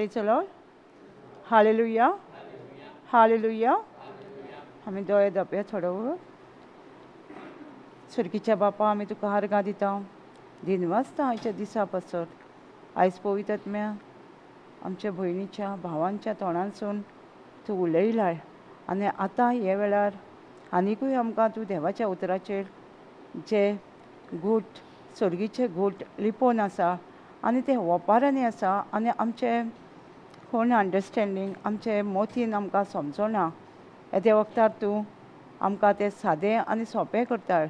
Praise the Lord. Hallelujah. Hallelujah. आमी दोळे धोपया थोडो वेळ. सुरकीच्या बापा आमी तुका आर्गां दिता, दिनवासता आयच्या दिसा पासत. आयज पवित्र आमच्या भयणीच्या भावांच्या तोंडांसून तूं उलयलाय आनी आतां हे वेळार आनिकूय आमकां तूं देवाच्या उतराचेर जे गूट सोर्गीचे गूट लिपोवन आसा आनी ते ओपारांनी आसा आनी आमचे कोण अंडरस्टँडींग आमचे मोतीन आमकां समजना, येद्या वखदार तूं आमकां तें सादें आनी सोंपें करता.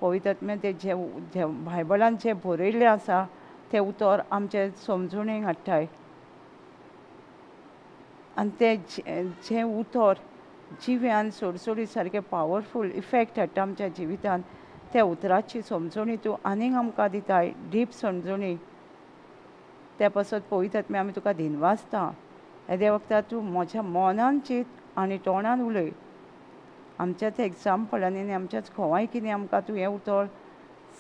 पवित्र आत्म्या तें जे बायबलान जें बरयल्लें आसा तें उतर आमचे समजणेक हाडटाय आनी तें जें उतर जिव्यान सोडसोडी सारकें पावरफूल इफेक्ट हाडटा आमच्या जिवितान, त्या उतराची समजणी तूं आनीक आमकां दिताय, डीप समजणी. त्या पासत पवित्र आत्म्या आमी तुका दिनवासता. येद्या वखदार तूं म्हज्या मनान चीत आनी तोंडान उलय, आमच्याच एग्जाम्पलांनी आनी आमच्याच खोवायकींनी आमकां तूं हें उतर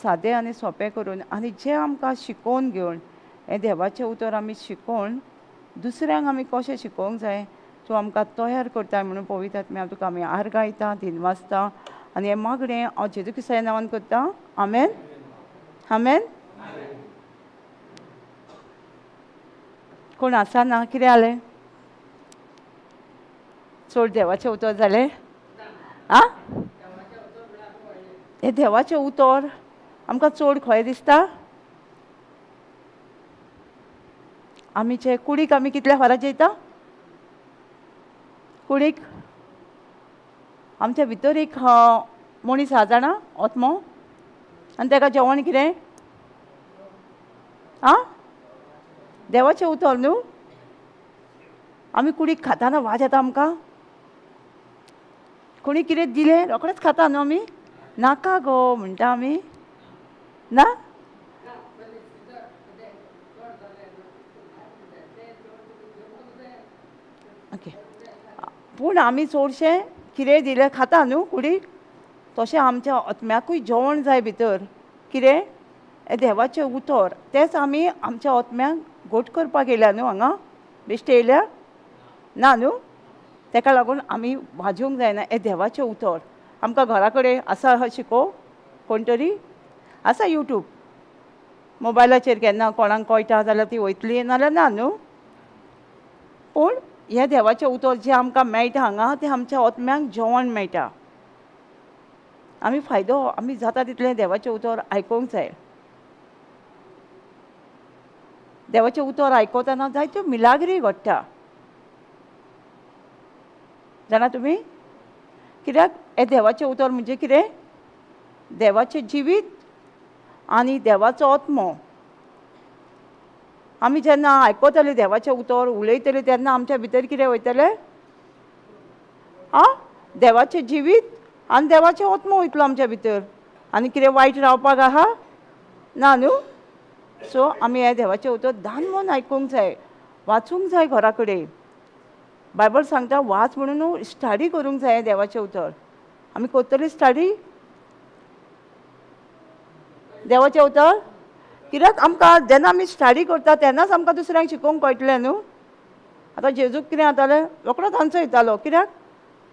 सादें आनी सोंपें करून आनी जें आमकां शिकोवन घेवन हें देवाचें उतर आमी शिकोवन दुसऱ्यांक आमी कशें शिकोवंक जाय तूं आमकां तयार करता म्हणून पवित्र आत्म्या तुका आमी आर्गां दिता, दिनवासता आनी हें मागणें हांव जेजू क्रिस्ताच्या नांवान करता. आमेन. आमेन. कोण आसा ना? कितें जालें? चड देवाचें उतर जालें? आं, हें देवाचें उतर आमकां चड खंय दिसता? आमीचे कुडीक आमी कितल्या फारां जेयता? कुडीक आमच्या भितर एक मनीस आहा जाणा, आत्मो, आनी ताका जेवण कितें? आं, देवाचें उतर न्हू. आमी कुडीक खाताना वाज येता आमकां, कोणी कितें दिलें रोखडेंच खाता न्हू आमी, नाका गो म्हणटा आमी ना. ओके, पूण आमी चडशें कितें दिलें खाता न्हू कुडीक, तशें आमच्या आत्म्याकूय जेवण जाय भितर. कितें? हें देवाचें उतर, तेंच आमी आमच्या आत्म्याक घट करपाक येयल्या न्हू हांगा, बेश्टे येयल्या ना न्हू. तेका लागून आमी वाजोवंक जायना हें देवाचें उतर. आमकां घरा कडेन आसा शिको कोण तरी आसा यूट्यूब मोबायलाचेर, केन्ना कोणाक कळटा जाल्यार ती वयतली, नाल्यार ना न्हू. पूण हें देवाचें उतर जें आमकां मेळटा हांगा तें आमच्या आत्म्याक जेवण मेळटा. आमी फायदो आमी जाता तितलें देवाचें उतर आयकूंक जाय. देवाचें उतर आयकतना जायत्यो मिलाग्री घडटा जाणा तुमी. कित्याक हें देवाचें उतर म्हणजे कितें? देवाचें जिवीत आनी देवाचो आत्मो. आमी जेन्ना आयकतले देवाचें उतर, उलयतले तेन्ना आमच्या भितर कितें वयतलें? आं, देवाचें जिवीत आनी देवाचें आत्मो वयतलो आमच्या भितर. आनी कितें वायट रावपाक आहा ना न्हू. सो आमी हें देवाचें उतर दान मन आयकूंक जाय, वाचूंक जाय घरा कडेन. बायबल सांगता वाच म्हणून न्हू, स्टडी करूंक जाय देवाचें उतर. आमी करतली स्टडी देवाचें उतर? कित्याक आमकां जेन्ना आमी स्टडी करता तेन्नाच आमकां दुसऱ्यांक शिकोवंक कळटलें न्हू. आतां जेजूक कितें जातालें, रोखडोच आन्सर दितालो, कित्याक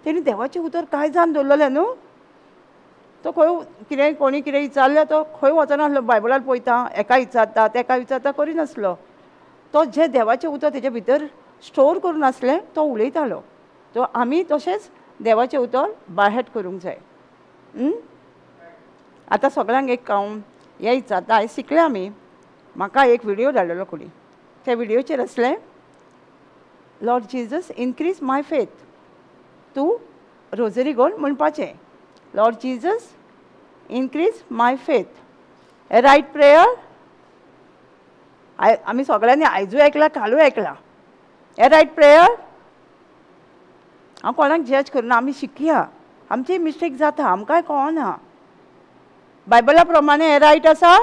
तेणी देवाचें उतर कांय जावन दवरलेलें न्हू. तो खंय कितें कोणी कितें विचारलें तो खंय वचनासलो, बायबलार पळयता, एका विचारता तेका विचारता करिनासलो. तो जें देवाचें उतर तेजे भितर स्टोर करून आसलें तो उलयतालो. तो आमी तशेंच देवाचें उतर बायहार्ट करूंक जाय. आतां सगळ्यांक एक हांव हें विचारता, आयज शिकले आमी. म्हाका एक विडियो धाडलेलो कोणी, त्या विडियोचेर आसलें Lord Jesus increase my faith. तूं रोजरी घेवन म्हणपाचें Lord Jesus increase my faith. हें रायट प्रेयर? आमी सगळ्यांनी आयजूय आयकलां, कालूय आयकलां. हें रायट प्रेयर? हांव कोणाक जज करिना, आमी शिकया, आमची मिस्टेक जाता, आमकांय कळना. बायबला प्रमाणे हें रायट आसा?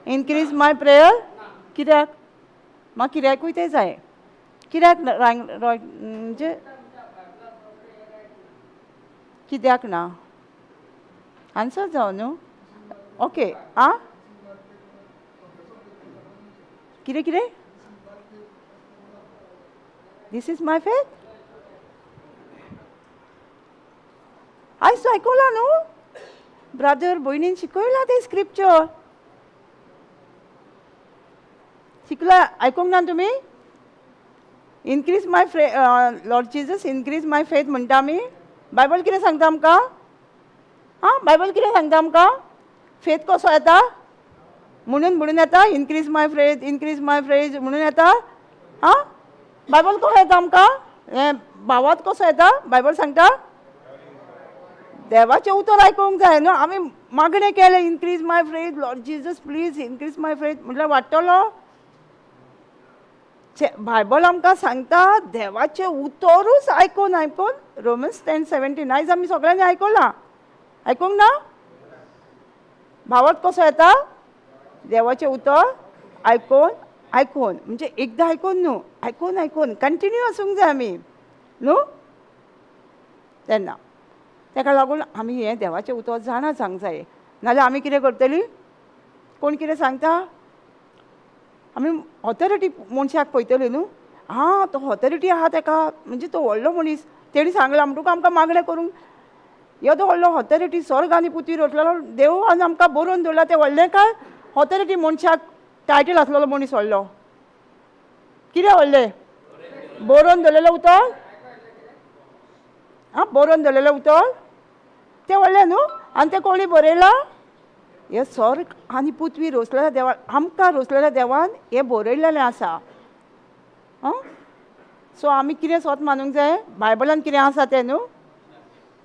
इनक्रीज माय प्रेयर कित्याक? म्हाका कित्याकूय तें जाय. कित्याक म्हणजे कित्याक ना? आन्सर जावं न्हू. ओके, आं, कितें कितें? This is my faith. आयज आयकलां न्हू ब्रदर भयणीन शिकयलां तें स्क्रिप्चर शिकला आयकूंक ना तुमी? Increase my Lord Jesus increase my faith म्हणटा आमी. बायबल कितें सांगता आमकां? आं, बायबल कितें सांगता आमकां? फेथ कसो येता म्हणून म्हणून येता? Increase my faith, increase my faith म्हणून येता? आं, बायबल कसो येता आमकां? हें भावात कसो येता? बायबल सांगता देवाचें उतर आयकूंक जाय न्हू. आमी मागणें केलें increase my faith Lord Jesus please increase my faith म्हटल्यार वाडटलो? बायबल आमकां सांगता देवाचें उतरूच आयकून आयकून. रोमन्स 10:17 आयज आमी सगळ्यांनी आयकलां. आयकूंक ना? भावात कसो येता? देवाचें उतर आयकून आयकून, म्हणजे एकदां आयकून न्हू, आयकून आयकून कंटिन्यू आसूंक जाय आमी न्हू. तेन्ना ताका लागून आमी हें देवाचें उतर जाणा सांग जाय, नाजाल्यार आमी कितें करतली? कोण कितें सांगता आमी ऑथॉरिटी मनशाक पळयतली न्हू. आं, तो ऑथॉरिटी आहा ताका, म्हणजे तो व्हडलो मनीस, तेणी सांगलां म्हणटकूच आमकां मागणें करूंक. येदो व्हडलो ऑथॉरिटी स्वर्ग आनी पुती रचलेलो देव आनी आमकां बरोवन दवरला तें व्हडलें काय ऑथॉरिटी मनशाक टायटल आसलेलो मनीस व्हडलो. कितें व्हडलें? बरोवन दवरलेलें उतर. आं, बरोवन दवरलेलें उतर तें व्हडलें न्हू. आनी तें कोणी बरयलां? हें स्वर्ग आनी पृथ्वी रचलेल्या देवान, आमकां रचलेल्या देवान हें बरयलेलें आसा. आं, सो आमी कितें स्वत मानूंक जाय? बायबलान कितें आसा तें न्हू.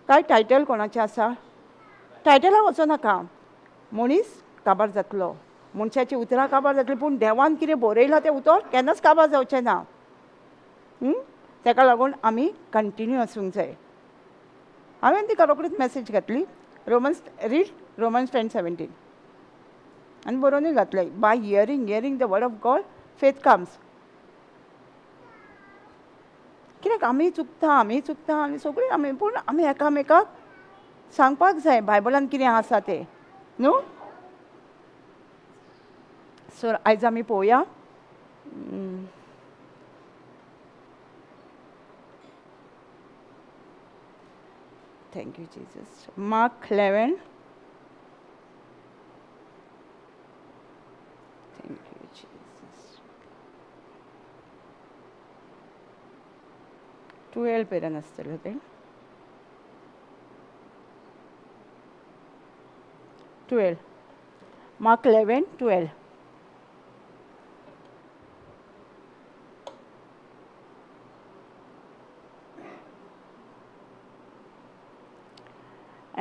काय टायटल कोणाचें आसा? टायटलाक वचो नाका, मनीस काबार जातलो, मनशाचीं उतरां काबार जातलीं, पूण देवान कितें बरयलां तें उतर केन्नाच काबार जावचें ना. ताका लागून आमी कंटिन्यू आसूंक जाय. हांवें तिका रोखडीच मॅसेज घातली, रोमन्स रीड रोमन्स 10:17 आनी बरोवनूय घातलें, by hearing hearing the word of God faith comes. कित्याक आमी चुकता, आमी चुकता आनी सगळीं आमी, पूण आमी एकामेकाक सांगपाक जाय बायबलान कितें आसा तें न्हू. सो आयज आमी पळोवया thank you Jesus, Mark 11. Thank you Jesus. 12 पेरन आसतलें तें. 12, mark 11:12.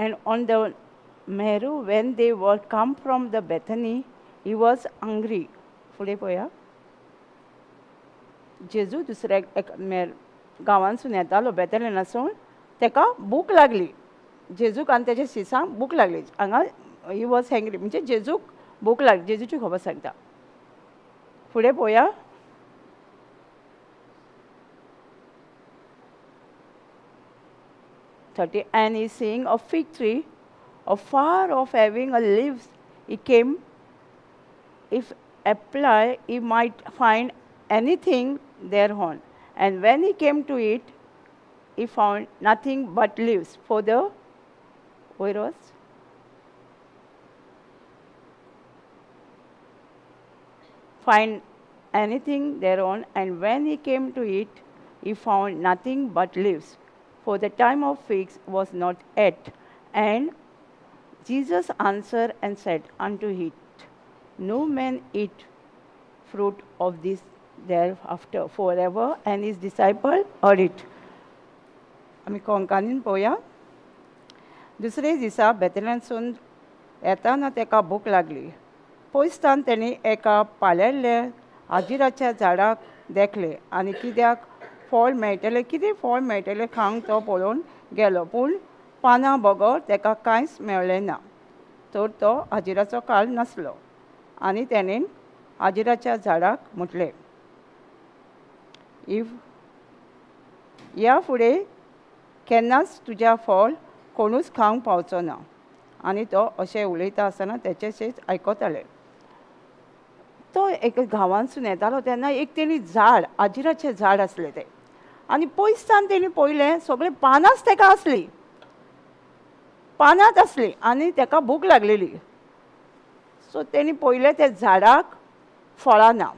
And on the Meru, when they were come from the Bethany, he was hungry. फुडें पळया, जेजू दुसऱ्या गांवांतसून येतालो बेथलेनासून, ताका भूक लागली. जेजूक आनी तेच्या शिसांक भूक लागली. हांगा he was hungry म्हणजे जेजूक भूक लागली, जेजूची खबर सांगता. फुडें पळोवया, 30. And he seeing a fig tree afar off having a leaves, he came, if apply he might find anything thereon. And when he came to it, he found nothing but leaves, for the where was find anything thereon. And when he came to it, he found nothing but leaves, for the time of figs was not yet. And Jesus answered and said unto it, No man eat fruit of this thereafter forever. And his disciple heard it. आमी कोंकानीन पळोवया. दुसरे दिसा बेथलेहमासून येताना ताका भूक लागली. पयसतान तेणी एका पालेल्ल्या आजिराच्या झाडाक देखलें आनी कित्याक फळ मेळटलें, कितें फळ मेळटलें खावंक तो पळोवन गेलो, पूण पानां बगर ताका कांयच मेळ्ळें ना. तर तो आजिराचो काळ नासलो. आनी तेणेन आजिराच्या झाडाक म्हटलें, if ह्या फुडें केन्नाच तुज्या फळ कोणूच खावंक पावचो ना. आनी तो अशें उलयता आसतना तेचें आयकताले. तो एक गांवांतसून येतालो तेन्ना एक तेणी झाड, आजिराचें झाड आसलें तें, आनी पयसान तेणी पळयलें सगळीं पानांच तेका आसलीं, पानांच आसलीं आनी तेका भूक लागलेली. सो तेणी पळयलें त्या झाडाक फळां ना.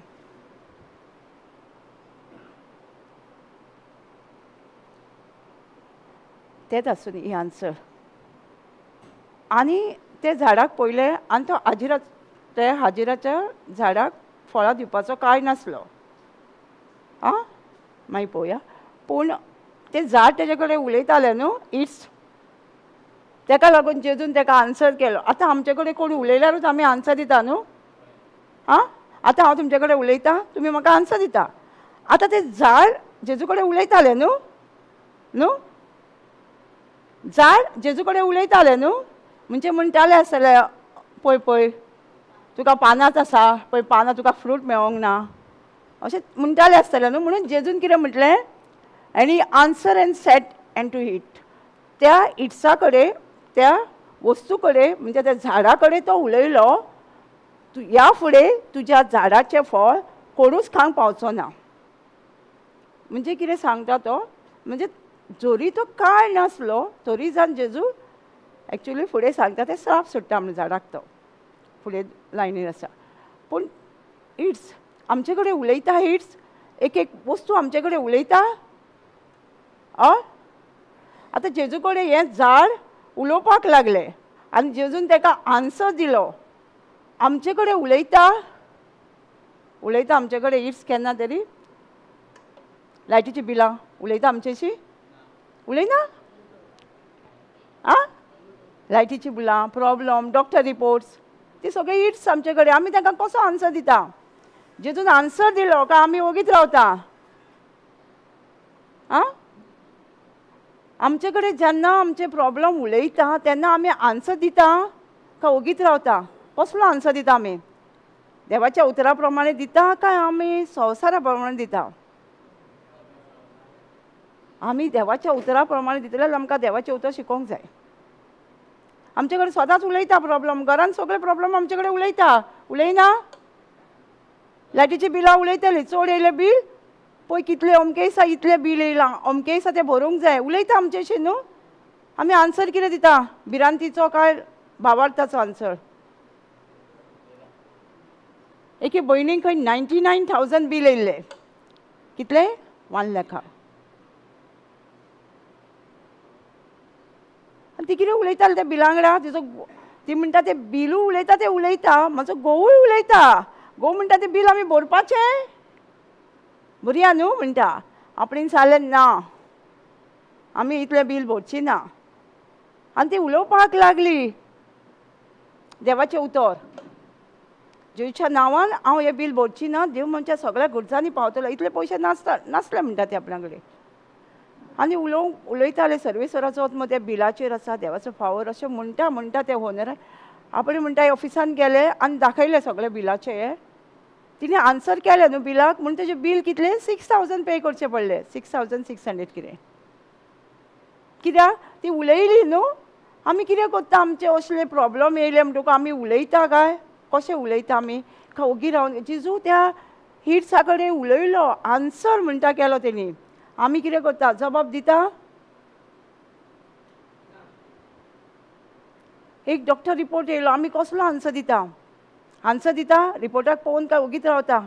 तेंच आसूं ही आन्सर. आनी ते झाडाक पळयलें आनी तो हाजिरा, त्या हाजिराच्या झाडाक फळां दिवपाचो कांय नासलो. आं मागीर पळोवया. पूण तें झाड तेजे कडेन उलयतालें न्हू it's, तेका लागून जेजून तेका आन्सर केलो. आतां आमचे कडेन कोण उलयल्यारूच आमी आन्सर दिता न्हू. आं आतां हांव तुमचे कडेन उलयतां, तुमी म्हाका आन्सर दिता. आतां तें झाड जेजू कडेन उलयतालें न्हू, न्हू झाड जेजू कडेन उलयतालें न्हू, म्हणजे म्हणटालें आसतलें पळय पळय तुका पानांच आसा, पळय पानां तुका फ्रूट मेळोंक ना, अशें म्हणटालें आसतलें न्हू. म्हणून जेजून कितें म्हटलें, आनी answer and said and to it, त्या इट्सा कडेन, त्या वस्तू कडेन, म्हणजे त्या झाडा कडेन तो उलयलो, तूं ह्या फुडें तुज्या झाडाचें फळ कोणूच खावंक पावचो ना. म्हणजे कितें सांगता तो, म्हणजे जरी तो काळ नासलो तरी जावन जेजू एक्चुली फुडें सांगता तें श्राप सोडटा म्हण झाडाक, तो फुडें लायनीर आसा. पूण it's आमचे कडेन उलयता, it's एक एक वस्तू आमचे कडेन उलयता. आतां जेजू कडेन हें झाड उलोवपाक लागलें आनी जेजून ताका आन्सर दिलो. आमचे कडेन उलयता, उलयता आमचे कडेन it's केन्ना तरी लायटीची बिलां उलयता आमच्याशी, उलयना? आं लायटीची बिलां, प्रॉब्लम, डॉक्टर रिपोर्ट्स, ती सगळी it's आमचे कडेन. आमी तांकां कसो आन्सर दिता? जेजून आन्सर दिलो काय आमी ओगीच रावता? आं आमचे कडेन जेन्ना आमचे प्रॉब्लम उलयता तेन्ना आमी आन्सर दिता काय ओगीच रावता? कसलो आन्सर दिता आमी? देवाच्या उतरा प्रमाणे दिता काय आमी संवसारा प्रमाणे दिता? आमी देवाच्या उतरा प्रमाणे दितले जाल्यार आमकां देवाचें उतर शिकोवंक जाय. आमचे कडेन सदांच उलयता प्रॉब्लम, घरान सगळे प्रॉब्लम आमचे कडेन उलयता, उलयना? लायटीची बिलां उलयतली, चड येयलें बील पळय कितलें, अमके दिसा इतलें बील येयलां, अमके दिसा तें भरूंक जाय, उलयता आमचेशी न्हू. आमी आन्सर कितें दिता? भिरांतीचो काय भावार्थाचो आन्सर? एके भयणीक खंय 99,000 बील येयल्लें. कितलें? 1 लाख. आनी ती कितें उलयताली त्या बिलांगडा, तिजो ती म्हणटा तें बिलूय उलयता, तें उलयता, म्हजो घोवूय उलयता. घोव म्हणटा तें बील आमी भरपाचें, भरया न्हू म्हणटा. आपणेन सांगलें ना, आमी इतलें बील भरची ना. आनी ती उलोवपाक लागली देवाचें उतर, जेजूच्या नांवान हांव हें बील भरची ना, देव आमच्या सगळ्या गरजांनी पावतलो, इतले पयशे नासता नासले म्हणटा ते आपणा कडेन. आनी उलयताले सर्वेसराचो आत्मो त्या बिलाचेर आसा, देवाचो फावर अशें म्हणटा म्हणटा ते ओनर आपणे म्हणटा ऑफिसान गेले आनी दाखयलें सगळें बिलाचें हें. तिणें आन्सर केलें न्हू बिलाक, म्हूण तेजें बील कितलें 6,000 पे करचें पडलें, 6,600 कितें. कित्याक ती उलयली न्हू. आमी कितें करता, आमचे असले प्रॉब्लम येयले म्हणटकूच आमी उलयता काय? कशें उलयता आमी? ओगी रावन जेजू त्या हिट्सा कडेन उलयलो, आन्सर म्हणटा केलो तेणी. आमी कितें करता? जबाब दिता? एक डॉक्टर रिपोर्ट येयलो, आमी कसलो आन्सर दिता? आन्सर दिता रिपोर्टाक पळोवन काय ओगीच रावता?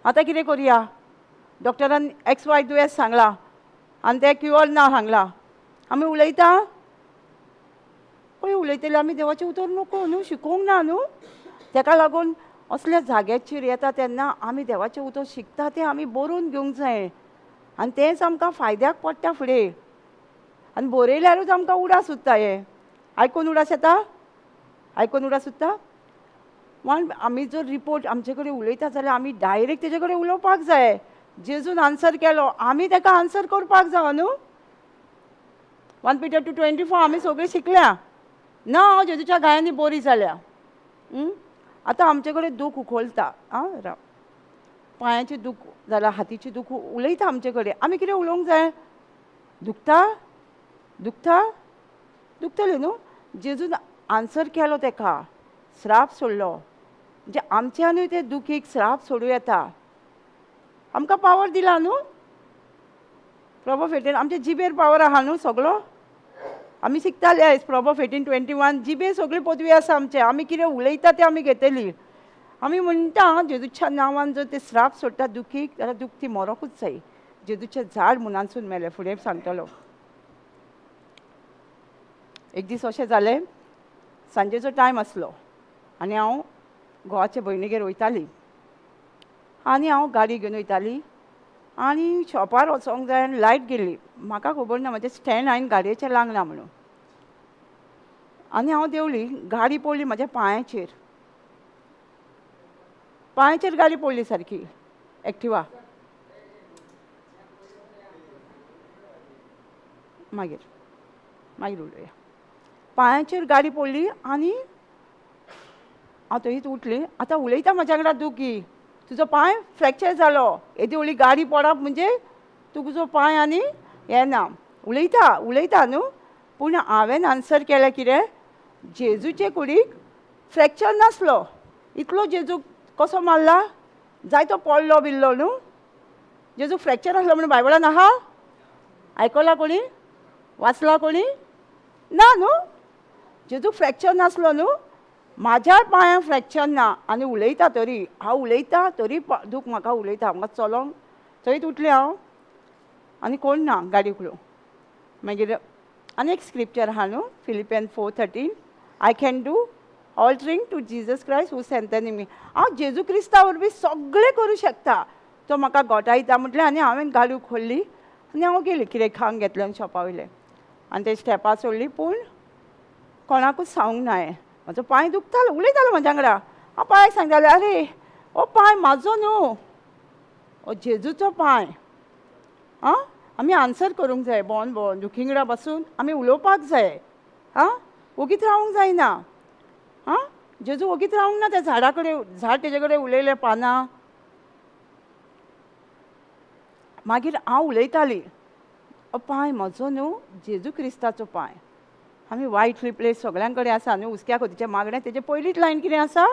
आतां कितें करुया? डॉक्टरान एक्स वाय दुयेंस सांगलां आनी तें क्युअर ना सांगलां, आमी उलयता? पळय उलयतले आमी देवाचें उतर नको न्हू, शिकोवंक ना न्हू. तेका लागून असल्या जाग्याचेर येता तेन्ना आमी देवाचें उतर शिकता तें आमी बरोवन घेवंक जाय आनी तेंच आमकां फायद्याक पडटा फुडें. आनी बरयल्यारूच आमकां उडास उरता. हें आयकून उडास येता? आयकून उडास उरता? म्हण आमी जर रिपोर्ट आमचे कडेन उलयता जाल्यार आमी डायरेक्ट तेजे कडेन उलोवपाक जाय. जेजून आन्सर केलो, आमी ताका आन्सर करपाक जाय न्हू. 1 Peter 2:24 आमी सगळीं शिकल्या ना, हांव जेजूच्या गायांनी बरी जाल्या. आतां आमचे कडेन दूख उखलता, आं राव, पांयाची दूख जाल्यार हातीची दूख उलयता आमचे कडेन. आमी कितें उलोवंक जाय? दुखता दुखता दुखतलें न्हू. जेजून आन्सर केलो तेका, श्राप सोडलो. म्हणजे आमच्यानूय ते दुखीक श्राप सोडूं येता. आमकां पावर दिला न्हू प्रोवर्ब 18, आमच्या जिबेर पावर आहा न्हू सगळो. आमी शिकताले आयज प्रोवर्ब 18:21, जिबेर सगळी पदवी आसा आमचे. आमी कितें उलयता तें आमी घेतली. आमी म्हणटा जेजूच्या नांवान जर ते श्राप सोडटा दुखीक जाल्यार दुख ती मरोकूच जाय. जेजूचें झाड मुनानसून मेलें. फुडें सांगतलो. एक दीस अशें जालें, सांजेचो टायम आसलो आनी हांव घोवाचे भयणीगेर वयताली आनी हांव गाडी घेवन वयताली आनी शॉपार वचोंक जाय आनी लायट गेली. म्हाका खबर ना म्हजें स्टँड हांवें गाडयेचें लागना म्हणून. आनी हांव देंवली, गाडी पडली म्हज्या पांयाचेर. पांयाचेर गाडी पडली सारकी, एक्टिवा. मागीर मागीर उलोवया. पांयाचेर गाडी पडली आनी हांव थंयच उठली. आतां उलयता म्हज्या वांगडा दुखी, तुजो पांय फ्रॅक्चर जालो, येदी व्हडली गाडी पडप म्हणजे तुजो पांय आनी येना. उलयता उलयता न्हू, पूण हांवें आन्सर केलें कितें, जेजूचे कुडीक फ्रॅक्चर नासलो. इतलो जेजूक कसो मारला, जायतो पडलो बिल्लो न्हू. जेजूक फ्रॅक्चर आसलो म्हणून बायबलान आहा? आयकला कोणी? वाचला कोणी? ना न्हू. जेजूक फ्रॅक्चर नासलो न्हू. म्हाज्या पांयांक फ्रॅक्चर ना आनी उलयता तरी हांव उलयता तरी दूख म्हाका उलयता. म्हाका चलोंक थंयच उठलें हांव आनी कोण ना गाडी उखलूंक. मागीर आनी एक स्क्रिप्चर आहा न्हू, Philippians 4:13, I can do all thing to Jesus Christ who strengthen me. हांव जेजू क्रिस्ता वरवीं सगळें करूं शकता, तो म्हाका गोठायता म्हटलें. आनी हांवें गाडी खोल्ली आनी हांव गेली. कितें खावंक घेतलें आनी शॉपा वयलें आनी ते स्टेपां सोडली. पूण कोणाकूच सांगूंक ना हांवें. म्हजो पांय दुखतालो, उलयतालो म्हज्या वांगडा. हांव पांयाक सांगतालें, अरे हो पांय म्हाजो न्हू, हो जेजूचो पांय. आं, आमी आन्सर करूंक जाय. भोंवन भोंवन दुखिंगडा बसून आमी उलोवपाक जाय. आं, ओगीत रावूंक जायना. आं, जेजू ओगीत रावूंक ना त्या झाडा कडेन, झाड तेजे कडेन उलयलें पानां. मागीर हांव उलयताली, हो पांय म्हजो न्हू, जेजू क्रिस्ताचो पांय. आमी वायट रिप्लेस सगळ्यां कडेन आसा न्हू, हुस्क्या खोतीचें मागणें, तेजें पयलीच लायन कितें आसा,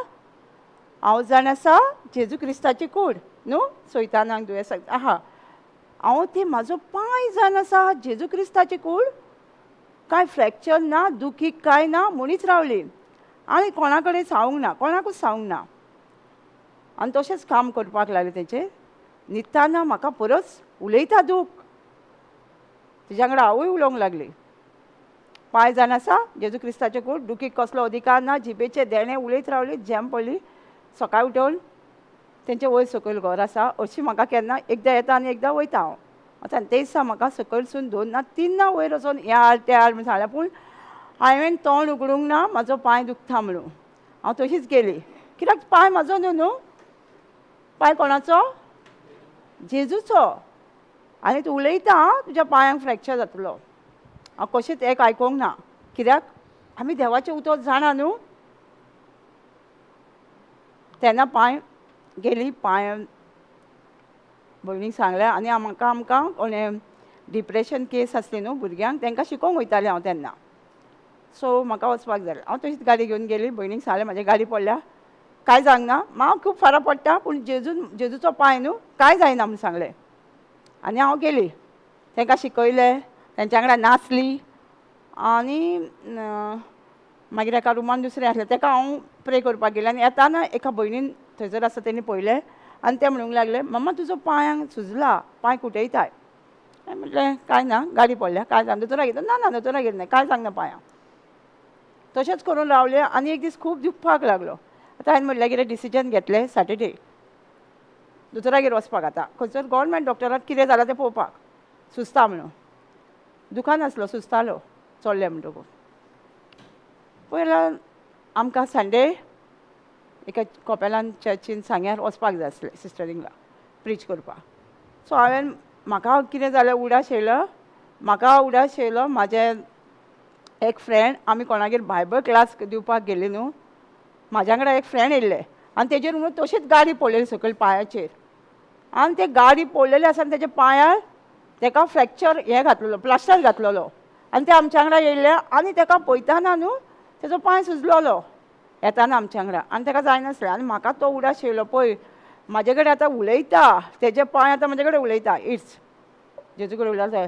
हांव जाण आसा जेजू क्रिस्ताची कूड न्हू, सैतानाक दुयेंसाक आहा. हांव ती म्हाजो पांय जाण आसा जेजू क्रिस्ताची कूड, कांय फ्रॅक्चर ना, दुखीक कांय ना म्हणीच रावली. आनी कोणा कडेन सांगूंक ना, कोणाकूच सांगूंक ना. आनी तशेंच काम करपाक लागलें तेचेर. न्हिदतना म्हाका परत उलयता दूख, तेज्या वांगडा हांवूय उलोवंक लागली. पांय जाण आसा जेजू क्रिस्ताचे कूड, दुखीक कसलो अधिकार ना, जिबेचें देणें उलयत रावली. झेम पडली. सकाळी उठून तेंचे वयर सकयल घर आसा, अशी म्हाका केन्ना एकदां येता आनी एकदां वयता हांव. आतां ते दिसा म्हाका सकयलसून 2 ना 3 ना वयर वचोन ह्या आड त्या आड म्हूण सांगलें. पूण हांवें तोंड उगडूंक ना, म्हाजो पांय दुखता म्हणून. हांव तशीच गेली, कित्याक पांय म्हाजो न्हू न्हू, पांय कोणाचो, जेजूचो. आनी तूं उलयता तुज्या पांयांक फ्रॅक्चर जातलो. हांव कशेंच एक आयकोंक ना, कित्याक आमी देवाचें उतर जाणा न्हू. तेन्ना पांय गेली, पांय भयणीक सांगलें. आनी म्हाका आमकां कोणें डिप्रेशन केस आसली न्हू भुरग्यांक, तांकां शिकोवंक वयतालें हांव तेन्ना. सो म्हाका वचपाक जालें. हांव तशीच गाडी घेवन गेली. भयणीक सांगलें म्हाजी गाडी पडल्या, कांय जावंक ना, म्हाका खूब फरक पडटा, पूण जेजूचो पांय न्हू, कांय जायना म्हूण सांगलें. आनी हांव गेली, तांकां शिकयलें, तेंच्या वांगडा नाचली. आनी मागीर एका रुमान दुसरें आसलें, ताका हांव प्रे करपाक गेलें. आनी येताना एका भयणीन थंयसर आसा तेणी पळयलें आनी तें म्हणूंक लागलें, मम्मा तुजो पांयांक सुजला, पांय कुटयताय. हांवें म्हटलें कांय ना, गाडी पडल्या, कांय जावना. दोतोरागेर ना ना दोतोरागेर ना, कांय जावंक ना पांयांक. तशेंच करून रावलें. आनी एक दीस खूब दुखपाक लागलो. आतां हांवें म्हटलें कितें डिसिजन घेतलें, सॅटर्डे दोतोरागेर वचपाक. आतां खंयसर गव्हर्मेंट डॉक्टराक कितें जालां तें पळोवपाक, सुजता म्हणून. दुखान आसलो, सुजतालो चोडलें म्हणटकूच. पयल्यार आमकां संडे एका कोपेलान चर्चीन सांग्यार वचपाक जाय आसलें सिस्टरिंगला प्रीच करपाक. सो हांवें म्हाका कितें जालें, उडास येयलो, म्हाका उडास येयलो. म्हाजें एक फ्रेंड, आमी कोणागेर बायबल क्लास दिवपाक गेली न्हू, म्हाज्या वांगडा एक फ्रेंड येयल्लें आनी तेजेर म्हणून तशीच गाडी पडलेली सकयल पांयाचेर. आनी ते गाडी पडलेली आसा आनी तेज्या पांयार तेका फ्रॅक्चर हें घातलेलो, प्लास्टर घातलेलो. आनी ते आमच्या वांगडा येयल्ले आनी तेका पळयतना न्हू तेजो पांय सुजलोलो येताना आमच्या वांगडा, आनी तेका जायनासलें. आनी म्हाका तो उडास येयलो, पळय म्हाजे कडेन आतां उलयता, तेजे पांय आतां म्हाजे कडेन उलयता. It's जेजू कडेन उलयता.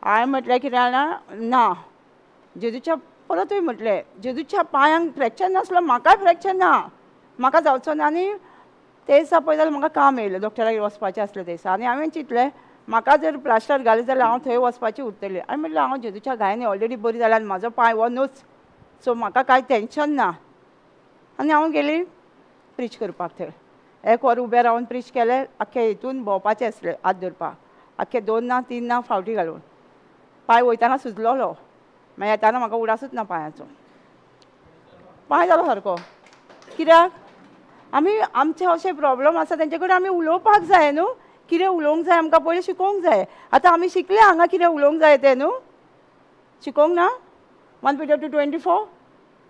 हांवें म्हटलें कितें जाणा, ना जेजूच्या परतूय म्हटलें जेजूच्या पांयांक फ्रॅक्चर नासलो, म्हाकाय फ्रॅक्चर ना, म्हाका जावचो ना. आनी ते दिसा पळय जाल्यार म्हाका काम येयलें, डॉक्टरागेर वचपाचें आसलें ते दिसा. आनी हांवें चिंतलें म्हाका जर प्लास्टर घालें जाल्यार हांव थंय वचपाची उरतलें. आनी म्हटलें हांव जेजूच्या घायांनी ऑलरेडी बरी जाल्यार आनी म्हाजो पांय हो न्हूच, सो म्हाका कांय टेंशन ना. आनी हांव गेली प्रीच करपाक. थंय एक वर उबें रावन प्रीच केलें. आख्खे हितून भोंवपाचें आसलें, हात धरपाक, आख्खे 2 ना 3 ना फावटी घालून. पांय वयताना सुजलोलो, मागीर येताना म्हाका उडासूच ना पांयाचो, पांय जालो सारको. कित्याक आमी आमचे अशे प्रॉब्लम आसा तेंचे कडेन आमी उलोवपाक जाय न्हू. कितें उलोवंक जाय आमकां पयलीं शिकोवंक जाय. आतां आमी शिकले हांगा कितें उलोवंक जाय तें न्हू, शिकोवंक ना? 1 Peter 2:24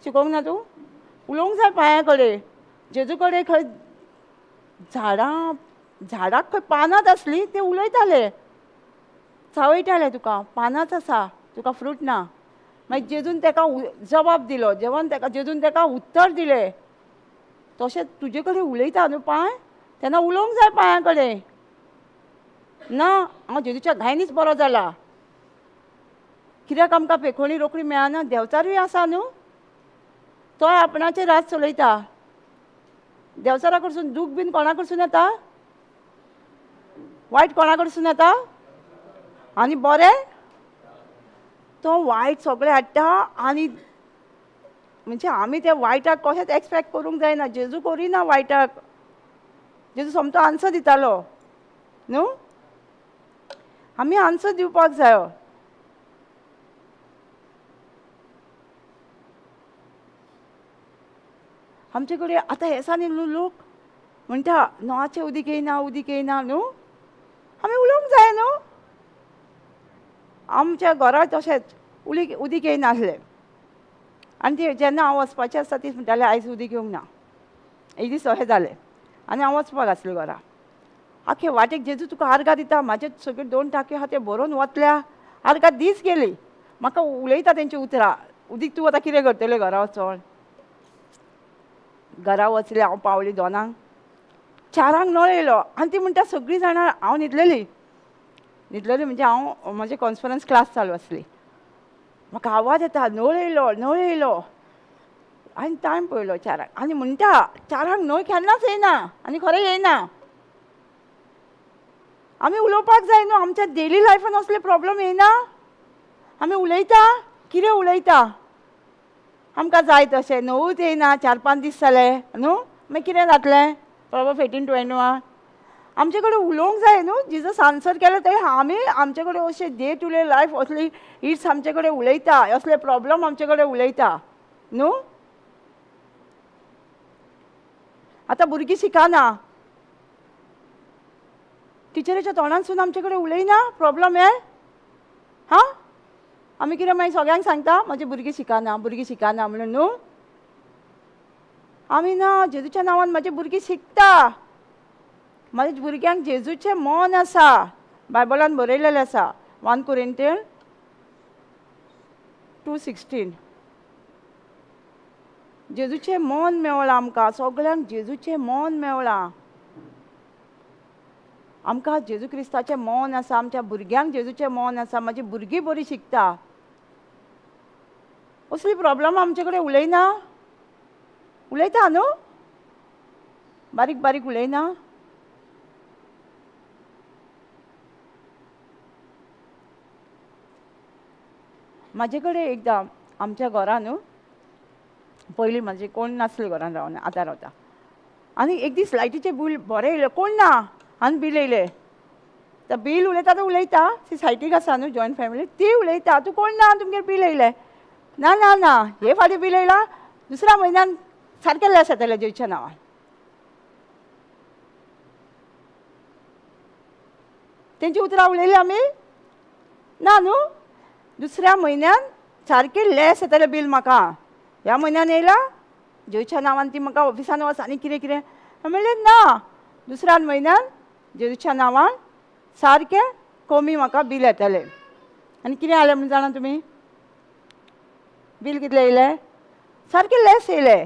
शिकोवंक ना तूं? उलोवंक जाय पांयां कडेन, जेजू कडेन. खंय झाडां, झाडाक खंय पानांच आसलीं ते उलयताले, चावयताले तुका पानांच आसा, तुका फ्रूट ना. मागीर जेजून तेका जबाब दिलो, जेवण तेका जेजून तेका उत्तर दिलें. तशें तुजे कडेन उलयता न्हू पांय, तेन्ना उलोवंक जाय पांयां कडेन. ना हांव जेजूच्या घायनीच बरो जाला. कित्याक आमकां पेखोणी रोखडी मेळना? देंवचारूय आसा न्हू, तोय आपणाचेर राज चलयता. देंवचारा कडसून दूख बीन कोणा कडसून येता? वायट कोणा कडसून येता? आनी बरें तो वायट सगळें हाडटा. आनी म्हणजे आमी त्या वायटाक कशेंच एक्सपेक्ट करूंक जायना. जेजू करिना वायटाक, जेजू सोमतो आन्सर दितालो न्हू, आमी आन्सर दिवपाक जायो. आमचे कडेन आतां हे दिसांनी न्हू लोक म्हणटा नळाचें उदीक येयना, उदीक येयना न्हू. आमी उलोवंक जाय न्हू. आमच्या घरा तशेंच उदीक येयनासलें. आनी ते जेन्ना हांव वचपाचें आसता तीच म्हणटालें आयज उदीक येवंक ना. एक दीस अशें जालें आनी हांव वचपाक आसलें घरा. आख्खे वाटेक जेजू तुका आर्गां दिता, म्हाजे सगळे 2 टाकयो आहा ते भरोवन वतल्या. आर्गां दीस गेली, म्हाका उलयता तेंची उतरां, उदीक तूं आतां कितें करतलें घरा वचोन. घरा वचलें हांव, पावली 2, 4 नळ येयलो. आनी ती म्हणटा सगळीं जाणां, हांव न्हिदलेली, न्हिदलेली म्हणजे हांव म्हजे कॉन्फरन्स क्लास चालू आसली. म्हाका आवाज येता नळ येयलो, नळ येयलो. आनी टायम पळयलो 4. आनी म्हणटा 4 नळ केन्नाच येयना. आनी खरें येयना. आमी उलोवपाक जाय न्हू. आमच्या डेली लायफान असले प्रॉब्लम येयना. आमी उलयता, कितें उलयता आमकां जाय तशें. नळूच येयना, 4-5 दीस जाले न्हू, मागीर कितें जातलें? Proverbs 18:21. आमचे कडेन उलोवंक जाय न्हू. जिजस आन्सर केलें थंय आमी आमचे कडेन अशें डे टू डे लायफ असली it's आमचे कडेन उलयता, असले प्रॉब्लम आमचे कडेन उलयता न्हू. आतां भुरगीं शिकना, टिचरीच्या तोंडांतसून आमचे कडेन उलयना प्रॉब्लम हे. हां, आमी कितें मागीर सगळ्यांक सांगता म्हजी भुरगीं शिकना, भुरगीं शिकना म्हणून न्हू. आमी ना, जेजूच्या नांवान म्हाजी भुरगीं शिकता. म्हाज्या भुरग्यांक जेजूचें मन आसा, बायबलान बरयलेलें आसा 1 Corinthians 2:16. जेजूचें मन मेवलां आमकां, सगळ्यांक जेजूचें मन मेवलां. आमकां जेजू क्रिस्ताचें मन आसा, आमच्या भुरग्यांक जेजूचें मन आसा. म्हाजी भुरगीं बरीं शिकता. असली प्रॉब्लम आमचे कडेन उलयना? उलयता न्हू, बारीक बारीक उलयना. म्हाजे कडेन एकदां आमच्या घरान न्हू, पयलीं म्हाजे कोण नासलें घरान रावना, आतां रावता. आनी एक दीस लायटीचें बील बरें येयलें, कोण ना आनी बील येयलें. तर बील उलयता तो उलयता, ती सायटीक आसा न्हू जॉयंट फॅमिली, ती उलयता तूं कोण ना तुमगेर बील येयलें. ना ना ना, हे फावटी बील येयलां, दुसऱ्या म्हयन्यान सारकें लेस येतलें जेजूच्या नांवान. तेंची उतरां उलयलीं आमी ना न्हू. दुसऱ्या म्हयन्यान सारकें लेस येतलें बील म्हाका. ह्या म्हयन्यान येयलां जेजूच्या नांवान, ती म्हाका ऑफिसान वच आनी कितें कितें. म्हणलें ना, दुसऱ्या म्हयन्यान जेजूच्या नांवान सारकें कमी म्हाका बील येतलें. आनी कितें जालें म्हूण जाणा तुमी? बील कितलें येयलें? सारकें लेस येयलें.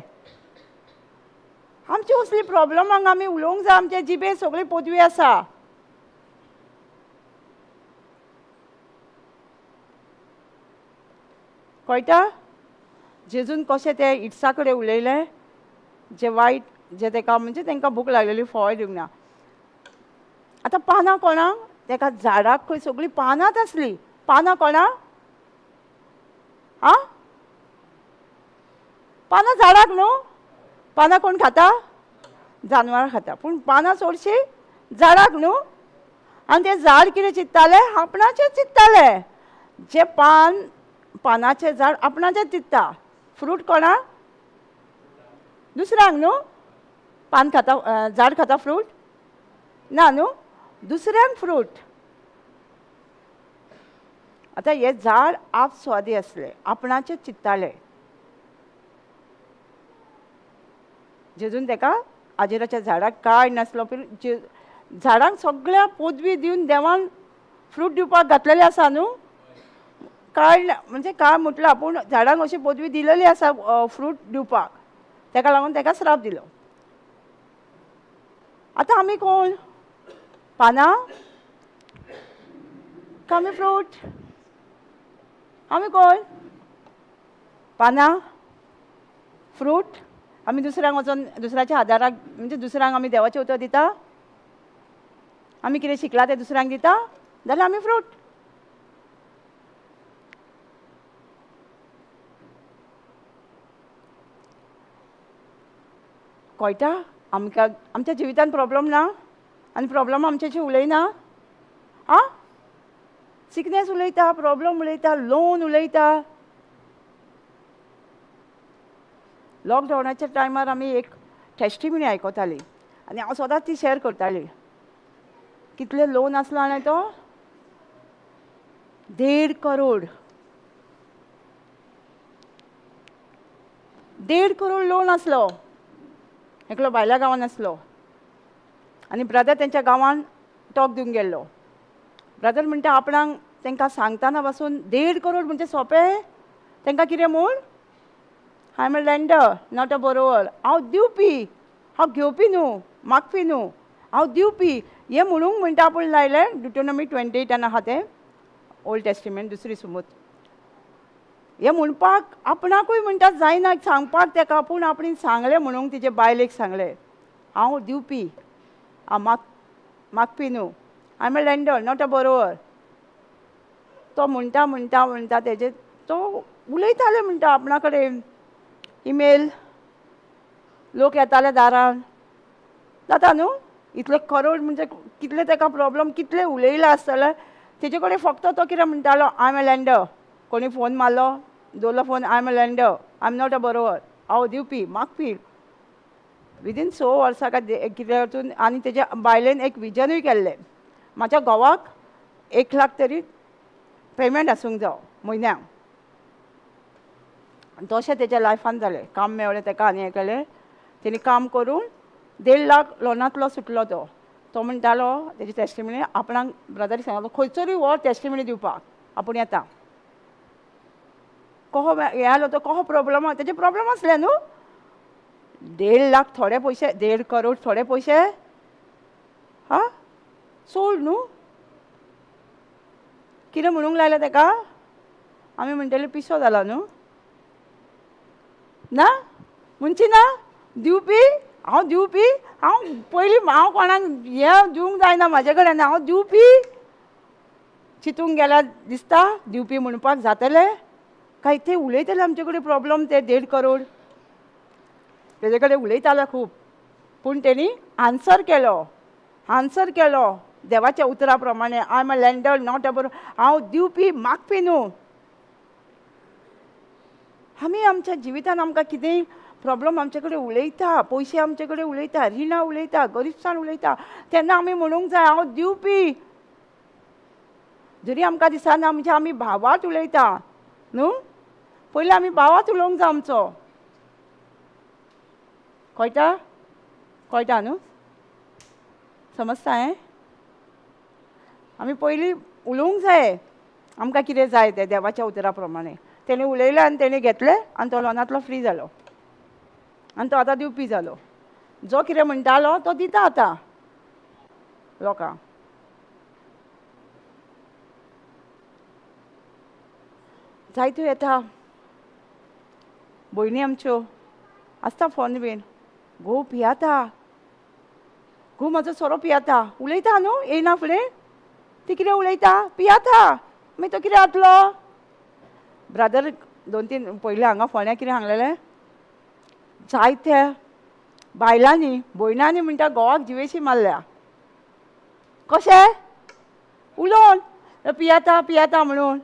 आमची असली प्रॉब्लमांक आमी उलोवंक जाय. आमचे जिबे सगळी पदवी आसा. कळटा? जेजून कशें ते इट्सा कडेन उलयलें, जे वायट जे तेका म्हणजे तांकां भूक लागलेली फळ दिवंक ना. आतां पानां कोणाक? तेका झाडाक खंय सगळीं पानांच आसलीं. पानां कोणाक? आं, पानां झाडाक न्हू. पानां कोण खाता? जानवरां खाता. पूण पानां चडशीं झाडाक न्हू. आनी तें झाड कितें चिंत्तालें? आपणाचें चिंत्तालें. जें पान पानाचें झाड आपणाचें चिंत्ता. फ्रूट कोणाक? दुसऱ्यांक न्हू. पान खाता झाड खाता फ्रूट ना न्हू, दुसऱ्यांक फ्रूट. आतां हें झाड आपस्वादी आसलें, आपणाचें चिंत्तालें. जेजून तेका आजेराच्या झाडाक कांय नासलो, पूण झाडांक सगळ्या पदवी दिवन देवान फ्रूट दिवपाक घातलेलें आसा न्हू. कांय म्हणजे काय म्हटलां, पूण झाडांक अशी पदवी दिलेली आसा फ्रूट दिवपाक, तेका लागून तेका श्राप दिलो. आतां आमी कोण? पानां काय आमी फ्रूट? आमी कोण? पानां, फ्रूट. आमी दुसऱ्यांक वचोन दुसऱ्याच्या आदाराक म्हणजे दुसऱ्यांक आमी देवाचें उतर दिता. आमी कितें शिकला तें दुसऱ्यांक दिता, जाल्यार आमी फ्रूट. कळटा? आमकां आमच्या जिवितान प्रॉब्लम ना, आनी प्रॉब्लम आमच्याशी उलयना. आं, सिकनेस उलयता, प्रॉब्लम उलयता, लोन उलयता. लॉकडावनाच्या टायमार आमी एक टेस्टिमनी आयकताली आनी हांव सदांच ती शेअर करताली. कितले लोन आसलो आनी तो 1.5 करोड, 1.5 करोड लोन आसलो. एकलो भायल्या गांवान आसलो आनी ब्रदर तेंच्या गांवान टॉक दिवंक गेल्लो. ब्रदर म्हणटा आपणाक तांकां सांगतना पासून 1.5 करोड म्हणजे सोंपें? तांकां कितें म्हूण? I am a lender not a borrower. हांव दिवपी, हांव घेवपी न्हू, मागपी न्हू, हांव दिवपी. हें म्हणूंक म्हणटा आपूण लायलें. ड्युटोनॉमी 28 आहा तें, ओल्ड टेस्टिमेंट दुसरी सुमूत. हें म्हणपाक आपणाकूय म्हणटा जायना सांगपाक तेका, पूण आपणें सांगलें म्हणूंक तिजे बायलेक सांगलें, हांव दिवपी, हांव मागपी न्हू. I am a lender not a borrower. तो म्हणटा म्हणटा म्हणटा तेजे तो उलयताले म्हणटा आपणा कडेन. इमेल लोक येताले दारान, जाता न्हू. इतले करोड म्हणजे कितले तेका प्रॉब्लम, कितले उलयलां आसतलें तेजे कडेन. फक्त तो कितें म्हणटालो, I am a lender. कोणी फोन मारलो, दवरलो phone, I am a lender, I am not a borrower. हांव दिवपी, मागपी. विदीन 6 वर्सां काय कितें वचून आनी तेज्या बायलेन एक विजनूय केल्लें, म्हाज्या घोवाक 1 लाख तरी पेमेंट आसूंक जावो म्हयन्याक. आनी तशें तेज्या लायफान जालें. काम मेळ्ळें तेका आनी हें केलें. तेणी काम करून 1.5 लाख लोनांतलो सुटलो तो. तो म्हणटालो तेजी टेस्टिमनी आपणाक ब्रदरीक सांगलो, खंयसरूय व्हर टेस्टिमनी दिवपाक आपूण येता. कहो हें आलो तो कहो प्रॉब्लम, तेजे प्रॉब्लम आसले न्हू. 1.5 लाख थोडे पयशे, 1.5 करोड थोडे पयशे, हा सोड न्हू. कितें म्हणूंक लायलें तेका? आमी म्हणटले पिसो जाला न्हू. ना म्हणची ना, दिवपी हांव, दिवपी हांव. पयलीं हांव कोणाक हें दिवंक जायना म्हाजे कडेन, हांव दिवपी. चिंतूंक गेल्यार दिसता दिवपी म्हणपाक जातलें काय? ते उलयतले आमचे कडेन प्रॉब्लम, ते 1.5 करोड तेजे कडेन उलयताले खूब, पूण तेणी आन्सर केलो, आन्सर केलो देवाच्या उतरा प्रमाणे. I am a lender not a borrower. हांव दिवपी, मागपी न्हू. आमी आमच्या जिवितान आमकां कितेंय प्रॉब्लम आमचे कडेन उलयता, पयशे आमचे कडेन उलयता, रिणां उलयता, गरिबसाण उलयता, तेन्ना आमी म्हणूंक जाय हांव दिवपी. जरी आमकां दिसना म्हणजे आमी भावात उलयता न्हू. पयलीं आमी भावात उलोवंक जाय आमचो. कळटा? कळटा न्हू? समजता हें? आमी पयलीं उलोवंक जाय आमकां कितें जाय तें देवाच्या उतरा प्रमाणे. तेणें उलयलें आनी तेणें घेतलें आनी तो लोनांतलो फ्री जालो आनी तो आतां दिवपी जालो. जो कितें म्हणटालो तो दिता आतां लोकांक. जायत्यो येता भयणी आमच्यो आसता फोन बीन, घोव पियाता, घोव म्हाजो सोरो पियाता, उलयता न्हू येयना फुडें ती कितें उलयता पियाता, मागीर तो कितें जातलो. ब्रादर दोन तीन पयलीं हांगा फोंड्या कितें सांगलेलें, जायत्या बायलांनी भयणांनी म्हणटा घोवाक जिवेशी मारल्या. कशें उलोवन पियाता पियाता म्हणून.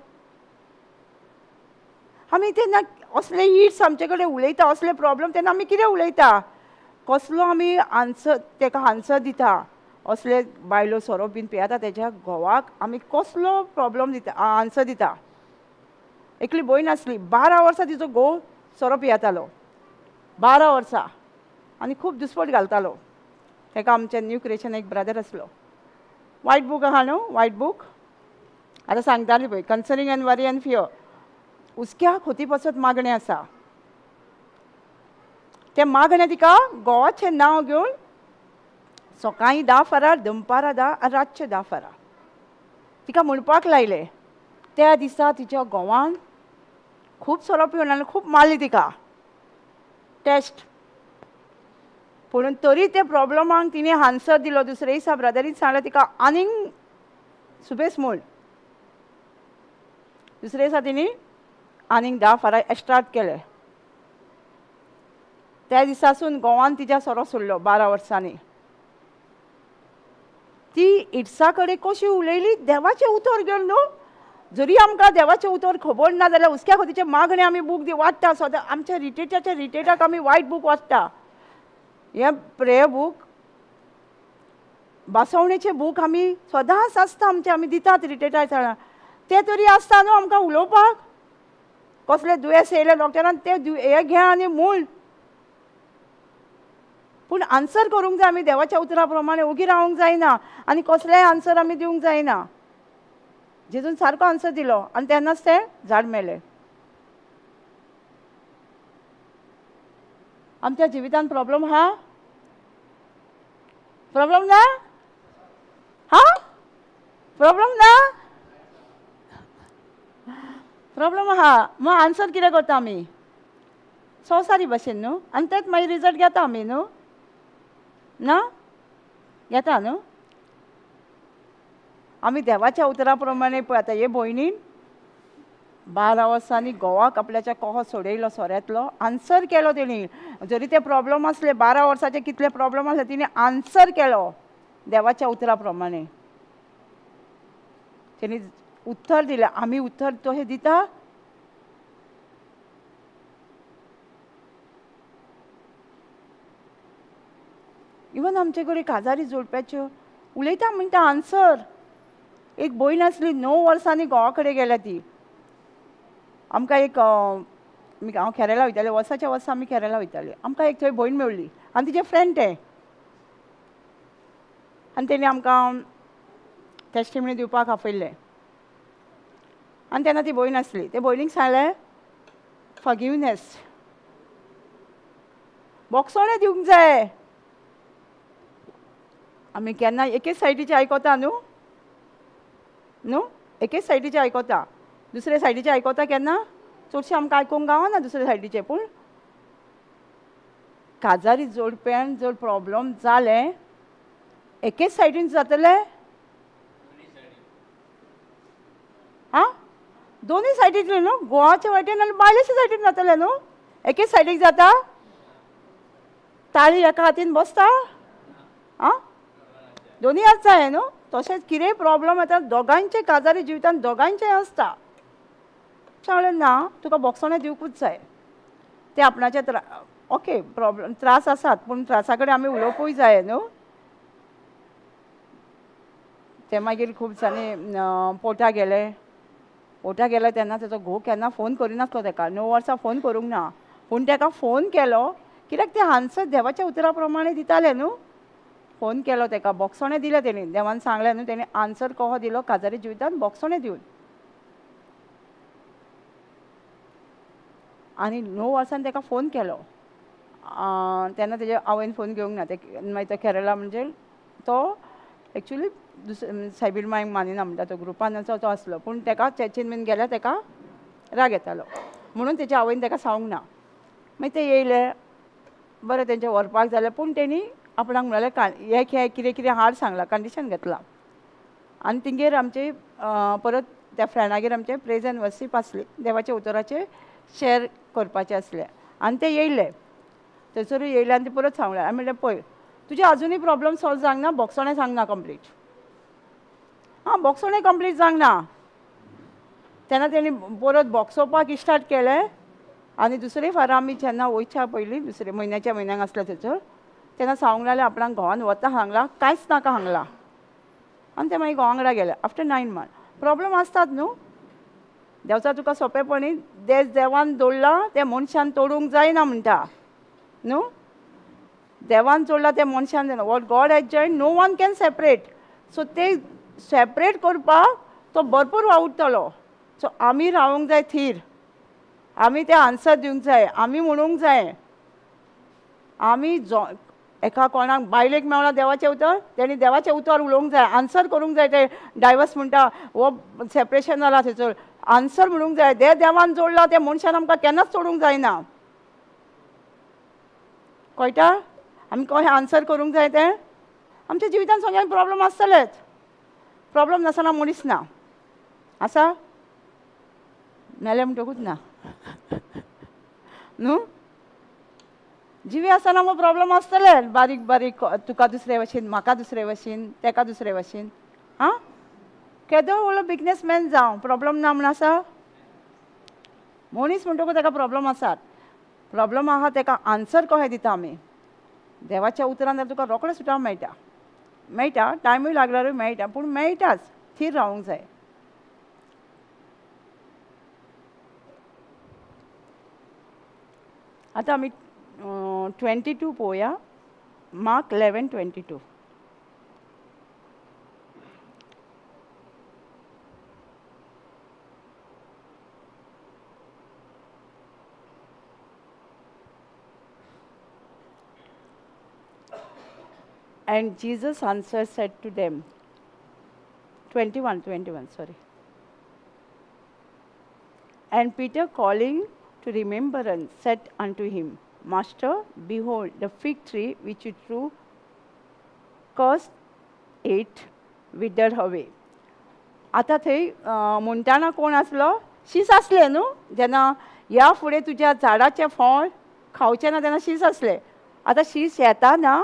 आमी तेन्ना असले इट्स आमचे कडेन उलयता, असले प्रॉब्लम तेन्ना आमी कितें उलयता, कसलो आमी आन्सर तेका आन्सर दिता. असले बायलो सोरो बीन पियाता तेज्या घोवाक आमी कसलो प्रॉब्लम दिता, आन्सर दिता. एकली भयण आसली, 12 वर्सां तिचो घोव सोरो पियातालो, 12 वर्सां, आनी खूब दुस्पट घालतालो तेका. आमच्या न्यू क्रिएशन एक ब्रदर आसलो, वायट बूक आहा न्हू, वायट बूक आतां सांगताली पळय, concerning and worry and fear, हुस्क्या खोती पासत मागणें आसा. तें मागणें तिका घोवाचें नांव घेवन सकाळीं 10 फारार, दनपारां 10 आनी रातचें 10 फारार तिका म्हणपाक लायलें. त्या दिसा तिच्या घोवान खूब सोरो पिवन आनी खूब मारली तिका टेस्ट. पूण तरी ते प्रॉब्लमाक तिणें आन्सर दिलो. दुसरे दिसा ब्रदरीन सांगलें तिका आनीक सुबेस म्हूण. दुसरे दिसा तिणें आनीक 10 फारां एक्स्ट्राट केले. त्या दिसासून घोवान तिच्या सोरो सोडलो 12 वर्सांनी. ती इट्सा कडेन कशी उलयली, देवाचें उतर घेवन न्हू. जरी आमकां देवाचें उतर खबर ना जाल्यार हुस्क्या खोतीचें मागणें आमी बूक दी वाचता सदां. आमच्या रिटेटाच्या रिटेटाक आमी वायट बूक वाचता. हें प्रेयर बूक, बासवणेचें बूक आमी सदांच आसता आमचें, आमी दितात रिटेटार. तें तरी आसता न्हू आमकां उलोवपाक. कसलें दुयेंस येयलें डॉक्टरान तें हें घे आनी म्हूण, पूण आन्सर करूंक जाय आमी देवाच्या उतरा प्रमाणे. ओगी रावंक जायना आनी कसलेय आन्सर आमी दिवंक जायना. जेजून सारको आन्सर दिलो आनी तेन्नाच तें झाड मेलें. आमच्या जिवितान प्रॉब्लम हा, प्रॉब्लम ना, हा प्रॉब्लम ना, प्रॉब्लम आहा. मग आन्सर कितें करता आमी, संवसारी भशेन न्हू, आनी तेच मागीर रिजल्ट घेता आमी न्हू, ना घेता न्हू. आमी देवाच्या उतरा प्रमाणे पळय आतां हे भयणीन 12 वर्सांनी घोवाक आपल्याच्या कोहो सोडयलो सोऱ्यांतलो, आन्सर केलो तेणी. जरी ते प्रॉब्लम आसले 12 वर्साचे कितले प्रॉब्लम आसले, तिणें आन्सर केलो देवाच्या उतरा प्रमाणे. तेणी उत्तर दिलें. आमी उत्तर तशें दिता. इवन आमचे कडेन काजारी जोडप्याच्यो उलयता म्हणटा आन्सर. एक भयण आसली 9 वर्सांनी घोवा कडेन गेल्या ती. आमकां एक हांव केरला वयतालें, वर्साच्या वर्सा आमी केरला वयताले. आमकां एक थंय भयण मेवली आनी तिचें फ्रेंड तें, आनी तेणी आमकां टेस्टिमनी दिवपाक आपयल्लें. आनी तेन्ना ती भयण आसली. ते भयणीक सांगलें फॉरगिवनेस, बोगसोणें दिवंक जाय. आमी केन्ना एकेच सायडीचें आयकता न्हू, न्हू एकेच सायडीचें आयकता, दुसरे सायडीचें आयकता केन्ना चडशें आमकां आयकूंक गावना दुसरे सायडीचें. पूण काजारी जोडप्यान जर प्रॉब्लम जालें एकेच सायडीन जातलें, आं दोनूय सायडींतलें न्हू, गोवाच्या वाटेन आनी बायलेच्या सायडीन जातलें न्हू. एकेच सायडीक जाता, ताळी एका हातीन बसता, आं दोनूय आसता जाय न्हू. तशेंच कितेंय प्रॉब्लम येता दोगांयचे काजारी जिवितान दोगांयचें आसता. सांगलें ना तुका बोगसोणें दिवकूच जाय. ते आपणाचे ओके प्रॉब्लम त्रास आसात, पूण त्रासा कडेन आमी उलोवपूय जाय न्हू. ते मागीर खूब दिसांनी पोटा गेले. पोटा गेले तेन्ना तेजो घोव केन्ना फोन करिनासलो तेका, 9 वर्सां फोन करूंक ना. पूण तेका फोन केलो कित्याक ते आन्सर देवाच्या उतरा प्रमाणे दिताले न्हू. फोन केलो तेका, बोगसोणें दिलें तेणी, देवान सांगलें न्हू, तेणी आन्सर कहो दिलो काजारी जिवितान बोगसोणें दिवन. आनी 9 वर्सान तेका फोन केलो तेन्ना तेजे आवयन फोन घेवंक ना, ते मागीर तो केरला म्हणजे तो एक्चुली दुसरे सायबीण मायक मानिना म्हणटा तो ग्रुपान तो आसलो, पूण तेका चर्चीन बीन गेल्यार तेका राग येतालो म्हणून तेच्या आवयन तेका सांगूंक ना. मागीर ते येयले बरें तेंचे व्हरपाक जालें, पूण तेणी आपणाक म्हणलें हें हें कितें कितें हाड सांगलां, कंडिशन घेतलां. आनी तेंगेर आमचे परत त्या फ्रेंडागेर आमचें प्रेज एंड वर्शीप आसली, देवाच्या उतराचेर शेर करपाचें आसलें. आनी ते येयले थंयसरूय येयले आनी ते परत सांगलें. हांवें म्हणलें पळय तुजे आजुनूय प्रोब्लम सॉल्व जावंक ना, बोगसोणें जावंक ना कंप्लीट, आं बोगसोणें कंप्लीट जावंक ना. तेन्ना तेणी परत बोगसोवपाक स्टार्ट केलें. आनी दुसरे फारा आमी जेन्ना वयच्या पयलीं दुसरे म्हयन्याच्या म्हयन्याक आसले थंयसर, तेन्ना सांगूंक लागलें आपणाक घोवान वता सांगलां, कांयच नाका सांगलां. आनी ते मागीर घोवा वांगडा गेले आफ्टर 9 मंथ. प्रॉब्लम आसतात न्हू, देवचा तुका सोंपेपणी देश देवान जोडला तें मनशान तोडूंक जायना म्हणटा न्हू, देवान जोडला तें मनशान जायना. What God has join no one can separate. So ते सेपरेट करपाक तो भरपूर वावुरतलो. सो आमी रावूंक जाय थीर, आमी ते आन्सर दिवंक जाय, आमी म्हणूंक जाय. आमी जो एका कोणाक बायलेक मेळ्ळा देवाचें उतर, तेणी देवाचें उतर उलोवंक जाय, आन्सर करूंक जाय. ते डायवर्स म्हणटा हो सेपरेशन जाला थंयसर, आन्सर म्हणूंक जाय. ते देवान जोडला ते मनशान आमकां केन्नाच सोडूंक जायना, कळटा? आमी कशें आन्सर करूंक जाय तें. आमच्या जिवितान सगळ्यांक प्रॉब्लम आसतलेच, प्रॉब्लम नासतना मनीस ना, आसा मेलें म्हणटकूच ना न्हू. जिवी आसतना मग प्रॉब्लम आसतले बारीक बारीक, तुका दुसरे भाशेन, म्हाका दुसरे भाशेन, तेका दुसरे भाशेन. आं केदो व्हडलो बिजनेसमॅन जावं प्रॉब्लम ना म्हण आसा? मनीस म्हणटकूच तेका प्रॉब्लम आसात. प्रॉब्लम आहा तेका आन्सर कशें दिता आमी? देवाच्या उतरान जाल्यार तुका रोखडें सुटाव मेळटा, मेळटा, टायमूय लागल्यारूय मेळटा, पूण मेळटाच. थीर रावूंक जाय. आतां आमी 22 पळोवया, mark 11:22. And Jesus answered said to them, 21, sorry. And Peter calling to remembrance said unto him, Master, behold, the fig tree which you threw cursed it withered away. आतां थंय म्हणटाना कोण आसलो? शीस आसलें न्हू. जेन्ना ह्या फुडें तुज्या झाडाचें फळ खावचें ना तेन्ना शीस आसलें. आतां शीस येता ना,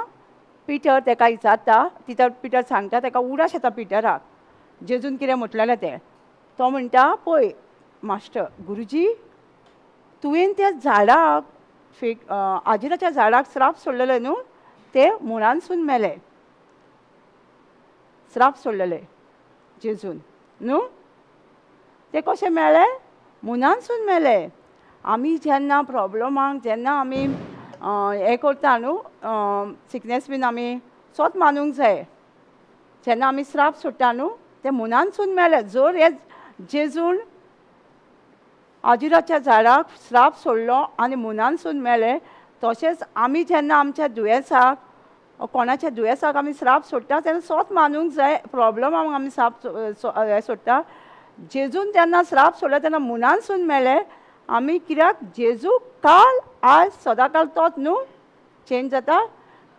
पिटर तेका विचारता, तितर पिटर सांगता तेका, उडास येता पिटराक जेजून कितें म्हटलेलें तें. तो म्हणटा पळय मास्टर, गुरुजी, तुवें त्या झाडाक फिग आजिराच्या झाडाक श्राप सोडलेले न्हू, ते मुळांसून मेले, श्राप सोडलेले जेजून न्हू, ते कशें मेले? मुनांसून मेले. आमी जेन्ना प्रॉब्लमाक जेन्ना आमी हें करता न्हू, सिकनेस बीन आमी स्वत मानूंक जाय. जेन्ना आमी श्राप सोडटा न्हू ते मुनांसून मेले. जर हे जेजून आजिराच्या झाडाक श्राप सोडलो आनी मुनांसून मेले, तशेंच आमी जेन्ना आमच्या दुयेंसाक, कोणाच्या दुयेंसाक आमी श्राप सोडटा तेन्ना स्वत मानूंक जाय. प्रॉब्लमाक आमी श्राप सोडटा. जेजून जेन्ना श्राप सोडलो तेन्ना मुनांसून मेले. आमी कित्याक? जेजू काल आज सदांकाल तोच न्हू, चेंज जाता.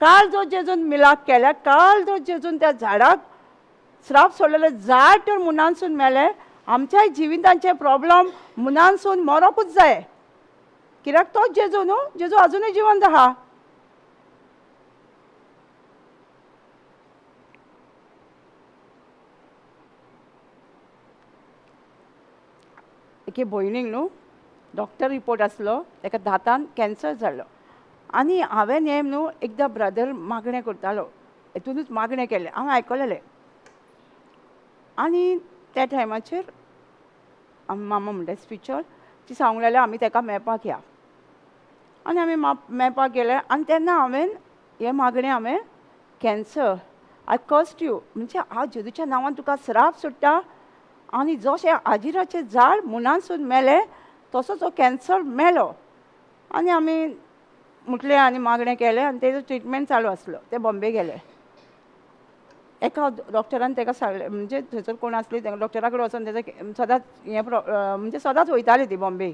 काल जो जेजून मिलाक केल्या, काल जो जेजून त्या झाडाक श्राप सोडलेले, झाड तर मुनांसून मेले. आमच्याय जिवितांचे प्रॉब्लम मुनांसून मरोकूच जाय, कित्याक तोच जेजू न्हू, जेजू आजुनूय जिवंत आहा. एके भयणीक न्हू डॉक्टर रिपोर्ट आसलो, ताका दांतान कॅन्सर जाल्लो. आनी हांवें हें न्हू एकदां ब्रदर मागणें करतालो, हेतुनूच मागणें केलें, हांवें आयकलेलें. आनी त्या टायमाचेर मामा म्हणटा स्पिरिच्युअल ती सांगूंक लागली आमी ताका मेळपाक या. आनी आमी मेळपाक गेले. आनी तेन्ना हांवें हें मागणें हांवें, कॅन्सर I cursed you, म्हणजे हांव जेजूच्या नांवान तुका श्राप सोडटा आनी जशें आजिराचें झाड मुनांसून मेलें तसोच हो कॅन्सर मेलो. आनी आमी म्हटलें आनी मागणें केलें आनी तेजो ट्रिटमेंट चालू आसलो. ते बॉम्बे गेले. एका डॉक्टरान ताका सांगलें, म्हणजे थंयसर कोण आसली डॉक्टरा कडेन वचोन तेजो सदांच हें म्हणजे सदांच वयताली ती बॉम्बे.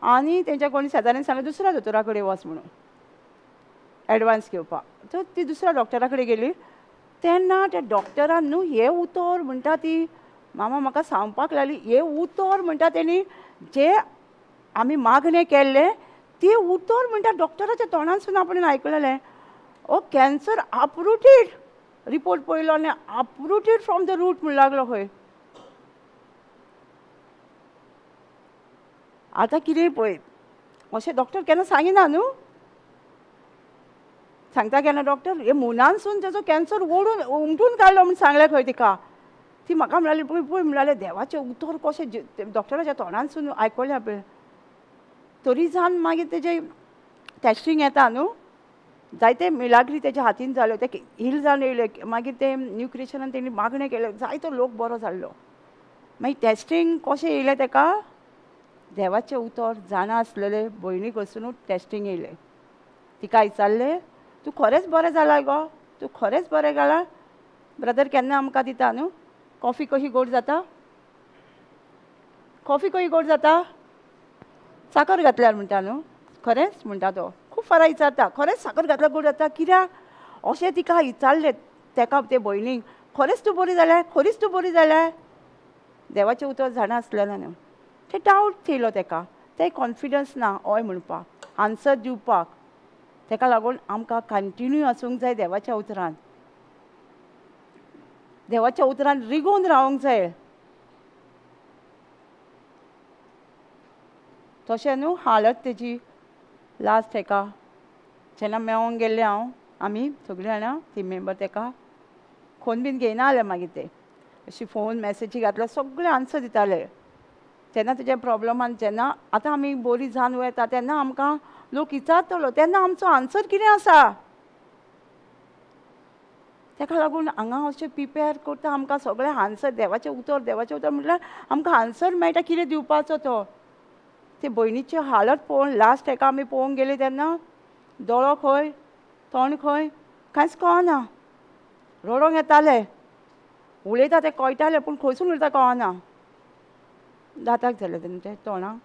आनी तेंच्या कोणी शेजाऱ्यान सांगलें दुसऱ्या दोतोरा कडेन वच म्हणून एडवांस घेवपाक. तर ती दुसऱ्या डॉक्टरा कडेन गेली तेन्ना त्या डॉक्टरान न्हू हें उतर म्हणटा ती मामा म्हाका सांगपाक लागली, हें उतर म्हणटा तेणी जे आमी मागणें केल्लें तें उतर म्हणटा डॉक्टराच्या तोंडांतसून आपणें आयकलेलें. ओ कॅन्सर अपरुटेड, रिपोर्ट पळयलो आनी अपरुटेड फ्रॉम the root म्हण लागलो खंय. आतां कितें पळय अशें डॉक्टर केन्ना सांगिना न्हू, सांगता केन्ना डॉक्टर हे मुनानसून तेजो कॅन्सर ओडून उमटून काडलो म्हूण सांगलें खंय तिका. ती म्हाका म्हणाली पळय पळय म्हणाले देवाचें उतर कशें डॉक्टराच्या तोंडांतसून आयकलें पळय. तरी जावन मागीर तेजें टेस्टींग येता न्हू, जायते मिलाग्री तेज्या हातीन जाल्यो, ते हील जावन येयले. मागीर ते न्यू क्रिएशनान तेणी मागणें केलें, जायतो लोक बरो जाल्लो. मागीर टेस्टींग कशें येयलें तेका, देवाचें उतर जाणा आसलेले भयणी कडसून टेस्टींग येयलें. तिका विचारलें तूं खरेंच बरें जालां गो, तूं खरेंच बरें जालां? ब्रदर केन्ना आमकां दिता न्हू कॉफी कशी गोड जाता, कॉफी कशी गोड जाता साकर घातल्यार म्हणटा न्हू, खरेंच म्हणटा तो खूब फारां विचारता खरेंच साकर घातल्यार गोड जाता कित्याक अशें तिका विचारलें तेका ते भयणीक, खरेंच तूं बरी जाल्या, खरीच तूं बरी जाल्या? देवाचें उतर जाणा आसलें ना न्हू, ते डावट येयलो तेका, ते कॉन्फिडन्स ना हय म्हणपाक, आन्सर दिवपाक. तेका लागून आमकां कंटिन्यू आसूंक जाय देवाच्या उतरान, देवाच्या उतरान रिगोवन रावंक जाय. तशें न्हू हालत तेजी लास्ट तेका जेन्ना मेळोंक गेल्लें हांव, आमी सगळीं जाणां ती मेंबर तेका फोन बीन घेयना जालें मागीर ते अशी फोन मॅसेजी घातल्या सगळे आन्सर दिताले. तेन्ना तेज्या प्रोब्लमान जेन्ना आतां आमी बरी जावन वयता तेन्ना आमकां लोक विचारतलो तेन्ना आमचो आन्सर कितें आसा. तेका लागून हांगा अशें प्रिपेर करता आमकां सगळें आन्सर देवाचें उतर, देवाचें उतर म्हटल्यार आमकां आन्सर मेळटा कितें दिवपाचो तो. ते भयणीची हालत पळोवन लास्ट तेका आमी पळोवंक गेली तेन्ना दोळो खंय तोंड खंय कांयच कळना, रडोंक येतालें, उलयता तें कळटालें पूण खंयसून उलयता कळना. दाताक जालें तेंच्या तोंडाक.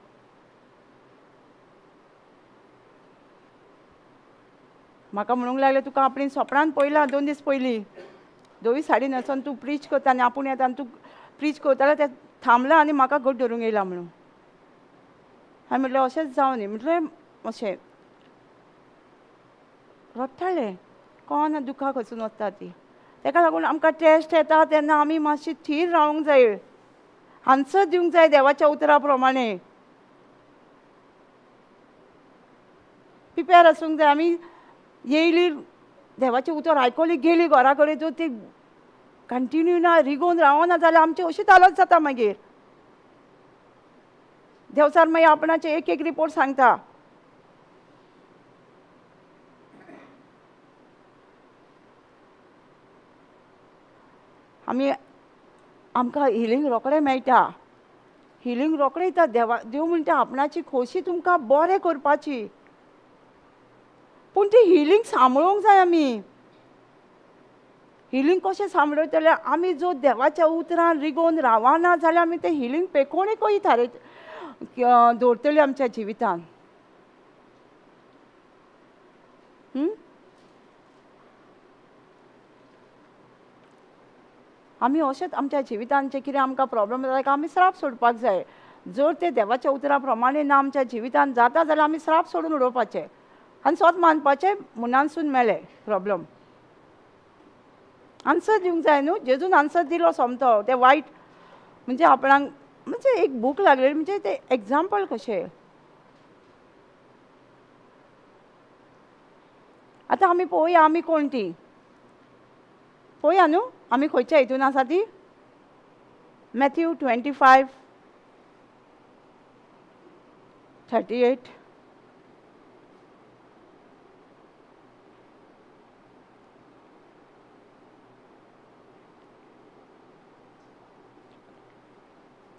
म्हाका म्हणूंक लागलें तुका आपणे सोपणान पळयलां 2 दीस पयलीं, धवी साडी न्हेसून तूं प्रीच करता आनी आपूण येता आनी तूं प्रीच करताले तें थांबलां आनी म्हाका घट धरूंक येयला म्हणून. हांवें म्हटलें अशेंच जावं न्ही, म्हटलें अशें रडटालें, कळना दुखां खंयसून वता ती. तेका लागून आमकां टेस्ट येता तेन्ना आमी मातशी थीर रावंक जाय, आन्सर दिवंक जाय देवाच्या उतरा प्रमाणे, प्रिपेर आसूंक जाय. आमी येयली देवाचें उतर आयकली गेली घरा कडेन, जर ती कंटिन्यू ना रिगोवन रावना जाल्यार आमची अशीच हालत जाता. मागीर देवचार मागीर आपणाचे एक एक रिपोर्ट सांगता. आमी आमकां हिलींग रोखडें मेळटा, हिलींग रोखडें येता. देवा देव म्हणटा आपणाची खोशी तुमकां बरें करपाची, पूण ती हिलींग सांबाळूंक जाय. आमी हिलींग कशें सांबाळटले? आमी जो देवाच्या उतरान रिगोवन रावना जाल्यार आमी तें हिलींग पेकोणी कशी थारयत दवरतली आमच्या जिवितान. आमी अशेंच आमच्या जिवितान जें कितें आमकां प्रोब्लम जाता आमी श्राप सोडपाक जाय. जर ते देवाच्या उतरा प्रमाणे ना आमच्या जिवितान जाता जाल्यार आमी श्राप सोडून उडोवपाचें आनी स्वत मानपाचें मुनानसून मेलें प्रोब्लम. आन्सर दिवंक जाय न्हू, जेजून आन्सर दिलो सोमतो. ते वायट म्हणजे आपणाक म्हणजे एक भूक लागलेली म्हणजे ते एग्जाम्पल कशें. आतां आमी पळोवया आमी कोण ती, पळोवया न्हू आमी खंयच्या हितून आसा ती. मॅथ्यू 25:38.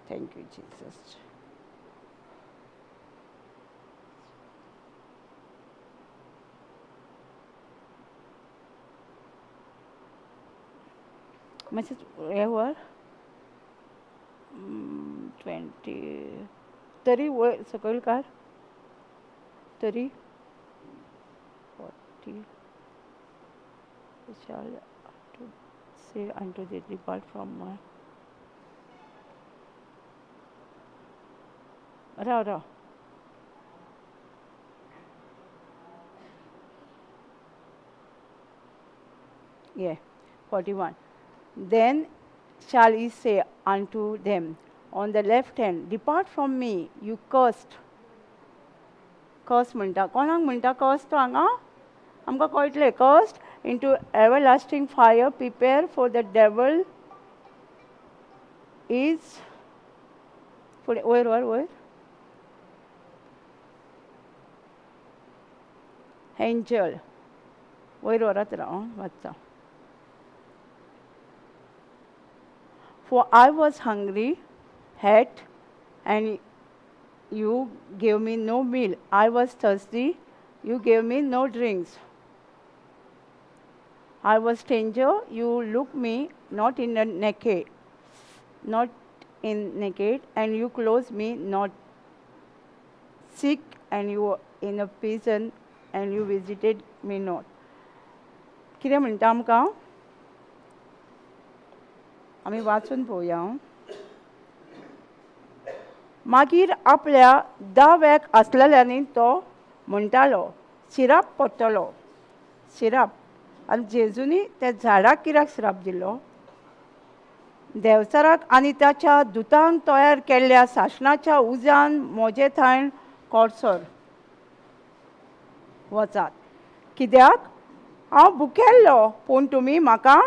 Thank you, Jesus. मातशें हें व्हर 20 तरी वयर सकयल काड तरी 40 shall to say unto thee, depart from my Rao Rao Yeah, 41. Then shall he say unto them on the left hand, depart from me, you cursed. Cursed म्हणटा कोणाक म्हणटा cursed तो हांगा आमकां कळटलें. Cursed into everlasting fire, prepare for the devil is फुडें वयर वयर वयर एंजल वयर वरात राव वाचता. For I was hungry, had, and you gave me no meal. I was thirsty, you gave me no drinks. I was stranger, you looked me not in a naked, not in naked, and you clothed me not sick, and you were in a prison, and you visited me not. कितें म्हणटा आमकां आमी वाचून पळोवया. मागीर आपल्या दाव्याक आसलेल्यांनी तो म्हणटालो सिराप पडटलो सिराप. आनी जेजूनी त्या झाडाक कित्याक सिराप दिलो? देंवचाराक आनी ताच्या दुतांक तयार केल्ल्या सासणाच्या उज्यान म्हजे थंय कोडसर वचात. कित्याक हांव भुकेल्लो पूण तुमी म्हाका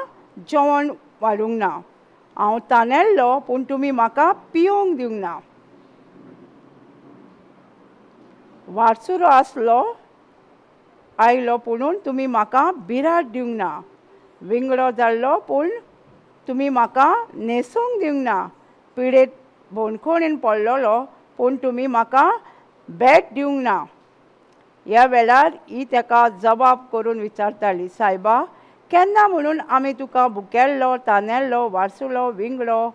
जेवण वाडूंक ना, हांव तानेल्लो पूण तुमी म्हाका पिवंक दिवंक ना, वारसुरो आसलो आयलो पुणून तुमी म्हाका बिराड दिवंक ना, विंगडो जाल्लो पूण तुमी म्हाका न्हेसूंक दिवंक ना, पिडेत बोणखोणीन पडलेलो पूण तुमी म्हाका भेट दिवंक ना. ह्या वेळार ही ताका जबाब करून विचारताली, सायबा केन्ना म्हणून आमी तुका भुकेल्लो तानेल्लो वारसुलो विंगडो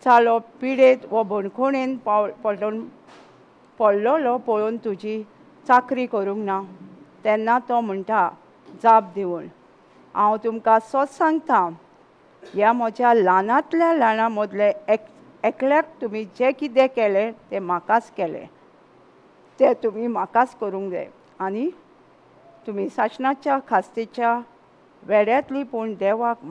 जालो पिडेत वो बणखोणेन पडून पडलेलो पळोवन तुजी चाकरी करूंक ना? तेन्ना तो म्हणटा जाप दिवन, हांव तुमकां सत सांगता, ह्या म्हज्या ल्हानांतल्या ल्हानां मदले एकल्याक तुमी जें कितें केलें तें म्हाकाच केलें, तें तुमी म्हाकाच करूंक जाय. आनी तुमी सासणाच्या खास्तेच्या वेड्यांतली पूण देवाक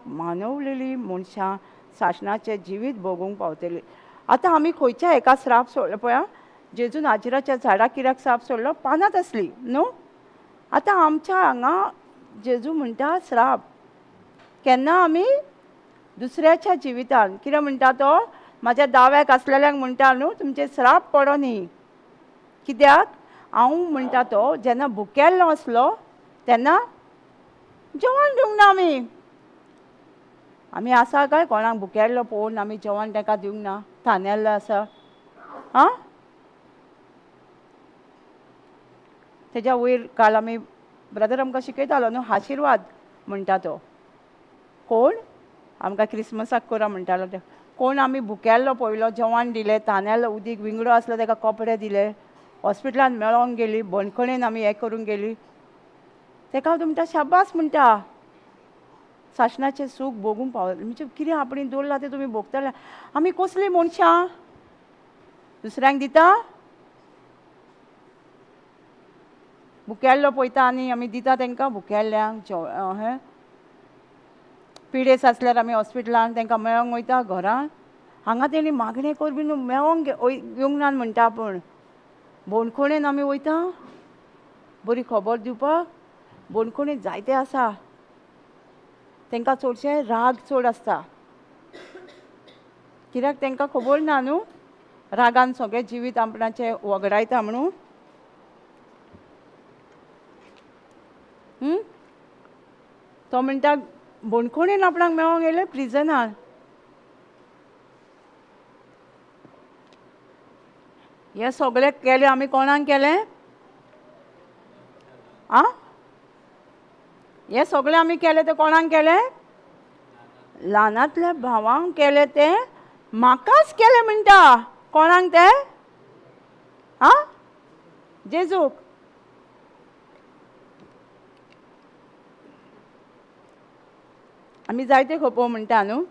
मानवलेली मनशां सासणाचें जिवीत भोगूंक पावतली. आतां आमी खंयच्या एका श्राप सोडलो पळया, जेजून आजिराच्या झाडाक कित्याक श्राप सोडलो? पानांत आसली न्हू. आतां आमच्या हांगा जेजू म्हणटा श्राप केन्ना आमी दुसऱ्याच्या जिवितान कितें म्हणटा तो म्हाज्या दाव्याक आसलेल्यांक म्हणटा न्हू तुमचे श्राप पडो न्ही. कित्याक हांव म्हणटा तो जेन्ना भुकेल्लो आसलो तेन्ना जेवण दिवंक ना. आमी आमी आसा काय कोणाक भुकेल्लो पळोवन आमी जेवण ताका दिवंक ना, तानेल्लो आसा आं. तेज्या वयर काल आमी ब्रदर आमकां शिकयतालो न्हू आशिर्वाद म्हणटा तो कोण आमकां क्रिसमसाक करा म्हणटालो ते कोण आमी भुकेल्लो पळयलो जेवण दिलें, तानेल्लो उदीक विंगडो आसलो ताका कपडे दिले, हॉस्पिटलान मेळोंक गेली, बंदखणीन आमी हें करूंक गेली, ताका हांव म्हणटा शाबास म्हणटा सासणाचें सूख भोगूंक पावलें. म्हणजे कितें आपणें दवरलां तें तुमी भोगतले. आमी कसलीं मनशां दुसऱ्यांक दिता, भुकेल्लो पळयता आनी आमी दिता तांकां भुकेल्ल्यांक हें पिडेस आसल्यार आमी हॉस्पिटलान तांकां मेळोंक वयता घरान. हांगा तेणी मागणें कर बीन मेळोंक येवंक ना म्हणटा आपूण. बोणखोणेन आमी वयता बरी खबर दिवपाक. बोणखोणेन जायते आसा तांकां चडशे राग चड आसता, कित्याक तांकां खबर ना न्हू रागान सगळें जिवीत आपणाचें वगडायता म्हणून. तो म्हणटा बोणखोणेन आपणाक मेळोंक येयलें प्रिजनान. हें सगळें केलें आमी कोणाक केलें? आं, हें सगळें आमी केलें तें कोणाक केलें? ल्हानांतल्या भावांक केलें तें म्हाकाच केलें म्हणटा. कोणाक तें? आं, जेजूक. आमी जायते खपो म्हणटा न्हू,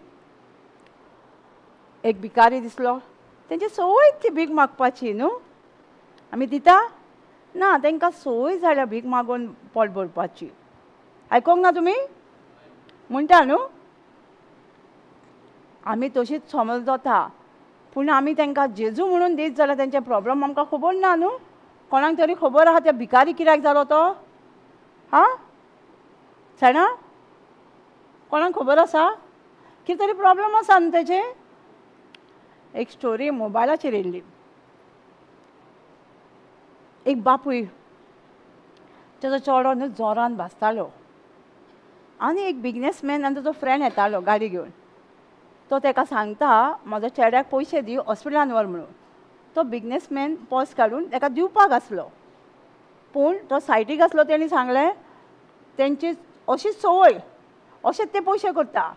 एक भिकारी दिसलो, तेंची संवय ती भीक मागपाची न्हू. आमी दिता ना, तांकां संवय जाल्या भीक मागून पोट भरपाची. आयकोंक ना तुमी म्हणटा न्हू? आमी तशीच समज जाता, पूण आमी तांकां जेजू म्हणून दीत जाल्यार तेंचे प्रोब्लम आमकां खबर ना न्हू. कोणाक तरी खबर आहा त्या भिकारी कित्याक जालो तो? हां जाणा, कोणाक खबर आसा? कितें तरी प्रोब्लम आसा न्हू तेजे. एक स्टोरी मोबायलाचेर येयल्ली. एक बापूय तेजो चेडो न्हू जोरान भाजतालो आनी एक बिजनेसमॅन आनी ताजो फ्रेंड येतालो गाडी घेवन. तो ताका सांगता म्हज्या चेड्याक पयशे दी, हॉस्पिटलान व्हर म्हणून. तो बिजनेसमॅन पर्स काडून ताका दिवपाक आसलो, पूण तो सायटीक आसलो. तेणी सांगलें तेंची अशीच संवय, अशेंच ते पयशे करता,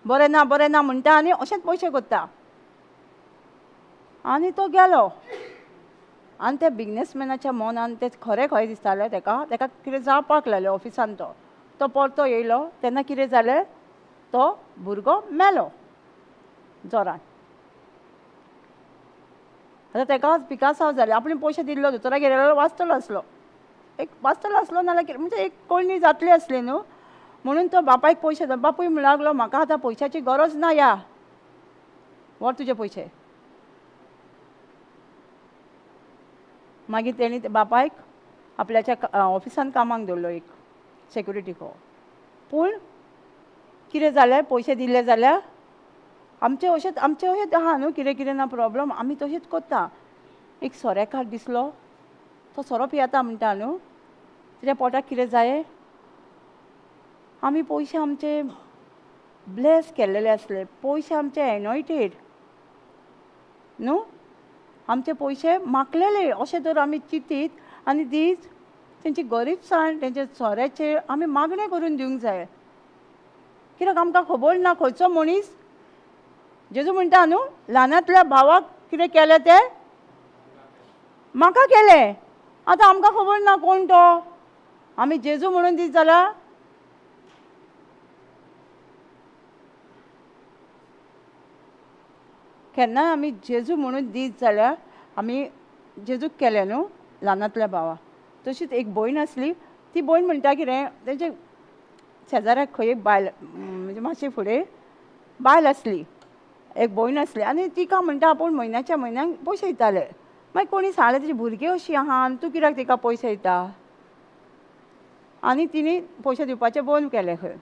बरें ना बरें ना म्हणटा आनी अशेंच पयशे करता. आनी तो गेलो आनी त्या बिजनेसमॅनाच्या मनान तें खरें खंय दिसतालें ताका, ताका कितें जावपाक लागलें ऑफिसान. तो तो परतो येयलो तेन्ना कितें जालें, तो भुरगो मेलो जोरान. आतां ताका पिकासांव जालें, आपणे पयशे दिल्लो दोतोराक गेल्यार वाचतलो आसलो, एक वाचतलो आसलो नाल्यार कितें म्हणजे एक कोळणी जातली आसली न्हू. म्हणून तो बापायक पयशे, बापूय म्हणूंक लागलो म्हाका आतां पयशाची गरज ना, या व्हर तुजे पयशे. मागीर तेणी बापायक आपल्याच्या ऑफिसान कामाक दवरलो एक सेक्युरिटी को. पूण कितें जालें, पयशे दिल्ले जाल्यार आमचें अशेंच, आमचें अशेंच आहा न्हू कितें कितें ना प्रोब्लम, आमी तशेंच करता. एक सोऱ्याकार दिसलो, तो सोरो पियेता म्हणटा न्हू, तेज्या पोटाक कितें जाय. आमी पयशे आमचे ब्लेस केल्लेले आसले, पयशे आमचे एनॉयटेड न्हू, आमचे पयशे मागलेले. अशें तर आमी चिंतीत आनी दीत तेंची गरीबसाण, तेंचे सोऱ्याचेर आमी मागणें करून दिवंक जाय. कित्याक आमकां खबर ना खंयचो मनीस. जेजू म्हणटा न्हू ल्हानांतल्या भावाक कितें केलें तें म्हाका केलें. आतां आमकां खबर ना कोण तो, आमी जेजू म्हणून दीत जाल्यार केन्नाय आमी जेजू म्हणून दीत जाल्यार आमी जेजूक केलें न्हू ल्हानांतल्या भावा. तशीच एक भयण आसली, ती भयण म्हणटा कितें, तेंचे शेजाऱ्याक खंय एक बायल, म्हणजे मातशें फुडें बायल आसली, एक भयण आसली आनी तिका म्हणटा आपूण म्हयन्याच्या म्हयन्याक पयशे दिताले. मागीर कोणी सांगलें तेजी भुरगीं अशीं आहा आनी तूं कित्याक तिका पयशे दिता? आनी तिणी पयशे दिवपाचें बंद केलें खंय.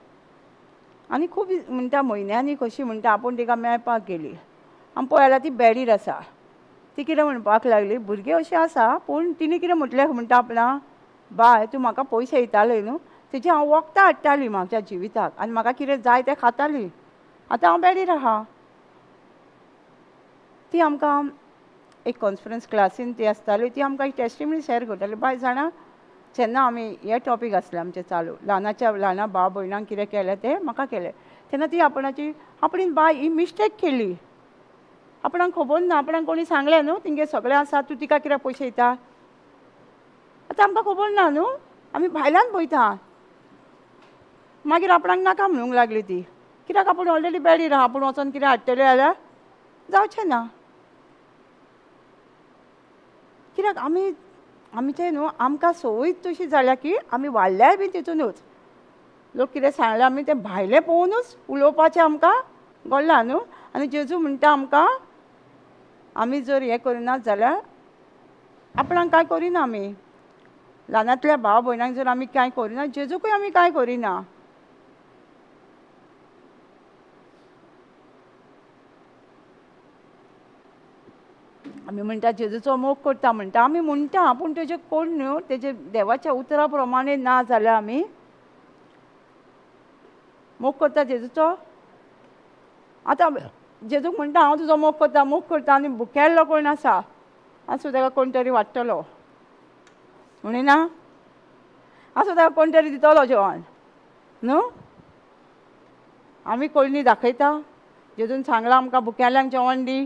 आनी खूब म्हणटा म्हयन्यांनी कशी म्हणटा आपूण तिका मेळपाक गेली आनी पळयल्यार ती बेडीर आसा. ती कितें म्हणपाक लागली, भुरगीं अशीं आसा पूण तिणें कितें म्हटलें म्हणटा आपणा, बाय तूं म्हाका पयशे दिताले न्हू, तेजी हांव वखदां हाडटाली म्हाज्या जिविताक आनी म्हाका कितें जाय तें खाताली, आतां हांव बेडीर आहा. ती आमकां एक कॉन्फरन्स क्लासीन ती आसताली, ती आमकां एक टेस्टिमनी शेअर करताली. बाय जाणा, जेन्ना आमी हे टॉपीक आसले आमचें चालू, ल्हानाच्या ल्हाना भाव भयणांक कितें केलें तें म्हाका केलें, तेन्ना ती आपणाची आपणें बाय ही मिस्टेक केली, आपणाक खबर ना, आपणाक कोणी सांगलें न्हू तिंगे सगळें आसा, तूं तिका कित्याक पयशे दिता? आतां आमकां खबर ना न्हू, आमी भायल्यान पळयता. मागीर आपणाक नाका म्हणूंक लागली ती, कित्याक आपूण ऑलरेडी बेडीर आहा, आपूण वचोन कितें हाडटलें जाल्यार जावचें ना. कित्याक आमी आमचें न्हू आमकां संवय तशी जाल्या की आमी वाडल्याय बी तितूनच. लोक कितें सांगलें आमी तें भायलें पळोवनूच उलोवपाचें आमकां गोडलां न्हू. आनी जेजू म्हणटा आमकां आमी जर हें करिनात जाल्यार आपणाक कांय करिना आमी, ल्हानांतल्या भाव भयणांक जर आमी कांय करिना, जेजूकूय आमी कांय करिना. आमी म्हणटा जेजूचो मोग करता म्हणटा आमी म्हणटा, पूण तेजे कोण न्हू तेजे देवाच्या उतरा प्रमाणे ना जाल्यार आमी मोग करता जेजूचो. आतां जेजूक म्हणटा हांव तुजो मोग करता मोग करता आनी भुकेल्लो कोण आसा, आसूं ताका कोण तरी वाडटलो म्हणिना, आसूं ताका कोण तरी दितलो जेवण. न्हू? आमी कोळणी दाखयता, जेजून सांगलां आमकां भुकेल्यांक जेवण दी,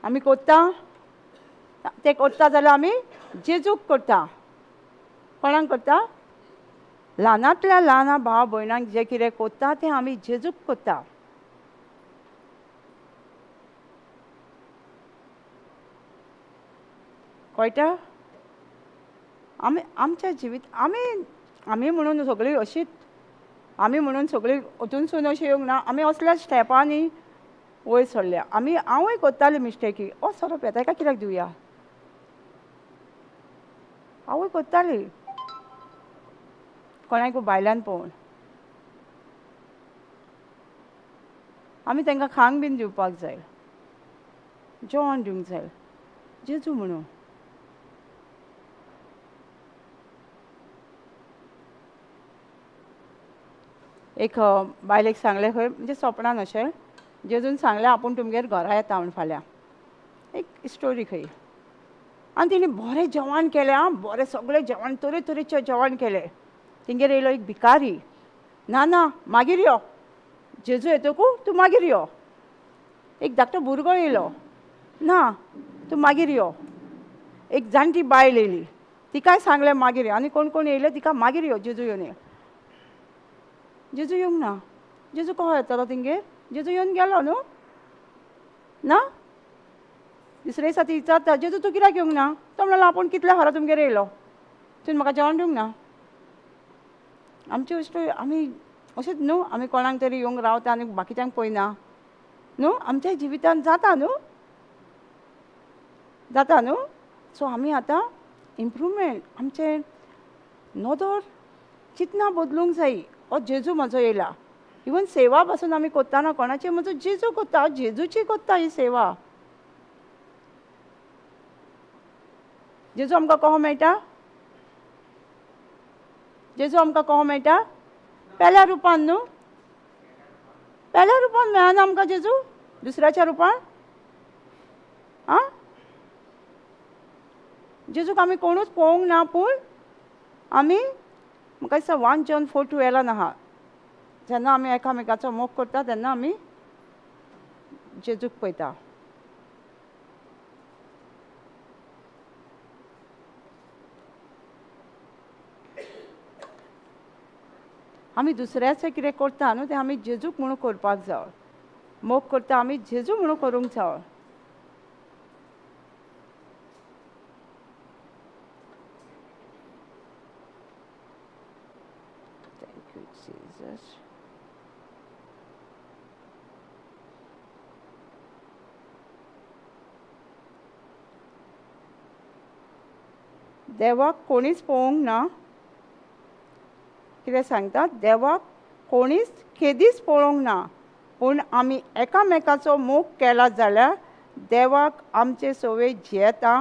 आमी कोत्ता तें कोत्ता जाल्यार आमी जेजूक करता. कोणाक करता? ल्हानांतल्या ल्हान भाव भयणांक जें कितें कोत्ता तें आमी जेजूक कोत्ता. कळटा? आमी आमच्या जिवीत आमी आमी म्हणून सगळीं अशीच, आमी म्हणून सगळीं वचूनसून अशें येवंक ना, आमी असल्या स्टेपांनी वयर सरल्या. आमी हांवूय करतालें मिस्टेकी, ओ सोरो पिता ताका कित्याक दिवया, हांवूय करताली कोणाकूय भायल्यान पळोवन. आमी तांकां खांक बीन दिवपाक जाय, जेवण दिवंक जाय, जेजू म्हणून. एक बायलेक सांगलें खंय, म्हणजे सोपणान अशें जेजून सांगलें आपूण तुमगेर घरा येता म्हूण फाल्यां, एक स्टोरी खंय. आनी तिणें बरें जेवण केलें आं, बरें सगळें जेवण तरेतरेचें जेवण केलें. तेंगेर येयलो एक भिकारी, ना ना मागीर यो, जेजू येतकू तूं मागीर यो. एक धाकटो भुरगो येयलो, ना तूं मागीर यो. एक जाणटी बायल येयली, तिकाय सांगलें मागीर यो. आनी कोण कोण येयले तिका मागीर यो, जेजू येवन. जेजू येवंक ना, जेजू कसो येतलो तेंगेर? जेजू येवन गेलो न्हू ना. दुसरे दिसा ती विचारता, जेजू तूं कित्याक येवंक ना? तो म्हणलो आपूण कितल्या हरा तुमगेर येयलो, तुवें म्हाका जेवण दिवंक ना. आमची वस्तू आमी अशेंच न्हू, आमी कोणाक तरी येवंक रावता आनी बाकीच्यांक पळयना न्हू, आमच्या जिवितान जाता न्हू, जाता न्हू. सो आमी आतां इम्प्रूवमेंट, आमचें नदर चिंतना बदलूंक जाय. हो जेजू म्हजो येयला, इवन सेवा पासून आमी कोत्ताना कोणाची, म्हजो जेजू कोत्ता, जेजूची कोत्ता ही सेवा. जेजू आमकां कसो मेळटा? जेजू आमकां कसो मेळटा? पेल्या रुपान न्हू, पेल्या रुपान मेळना आमकां जेजू, दुसऱ्याच्या रुपान. आं, जेजूक आमी कोणूच पळोवंक ना, पूण आमी म्हाका दिसता 1 John 4:12 आहा, जेन्ना आमी एकामेकाचो मोग करता तेन्ना आमी जेजूक पळयता. आमी दुसऱ्याचें कितें करता न्हू तें आमी जेजूक म्हणून करपाक जाय, मोग करता आमी जेजू म्हणून करूंक जाय. Thank you Jesus. देवाक कोणीच पळोवंक ना, कितें सांगता, देवाक कोणीच केदीच पळोवंक ना, पूण आमी एकामेकाचो मोग केला जाल्यार देवाक आमचे सवे जियेता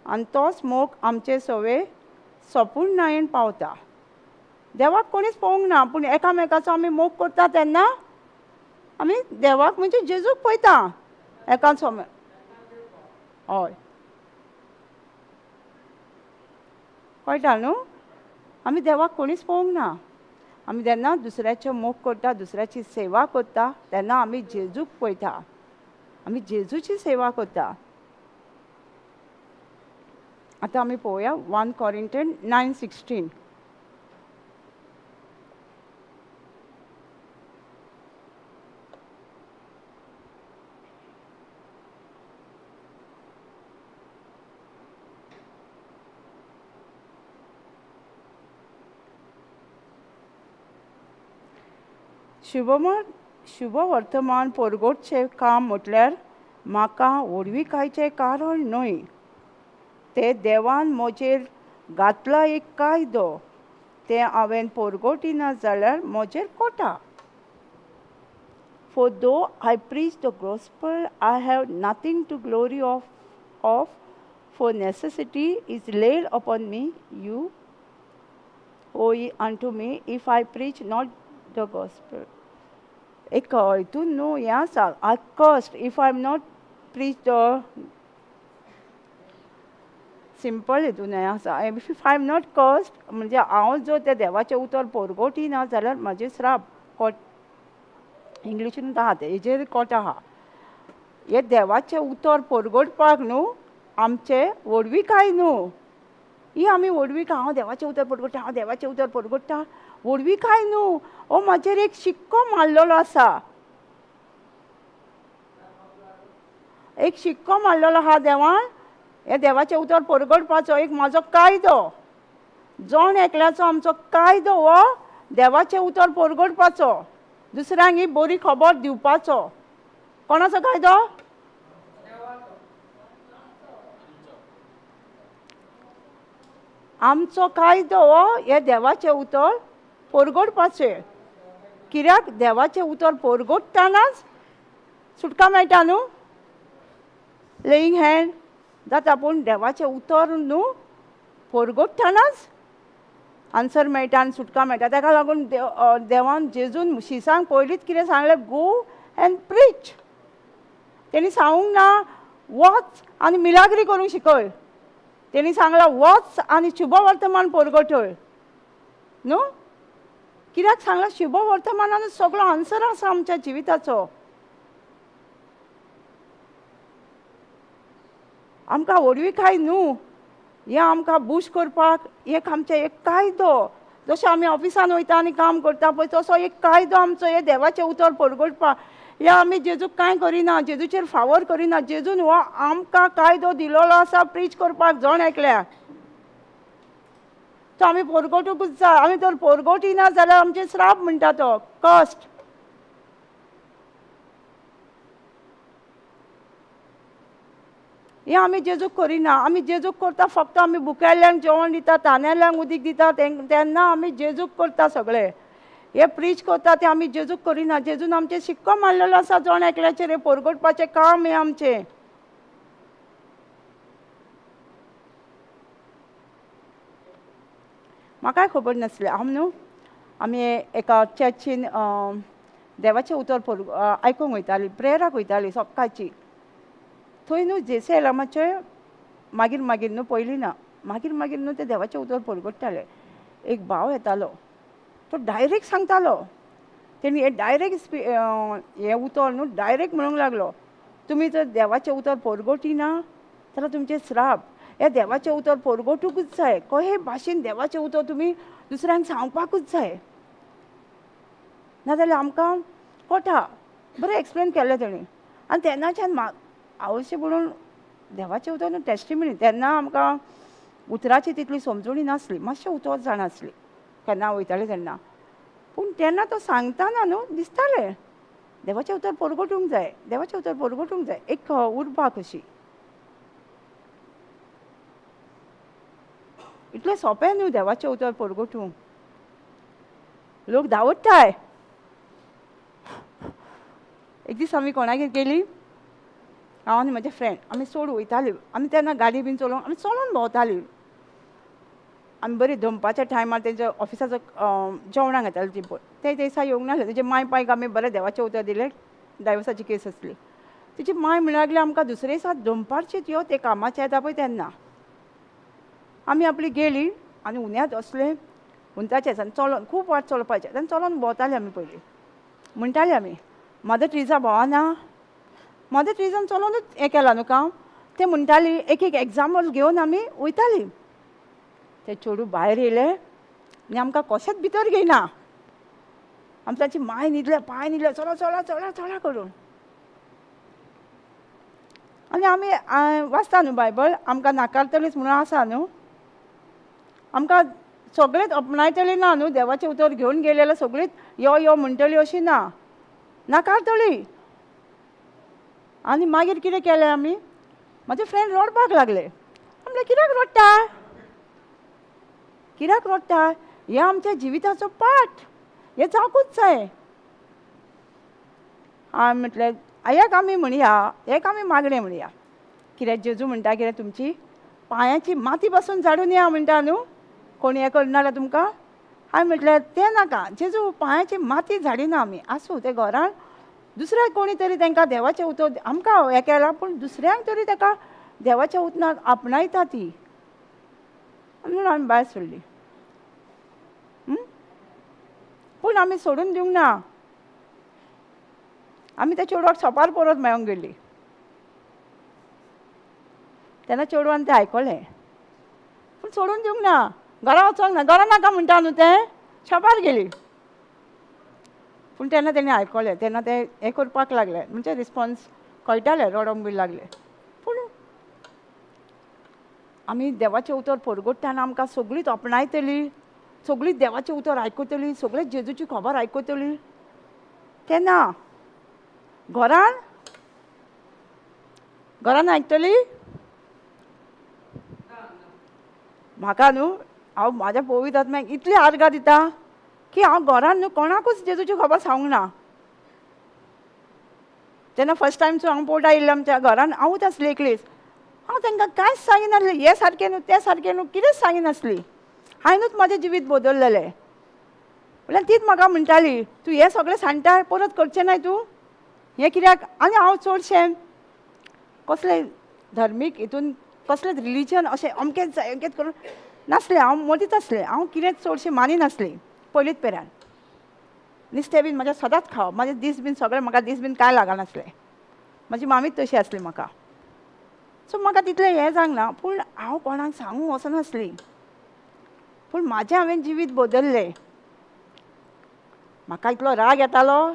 आनी तोच मोग आमचे सवे सोपूर्णायेन पावता. देवाक कोणीच पळोवंक ना, पूण एकामेकाचो आमी मोग करता तेन्ना आमी देवाक म्हणजे जेजूक पळयता एकाचो. हय, कळटा न्हू? आमी देवाक कोणीच पळोवंक ना, आमी जेन्ना दुसऱ्याचो मोग करता, दुसऱ्याची सेवा करता तेन्ना आमी जेजूक पळयता, आमी जेजूची सेवा करता. आतां आमी पळोवया 1 Corinthians 9:16. शुभ वर्तमान परगटचें काम म्हटल्यार म्हाका व्हडविकायचें कारण न्हय, तें देवान म्हजेर घातला एक कायदो, तें हांवें परगटिना जाल्यार म्हजेर कोटा. For though I preach the gospel I have nothing to glory of for necessity is laid upon me, you owe ye unto me if I preach not the gospel. एक हितून न्हू हें आसा, I cursed if I am not preach the. Simple हितून हें आसा. If I am not cursed म्हणजे हांव जर त्या देवाचें उतर पोरगोटी ना जाल्यार म्हाजेर श्राप. कोट इंग्लिशीन आहा तें, हेजेर कोट आहा. हें देवाचें उतर पोरगोटपाक न्हू आमचें व्हडविकाय न्हू. ही आमी व्हडविकाय, हांव देवाचें उतर पोरगोट्टा, हांव देवाचें उतर पोरगोट्टा, व्हडविकाय न्हू. हो म्हाजेर एक शिक्को मारलेलो आसा, एक शिक्को मारलेलो आहा देवान. हे देवाचें उतर परगटपाचो एक म्हाजो कायदो, जण एकल्याचो आमचो कायदो हो देवाचें उतर परगटपाचो, दुसऱ्यांक ही बरी खबर दिवपाचो. कोणाचो कायदो? आमचो कायदो हो हे देवाचें उतर परगटपाचें. कित्याक देवाचें उतर परगटतानाच सुटका मेळटा न्हू, लेईंग हँड जाता. पूण देवाचें उतर न्हू परगटतानाच आन्सर मेळटा आनी सुटका मेळटा. ताका लागून देवान जेजून शिसांक पयलींच कितें सांगलें, गो एंड प्रीच. तेणी सांगूंक ना वच आनी मिलाग्री करूंक शिकय, तेणी सांगलां वच आनी शुभ वर्तमान परगटय न्हू. कित्याक सांगलां? शुभ वर्तमानान सगळो आन्सर आसा आमच्या जिविताचो. आमकां व्हडविकाय न्हू, हें आमकां बूश करपाक एक आमचें एक कायदो. जशें आमी ऑफिसान वयता आनी काम करता पळय तसो एक कायदो आमचो हे देवाचें उतर परगटपाक. हे आमी जेजूक कांय करिना, जेजूचेर फावर करिना. जेजून हो आमकां कायदो दिलोलो आसा प्रीच करपाक जण एकल्याक. तो आमी परगटूंकूच जाय. आमी जर परगटिना जाल्यार आमचें श्राप म्हणटा तो, कश्ट. हें आमी जेजूक करिना. आमी जेजूक करता फक्त आमी भुकेल्ल्यांक जेवण दिता, तानेल्यांक उदीक दिता, तेन्ना आमी जेजूक करता सगळें. हे प्रीच करता तें आमी जेजूक करिना. जेजून आमचें शिक्को मारलेलो आसा जण एकल्याचेर. हें परगटपाचें काम हें आमचें. म्हाकाय खबर नासलें. हांव न्हू आमी एका चर्चीन देवाचें उतर आयकूंक वयतालीं, प्रेयराक वयतालीं सकाळची. थंय न्हू जेसे एलामाचे मागीर मागीर न्हू, पयलीं ना, मागीर मागीर न्हू ते देवाचें उतर परगट्टाले. एक भाव येतालो, तो डायरेक्ट सांगतालो. तेणी हें डायरेक्ट हें उतर न्हू डायरेक्ट म्हणूंक लागलो, तुमी जर देवाचें उतर परगटिना जाल्यार तुमचें श्राप. हें देवाचें उतर परगटूंकूच जाय. कहे भाशेन देवाचें उतर तुमी दुसऱ्यांक सांगपाकूच जाय, नाजाल्यार आमकां कोटा. बरें एक्सप्लेन केलें तेणी. आनी तेन्नाच्यान आवश्य म्हणून देवाचें उतर न्हू टेस्टिमनी. तेन्ना आमकां उतराची तितली समजणी नासली, मातशें उतर जाणासली केन्ना वयतालें तेन्ना. पूण तेन्ना तो सांगतना न्हू दिसतालें देवाचें उतर परगटूंक जाय, देवाचें उतर परगटूंक जाय, एक उर्बा कशी. इतलें सोंपें न्हू देवाचें उतर परगटूंक. लोक धांवताय. एक दीस आमी कोणागेर गेली, हांव आनी म्हजे फ्रेंड, आमी चड वयताली. आमी तेन्ना गाडी बीन चलोवन आमी चलोवन भोंवताली. आमी बरी दनपारच्या टायमार तेंच्या ऑफिसाचो जेवणाक येताली ती. पळय ते दिसा येवंक नासले. तेजे माय पायक आमी बरें देवाचें उतर दिलें. डायवर्साची केस आसली. तिची माय म्हणूंक लागली आमकां दुसरे दिसा दनपारचीच यो, ते कामाचे येता पळय तेन्ना. आमी आपली गेली आनी उन्यांत असलें हुंताचें आनी चलोन खूब वाट चलपाचें. तेन्ना चलोन भोंवताली आमी पयलीं. म्हणटाली आमी मदर ट्रिजा भोंवना, मदर ट्रिजान चलोनूच हें केलां न्हू काम. ते म्हणटाली एक एक एग्जाम्पल घेवन आमी वयताली. ते चेडूं भायर येयलें आनी आमकां कशेंच भितर घेयना. आमी ताची माय न्हिदले, पांय न्हिदले, चलो चला चला चला करून. आनी आमी वाचता न्हू बायबल, आमकां नाकारतलीच म्हणून आसा न्हू, आमकां सगळेच आपणायतली ना न्हू. देवाचें उतर घेवन गेलें जाल्यार सगळींच यो यो म्हणटली अशी ना, नाकारतली. आनी मागीर कितें केलें आमी, म्हाजे फ्रेंड रडपाक लागले. म्हणलें कित्याक रडटा, कित्याक रडटा, हें आमच्या जिविताचो पाठ, हें जावकूच जाय. हांवें म्हटलें एक आमी म्हणया, एक आमी मागणें म्हणया, कित्याक जेजू म्हणटा कितें तुमची पांयाची माती पासून झाडून या म्हणटा न्हू, कोण हें करना जाल्यार तुमकां. हांवें म्हटलें तें नाका, जेजू पांयाची माती झाडिना आमी, आसूं तें घरान दुसऱ्या कोणी तरी तांकां देवाचें उतर आमकां हें केलां, पूण दुसऱ्यांक तरी ताका देवाच्या उतराक आपणायता ती. म्हणून आमी भायर सोडली. पूण आमी सोडून दिवंक ना. आमी त्या चेडवाक शॉपार परत मेळोंक गेली. तेन्ना चेडवान तें आयकलें, पूण सोडून दिवंक ना. घरा वचोंक ना, घरा नाका म्हणटा न्हू तें, शॉपार गेली. पूण तेन्ना तेणी आयकलें, तेन्ना तें हें करपाक लागलें, म्हणजे रिस्पोन्स कळटालें, रडोंक बी लागलें. पूण आमी देवाचें उतर परगटतना आमकां सगळींच आपणायतली, सगळीं देवाचें उतर आयकतली, सगळें जेजूची खबर आयकतली. तेन्ना घरान घरान आयकतली. म्हाका न्हू हांव म्हाज्या पवित्र आत्म्याक इतली आर्गां दिता की हांव घरान न्हू कोणाकूच जेजूची खबर सांगूंक ना. जेन्ना फर्स्ट टायम सो हांव पोर्टा येयल्लें आमच्या घरान, हांवूच आसलें एकलीच. हांव तांकां कांयच सांगिनासलें, हें सारकें न्हू तें सारकें न्हू, कितेंच सांगिनासली. हांवेनूच म्हाजें जिवीत बदललेलें. म्हणल्यार तीच म्हाका म्हणटाली, तूं हें सगळें सांगता परत करचें नाय तूं हें कित्याक. आनी हांव चडशें कसलें धर्मीक हितून कसलेंच रिलीजन अशें अमकेंच जाय अमकेंच करून नासलें. हांव मदींच आसलें, हांव कितेंच चडशें मानिनासलें पयलींच पेरान. नुस्तें बीन म्हाजें सदांच खावप, म्हाजे दीस बीन सगळें म्हाका दीस बीन कांय लागनासलें. म्हाजी मामीच तशी आसली म्हाका. सो म्हाका तितलें हें जावंक ना. पूण हांव कोणाक सांगूंक वचनासली. पूण म्हाजें हांवें जिवीत बदल्लें. म्हाका इतलो राग येतालो,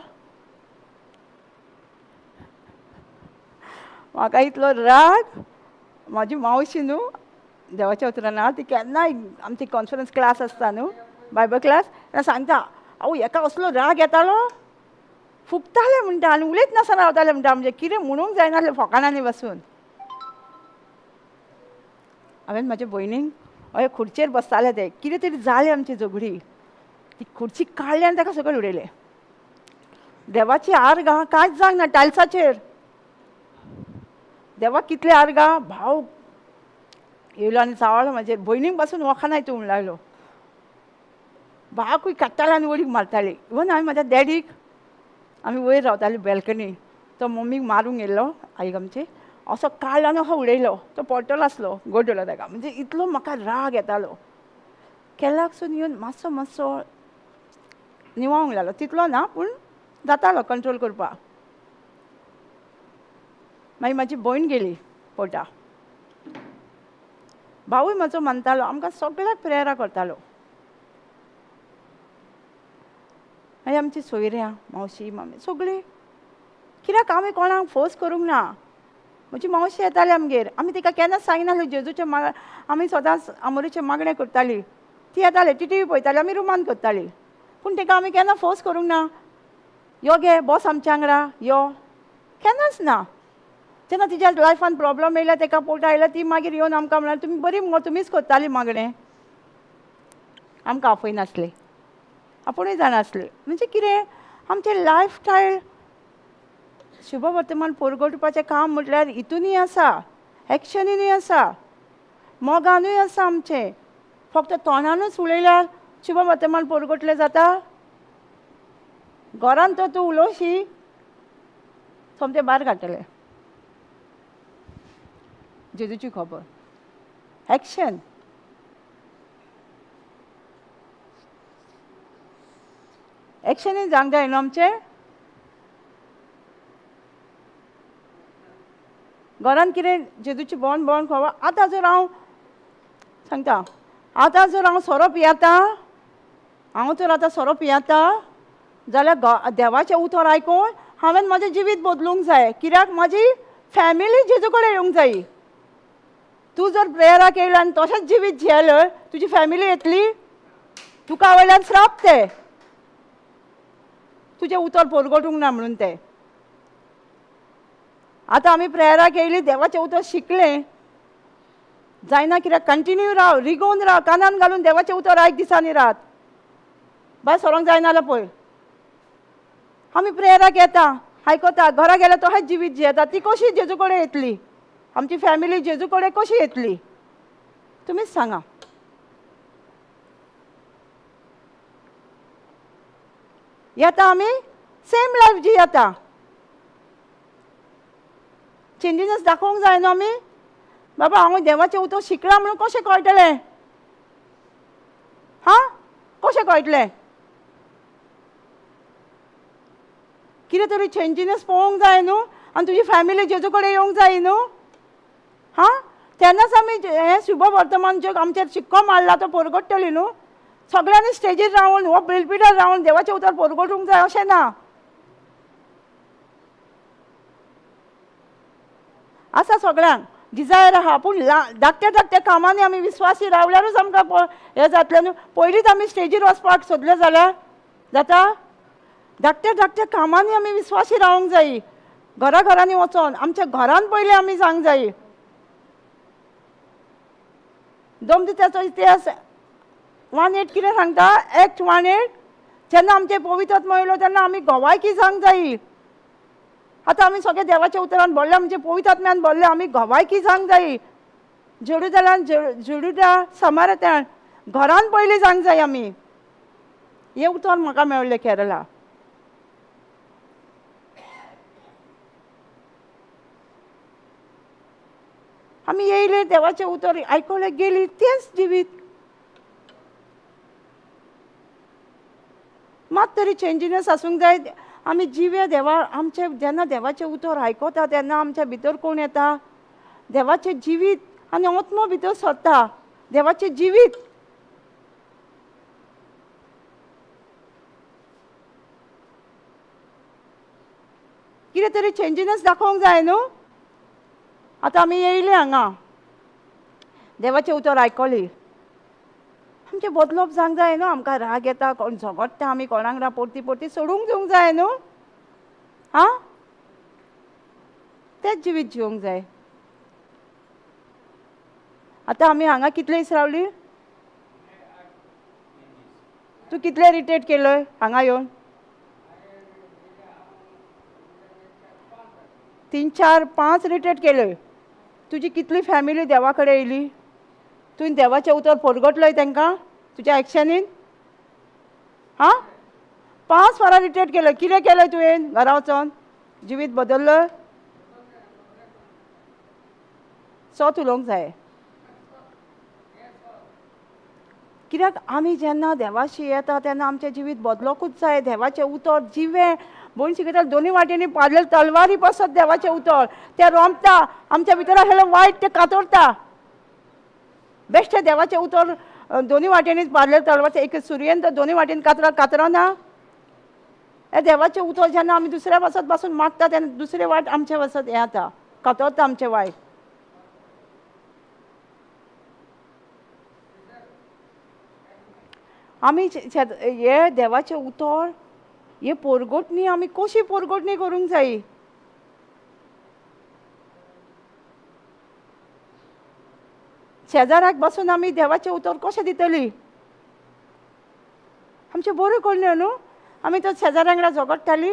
म्हाका इतलो राग. म्हाजी मावशी न्हू देवाच्या उतरान ती केन्नाय आमची कॉन्फरन्स क्लास आसता न्हू, बायबल क्लास, तेन्ना सांगता, हांव हेका असलो राग येतालो, फुगतालें म्हणटा आनी उलयत नासतना रावतालें म्हणटा. म्हणजे कितें म्हणूंक जायनासलें फोकाणांनी बसून. हांवें म्हाजे भयणीक हय खुर्चेर बसतालें तें, कितें तरी जालें आमची झगडी, ती खुर्ची काडली आनी ताका सकयल उडयलें. देवाची आर्गां कांयच जावंक ना टायल्साचेर. देवाक कितले आर्गां, भाव येयलो आनी चावलो म्हाजेर. भयणीक बसून वखदां तूं लायलो. भावकूय काडटाले आनी वडीक मारताली. इवन हांवें म्हाज्या डॅडीक, आमी वयर रावताली बॅल्कनी, तो मम्मीक मारूंक येयल्लो आईक आमचे, असो काडलो आनी असो उडयलो. तो पडटलो आसलो, गोडलो ताका. म्हणजे इतलो म्हाका राग येतालो. केन्नासून येवन मातसो मातसो निवांक लागलो, तितलो ना पूण जातालो कंट्रोल करपाक. मागीर म्हाजी भयण गेली पोर्टा. भावूय म्हाजो मानतालो, आमकां सगळ्याक प्रेयरां करतालो. मागीर आमची सोयऱ्यां, मावशी मामी सगळीं, कित्याक आमी कोणाक फोर्स करूंक ना. म्हजी मावशी येताली आमगेर, आमी तिका केन्नाच सांगिनासली जेजूचें माग, आमी सदांच आमोरेचें मागणें करताली. ती येताली, ती टी व्ही पळयताली, आमी रुमान करताली. पूण तिका आमी केन्ना फोर्स करूंक ना, यो गे बस आमच्या वांगडा यो, केन्नाच ना. जेन्ना तिच्या लायफान प्रोब्लम येयला, ताका पोर्टा आयल्या, ती मागीर येवन आमकां म्हणल्यार तुमी बरी मुगो, तुमीच करताली मागणें, आमकां आफयनासली, आपुणूय जाणासली. म्हणजे कितें आमचें लायफस्टायल शुभवर्तमान परगटपाचें काम म्हटल्यार हितूनय आसा, एक्शनीनूय आसा, मोगानूय आसा आमचें. फक्त तोंडानूच उलयल्यार शुभवर्तमान परगटलें जाता? घरान तर तूं उलोवशी सोमतें भायर काडटलें जेजूची खबर. एक्शन. एक्शनूय जावंक जाय न्हू आमचें. घरान कितें जेजूची बोण बोण खबर. आतां जर हांव सांगता, आतां जर हांव सोरो पियेता, हांव जर आतां सोरो पियेता जाल्यार देवाचें उतर आयकून हांवें म्हाजें जिवीत बदलूंक जाय. कित्याक म्हाजी फॅमिली जेजू कडेन येवंक जाय. तूं जर प्रेयराक येयलो आनी तशेंच जिवीत जियेलो, तुजी फॅमिली येतली, तुका वयल्यान श्राप तें, तुजें उतर परगटूंक ना म्हणून तें. आतां आमी प्रेयराक येयली, देवाचें उतर शिकलें, जायना कित्याक कंटिन्यू राव, रिगोवन राव, कानान घालून देवाचें उतर आयक दिसांनी रात. भायर सरोंक जायना जाल्यार पळय, आमी प्रेयराक येता, आयकता, घरा गेल्यार तशेंच जिवीत जियेता, ती कशी जेजू कडेन येतली? आमची फॅमिली जेजू कडेन कशी येतली? तुमीच सांगा. येता आमी सेम लायफ जियेता, चेंजीस दाखोवंक जाय न्हू आमी. बाबा हांव देवाचें उतर शिकलां म्हणून कशें कळटलें? हां कशें कळटलें? कितें तरी चेंजीनस पळोवंक जाय न्हू, आनी तुजी फॅमिली जेजू कडेन येवंक जाय न्हू. हां तेन्नाच आमी हें शुभ वर्तमान जे आमचेर शिक्को मारला तो परगट्टली न्हू. सगळ्यांनी स्टेजीर रावन हो पिलपिटार रावन देवाचें उतर परगटूंक जाय अशें ना. आसा सगळ्यांक डिजायर आहा, पूण धाकट्या धाकट्या कामांनी आमी विस्वासी रावल्यारूच आमकां हें जातलें न्हू. पयलींच आमी स्टेजीर वचपाक सोदलें जाल्यार जाता? धाकट्या धाकट्या कामांनी आमी विस्वासी रावंक जायी. घरा घरांनी वचोन आमच्या घरान पयलीं आमी सांग जायी. दमदित्याचो इतिहास 1:8 कितें सांगता? एक्ट 1:8. जेन्ना आमचें पवित्र आत्मा येयलो तेन्ना आमी गवायकी सांग जायी. आतां आमी सगळे देवाच्या उतरान भरले, आमचे पवित्र आत्म्यान भरले, आमी गवायकी सांग जायी. जेरुजलान जेरुजा समारत्यान घरान पयलीं सांग जाय आमी. हें उतर म्हाका मेळ्ळें केरला. आमी येयले देवाचें उतर आयकलें गेली तेंच जिवीत. मात तरी चेंजीनस आसूंक जाय. आमी जिवे देवा आमचे जेन्ना देवाचें उतर आयकता तेन्ना आमच्या भितर कोण येता? देवाचें जिवीत आनी आत्मो भितर सरता. देवाचें जिवीत कितें तरी चेंजीनस दाखोवंक जाय न्हू. आतां आमी येयले हांगा देवाचें उतर आयकली, आमचें बदलप जावंक जाय न्हू. आमकां राग येता, कोण झगडटा, आमी कोणाक ना परती परती सोडूंक दिवंक जाय न्हू. आं तेंच जिवीत जिवंक जाय. आतां आमी हांगा कितले दीस रावली? तूं कितले रिटेट केलय हांगा येवन? 3, 4, 5 रिटेट केलय. तुजी कितली फॅमिली देवा कडेन येयली? तुवें देवाचें उतर परगटलय तांकां तुज्या एक्शनीन? हां 5 फारां रिटेट केलय. कितें केलय तुवें घरा वचोन? जिवीत बदल्लय? सत उलोवंक जाय. कित्याक आमी जेन्ना देवाशी येता तेन्ना आमचें जिवीत बदलोकूच जाय. देवाचें उतर जिवें भयण शिकयता, दोनी वाटेंनी पाडलेले तलवारी पासत देवाचें उतर तें रोमता, आमच्या भितर आसलेलें वायट तें कातरता. बेश्टें देवाचें उतर दोनी वाटेंनी पाडलेले तलवार, एक सुरयेन तर दोनी वाटेन कातरा कातरना. हें देवाचें उतर जेन्ना आमी दुसऱ्या पासत पासून मागता तेन्ना दुसरे वाट आमचे पासत हें जाता, कातरता आमचें वायट. आमी हे देवाचें उतर हे पोरगोटणी आमी कशी पोरगोटणी करूंक जायी? शेजाराक बसून आमी देवाचें उतर कशें दितली? आमचें बऱ्यो करण्यो न्हू. आमी तर शेजाऱ्या वांगडा झगडटाली,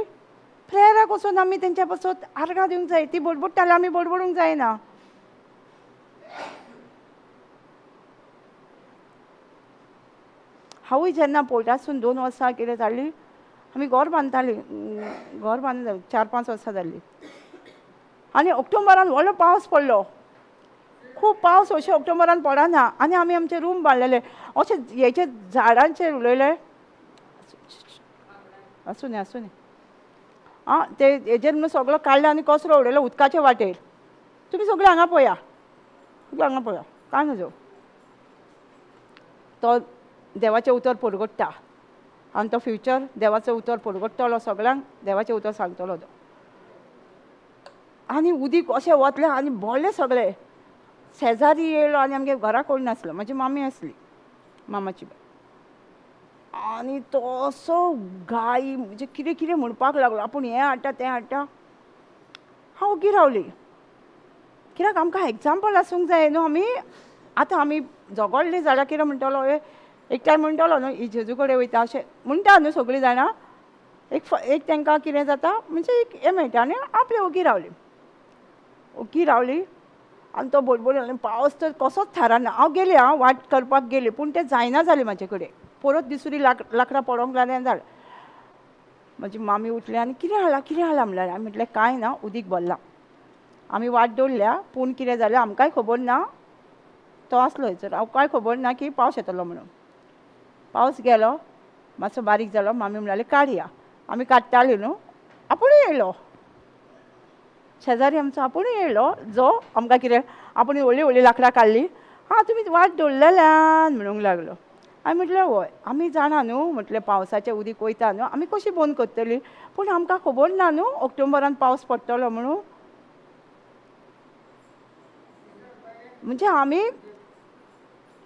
प्रेयराक वचून आमी तेंच्या पासत आर्गां दिवंक जाय. ती बडबडटाली, आमी बडबडूंक जायना. हांवूय जेन्ना पोर्टासून 2 वर्सां कितें जाली, आमी घर बांदतालीं, घर बांदून 4-5 वर्सां जालीं. आनी ऑक्टोबरान व्हडलो पावस पडलो, खूब पावस अशें ऑक्टोबरान पडना. आनी आमी आमचे रूम बांदलेले अशें हेचे झाडांचेर उलयले. आसूं न्ही आसूं न्ही. आं ते हेजेर म्हणून सगळो काडलो आनी कचरो उडयलो उदकाचे वाटेर. तुमी सगळीं हांगा पळया, सगळीं हांगा पळया, कांय नजो. तो देवाचें उतर परगट्टा आनी तो फ्युचर देवाचें उतर परगट्टलो, सगळ्यांक देवाचें उतर सांगतलो तो. आनी उदीक अशें वतलें आनी भरलें सगळें. शेजारी येयलो आनी आमगे घरा कोण नासलो, म्हजी मामी आसली, मामाची बाय. आनी तो असो गाय म्हणजे कितें कितें म्हणपाक लागलो, आपूण हें हाडटा तें हाडटा. हांव ओगी रावली, कित्याक आमकां एग्जाम्पल आसूंक जाय न्हू. आमी आतां आमी झगडली जाल्यार कितें म्हणटलो, एक टायम म्हणटलो न्हू ही जेजू कडेन वयता अशें म्हणटा न्हू सगळीं जाणां. एक तांकां कितें जाता म्हणजे एक हें मेळटा. आनी आपले ओगी रावली, ओगी रावली. आनी तो बडबड, पावस तर कसोच थारना. हांव गेलें, हांव वाट करपाक गेलें, पूण तें जायना जालें म्हाजे कडेन. परत दुसरी लाकडां पडोंक लागलीं आनी जालें. म्हजी मामी उठली आनी कितें हाडलां कितें हाडलां म्हणलें. हांवें म्हटलें कांय ना, उदीक भरलां. आमी वाट दवरल्या, पूण कितें जालें आमकांय खबर ना. तो आसलो थंयसर, हांव कांय खबर ना की पावस येतलो म्हणून. पावस गेलो, मातसो बारीक जालो, मामी म्हणले काडया. आमी काडटाली न्हू, आपुणूय येयलो शेजारी आमचो, आपुणूय येयलो जो आमकां कितें आपूण व्हडली व्हडली लांकडां काडली. हां तुमी वाट दवरलेल्यान म्हणूंक लागलो. हांवें म्हटलें हय आमी जाणा न्हू, म्हटलें पावसाचें उदीक वयता न्हू, आमी कशी बंद करतली, पूण आमकां खबर ना न्हू ऑक्टोबरान पावस पडटलो म्हणून. म्हणजे आमी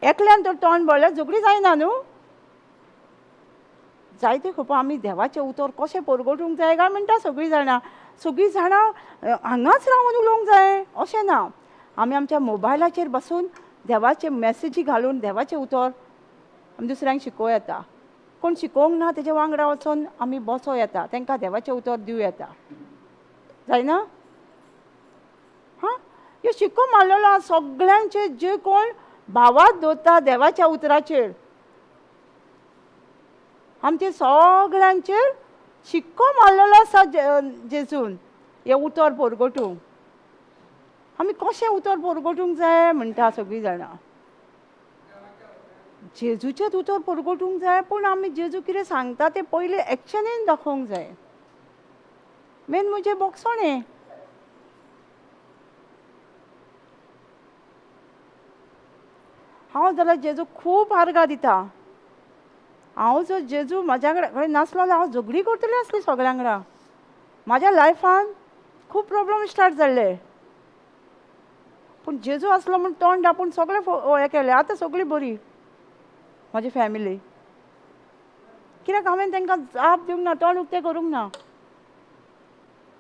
एकल्यान तर तोंड भरल्यार झगडी जायना न्हू. जायते खेपो आमी देवाचें उतर कशें परगटूंक जाय काय म्हणटा सगळीं जाणां, सगळीं जाणां हांगाच रावन उलोवंक जाय अशें ना. आमी आमच्या मोबायलाचेर बसून देवाचे मॅसेजी घालून देवाचें उतर आमी दुसऱ्यांक शिकोवं येता. कोण शिकोवंक ना तेजे वांगडा वचोन आमी बसो येता, तांकां देवाचें उतर दिवं येता, जायना? हां, ह्यो शिको मारलेलो आसा सगळ्यांचे, जे कोण भावात दवरता देवाच्या उतराचेर, आमचे सगळ्यांचेर शिक्को मारलेलो आसा जेजून हें उतर परगटूंक. आमी कशें उतर परगटूंक जाय म्हणटा सगळीं जाणां, जेजूचेंच उतर परगटूंक जाय, पूण आमी जेजू कितें सांगता तें पयलीं एक्शनीन दाखोवंक जाय. मेन म्हणजे बोगसणें. हांव जाल्यार जेजू खूब आर्गां दिता. हांव जर जेजू म्हाज्या कडेन नासलो जाल्यार हांव झगडी करतलें आसली सगळ्यां वांगडा. म्हाज्या लायफान खूब प्रोब्लम स्टार्ट जाल्ले, पूण जेजू आसलो म्हूण तोंड आपूण सगळें हें केलें. आतां सगळी बरी म्हाजी फॅमिली, कित्याक हांवें तांकां जाप दिवंक ना, तोंड उक्तें करूंक ना.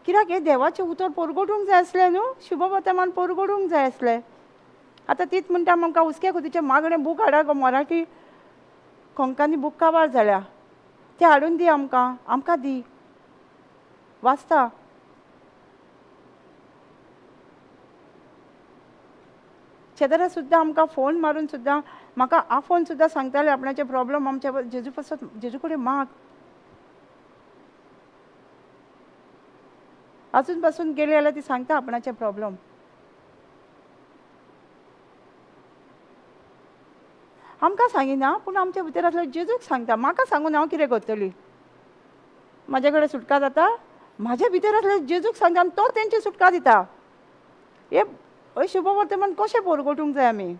कित्याक हें देवाचें उतर परगटूंक जाय आसलें न्हू, शुभवर्तमान परगटूंक जाय आसलें. आतां तीच म्हणटा आमकां हुस्क्या खोतीचें मागणें बूक हाडा गो, मराठी कोंकणी बूक काबार जाल्या, ते हाडून दी आमकां, आमकां दी, वाचता. शेजाऱ्या सुद्दां आमकां फोन मारून सुद्दां म्हाका आफोवन सुद्दां सांगताले आपणाचे प्रॉब्लम आमच्या जेजू पासत, जेजू कडेन माग. आजून पासून गेली जाल्यार ती सांगता आपणाचे प्रॉब्लम. आमकां सांगिना, पूण आमच्या भितर आसलो जेजूक सांगता. म्हाका सांगून हांव कितें करतली, म्हाजे कडेन सुटका जाता? म्हाज्या भितर आसलो जेजूक सांगता आनी तो तेंची सुटका दिता. हे शुभवर्तमान कशें परगटूंक जाय आमी?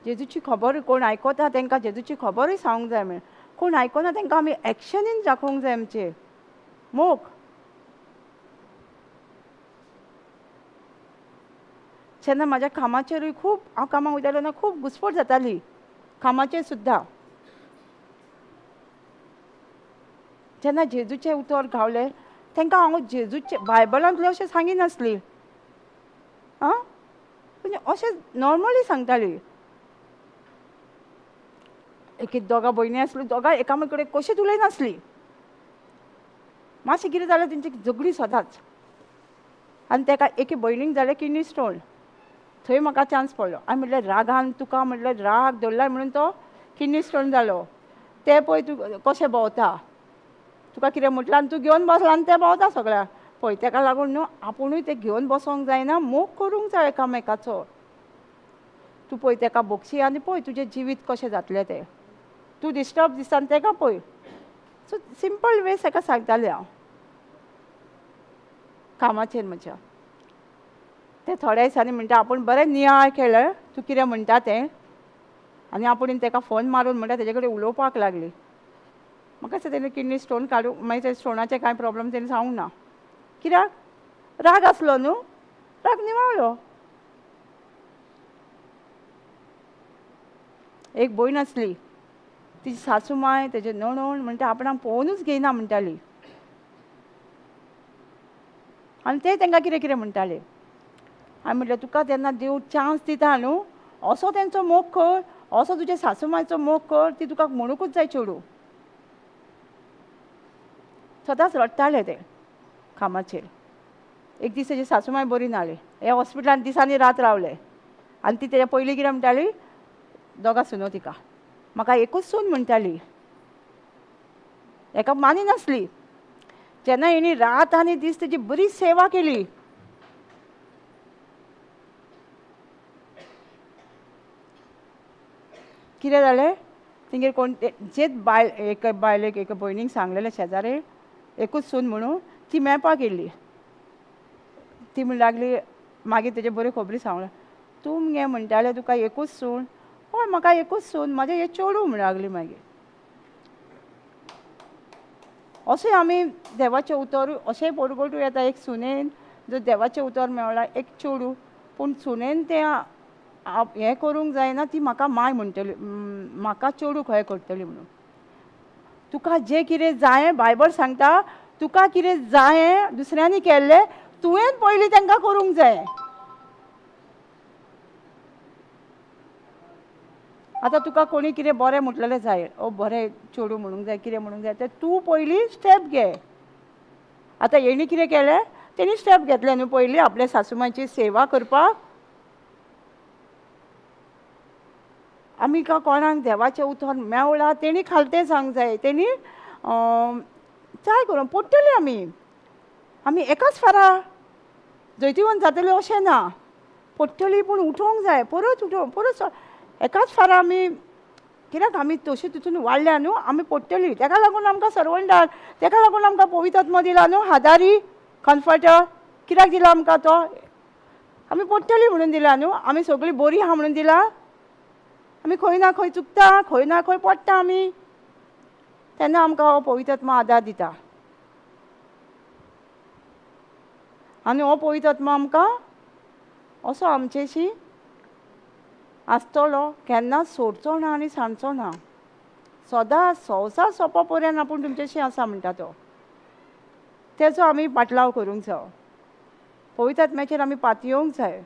जेजूची खबर कोण आयकता तांकां जेजूची खबरूय सांगूंक जाय. म्हण कोण आयकना तांकां आमी एक्शनीन दाखोवंक जाय आमचे मोग. जेन्ना म्हाज्या कामाचेरूय खूब, हांव कामाक वयतालें तेन्ना खूब घुस्पट जाताली कामाचेर सुद्दां. जेन्ना जेजूचें उतर गावलें तांकां हांव जेजूचें बायबलांतलें अशें सांगिनासली, आं, म्हणजे अशें नॉर्मली सांगताली. एक एक दोगां भयणी आसली, दोगां एकामेक कडेन कशीच उलयनासली. मातशें कितें जालें तेंची झगडी सदांच. आनी ताका एके भयणीक जालें किडनी स्टोन, थंय म्हाका चान्स पडलो. हांवें म्हटलें रागान तुका म्हटलें राग धरला म्हणून तो किडनी स्टोन जालो. तें पळय तूं कशें भोंवता, तुका कितें म्हटलां आनी तूं घेवन बसला आनी तें भोंवता सगळ्या. पळय तेका लागून न्हू आपुणूय तें घेवन बसोंक जायना, मोग करूंक जाय एकामेकाचो. तूं पळय तेका भोगशी आनी पळय तुजें जिवीत कशें जातलें तें. तूं डिस्टर्ब दिसता आनी तेका पळय. सो सिंपल वेज तेका सांगतालें हांव कामाचेर म्हज्या. ते थोड्या दिसांनी म्हणटा आपूण बरें नियाळ केलें तूं कितें म्हणटा तें, आनी आपूण तेका फोन मारून म्हणटा तेजे कडेन उलोवपाक लागली. म्हाका दिसता तेणें किडनी स्टोन काडूंक, मागीर ते स्टोनाचे कांय प्रॉब्लम तेणें सांगूंक ना, कित्याक राग आसलो न्हू, राग निवाळ्ळो. एक भयण आसली, तिची सासू माय तेजे नणून म्हणटा आपणाक पळोवनूच घेयना म्हणटाली, आनी ते तांकां कितें कितें म्हणटाले. हांवें म्हटलें तुका तेन्ना देव चान्स दिता न्हू, असो तेंचो मोग कर, असो तुज्या सासू मायचो मोग कर, ती तुका म्हणूंकूच जाय चेडूं. सदांच रडटालें तें कामाचेर. एक दीस तेजी सासू माय बरी नाली, हे हॉस्पिटलान दिसांनी रात रावलें. आनी ती तेज्या पयलीं कितें म्हणटाली, दोगां सुनो तिका, म्हाका एकूच सून म्हणटाली, हेका मानिनासली. जेन्ना हेणी रात आनी दीस तेजी बरी सेवा केली, कितें जालें तेंगेर कोण जेच बायल एक बायलेक एका भयणीक सांगलेलें शेजारी एकूच सून म्हणून ती मेळपाक येयल्ली. ती म्हण लागली मागीर तेजे बऱ्यो खबरी सांगलें, तूं मगे म्हणटालें तुका एकूच सून, हय म्हाका एकूच सून, म्हाजें हें चेडूं म्हण लागली. मागीर अशें आमी देवाचें उतर अशें परगटूं येता. एक सुनेन जर देवाचें उतर मेळ्ळां एक चेडूं, पूण सुनेन तें हें करूंक जायना, ती म्हाका माय म्हणटली, म्हाका चेडूं खंय करतली म्हणून. तुका जें कितें जायें बायबल सांगता, तुका कितें जायें दुसऱ्यांनी केल्लें तुवें पयलीं तांकां करूंक जाय. आतां तुका कोणी कितें बरें म्हटलेलें जाय, ओ बरें चेडूं म्हणूंक जाय, कितें म्हणूंक जाय, तें तूं पयलीं स्टेप घे. आतां हेणी कितें केलें, तेणी स्टेप घेतलें न्हू पयलीं आपल्या सासूमांयची सेवा करपाक. आमी का कोणाक देवाचें उतर मेवलां तेणी खालतें सांग जाय, तेणी ट्राय करूं पडटली. आमी आमी एकाच फारा जैतिवंत जातले अशें ना, पडटली पूण उठोवंक जाय, परत उठोवंक परत एकाच फारा आमी कित्याक आमी तशी तितून वाडल्या न्हू, आमी पडटली. तेका लागून आमकां सर्वंटार, तेका लागून आमकां पवित्र दिला न्हू, हादारी कम्फर्टर कित्याक दिला आमकां तो, आमी पडटली म्हणून दिला न्हू, आमी सगळीं बरी आहा म्हणून दिला. आमी खंय ना खंय चुकता, खंय ना खंय पडटा आमी, तेन्ना आमकां हो पवित्र आत्मा आदार दिता. आनी हो पवित्र आत्मा आमकां असो आमचेशी आसतलो, केन्नाच सोडचो ना आनी सांडचो ना, सदां संवसार सोंपा पर्यंत आपूण तुमचेशी आसा म्हणटा तो. तेचो आमी पाटलाव करूंक जाय, पवित्र आत्म्याचेर आमी पातयेवंक जाय.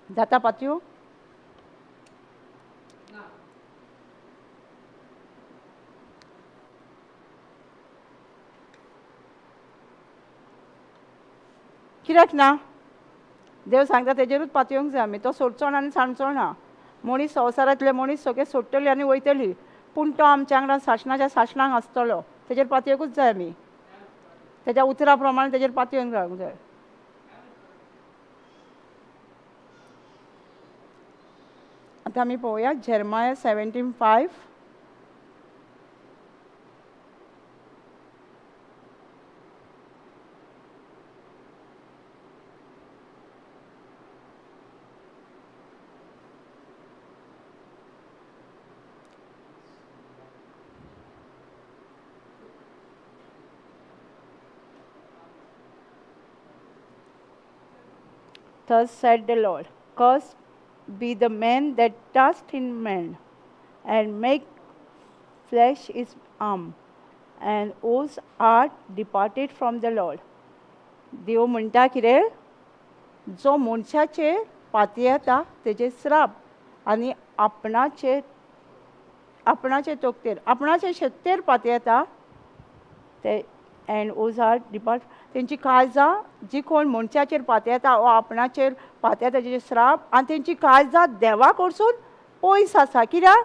जाता पातयो? कित्याक ना? देव सांगता तेजेरूच पातयेवंक जाय आमी, तो सोडचो ना आनी सांडचो ना. मनीस संवसारांतले मनीस सगळे सोडटले आनी वयतली, पूण तो आमच्या वांगडा सासणाच्या सासणाक आसतलो, तेजेर पातयेवंकूच जाय आमी, तेज्या उतरा प्रमाणे तेजेर पातयेवन रावंक जाय. आतां आमी पळोवया Jeremiah 17:5. Thus said the Lord, cursed be the man that trusteth in man, and make flesh his arm, and whose heart departed from the Lord. देव म्हणटा कितें, जो मनशाचेर पातयेता तेजेर श्राप, आनी आपणाचे आपणाचे तोक्तेर आपणाचे शक्तेर पातयेता ते, एंड whose heart depart, तेंची काळजां जी कोण मनशाचेर पातयेता वो आपणाचेर पातयेता तेजेर श्राप, आनी तेंची काळजां देवा कडसून पयस आसा. कित्याक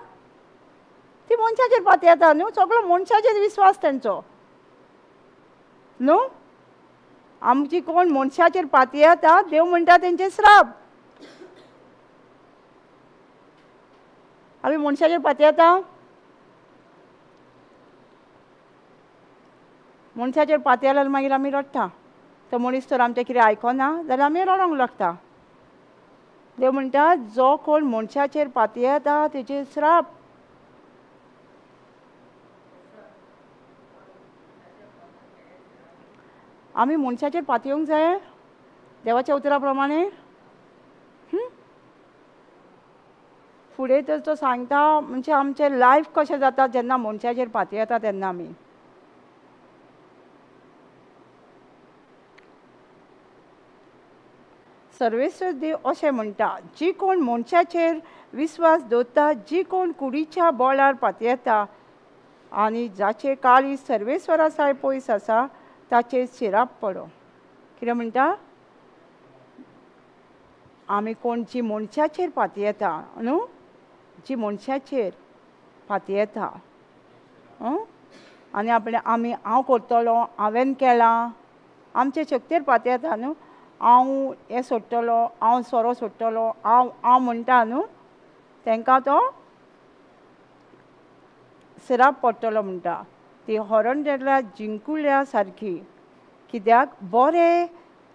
ती मनशाचेर पातयेता न्हू, सगळो मनशाचेर विस्वास तेंचो न्हू. आमची कोण मनशाचेर पातयेता देव म्हणटा तेंचे श्राप. आमी मनशाचेर पातयेता, मनशाचेर पातयेल्यार मागीर आमी रडटा, तो मनीस तर आमचें कितें आयकना जाल्यार आमी रडोंक लागता. देव म्हणटा जो कोण मनशाचेर पातयेता तेजेर श्राप. आमी मनशाचेर पातयेवंक जाय देवाच्या उतरा प्रमाणे. फुडें तर तो सांगता म्हणजे आमचें लायफ कशें जाता जेन्ना मनशाचेर पातयेता तेन्ना आमी. सर्वेश्वर देव अशें म्हणटा, जी कोण मनशाचेर विस्वास दवरता, जी कोण कुडीच्या बोळार पातयेता आनी जाचे काळीज सर्वेश्वरा साय पयस आसा ताचेर शिराप पडो. कितें म्हणटा, आमी कोण जी मनशाचेर पातयेता न्हू, जी मनशाचेर पातयेता आनी आपणें आमी हांव करतलो, हांवें केलां, आमचे शक्तेर पातयेता न्हू, हांव हें सोडटलो, हांव सोरो सोडटलो, हांव हांव म्हणटा न्हू, तांकां तो सिराप पडटलो म्हणटा. ती हरणडेल्या जिंकुल्या सारकी, कित्याक बरें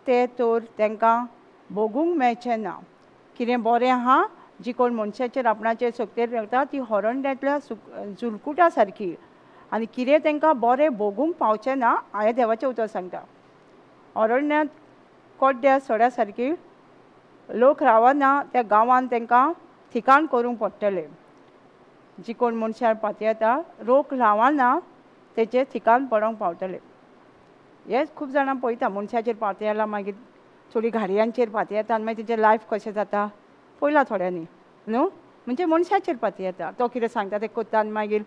तें तर तांकां भोगूंक मेळचें ना. कितें बरें आहा जी कोण मनशाचेर आपणाचेर सक्तेर रावता ती हरणड्यांतल्या जुलकुटा सारकी, आनी कितें तांकां बरें भोगूंक पावचें ना. हांवें देवाचें उतर सांगता. अरण्यांत कोड्ड्या सड्या सारकी लोक रावना त्या गांवांत तांकां ठिकाण करूंक पडटलें. जी कोण मनशां पातयेता रोग रावना तेचें ठिकाण पडोंक पावतलें. हें खूब जाणां पळयता, मनशाचेर पातयेला, मागीर थोडी घाडयांचेर पातयेता आनी मागीर तेंचें लायफ कशें जाता पळयलां थोड्यांनी न्हू. म्हणजे मनशाचेर पातयेता, तो कितें सांगता तें करता आनी मागीर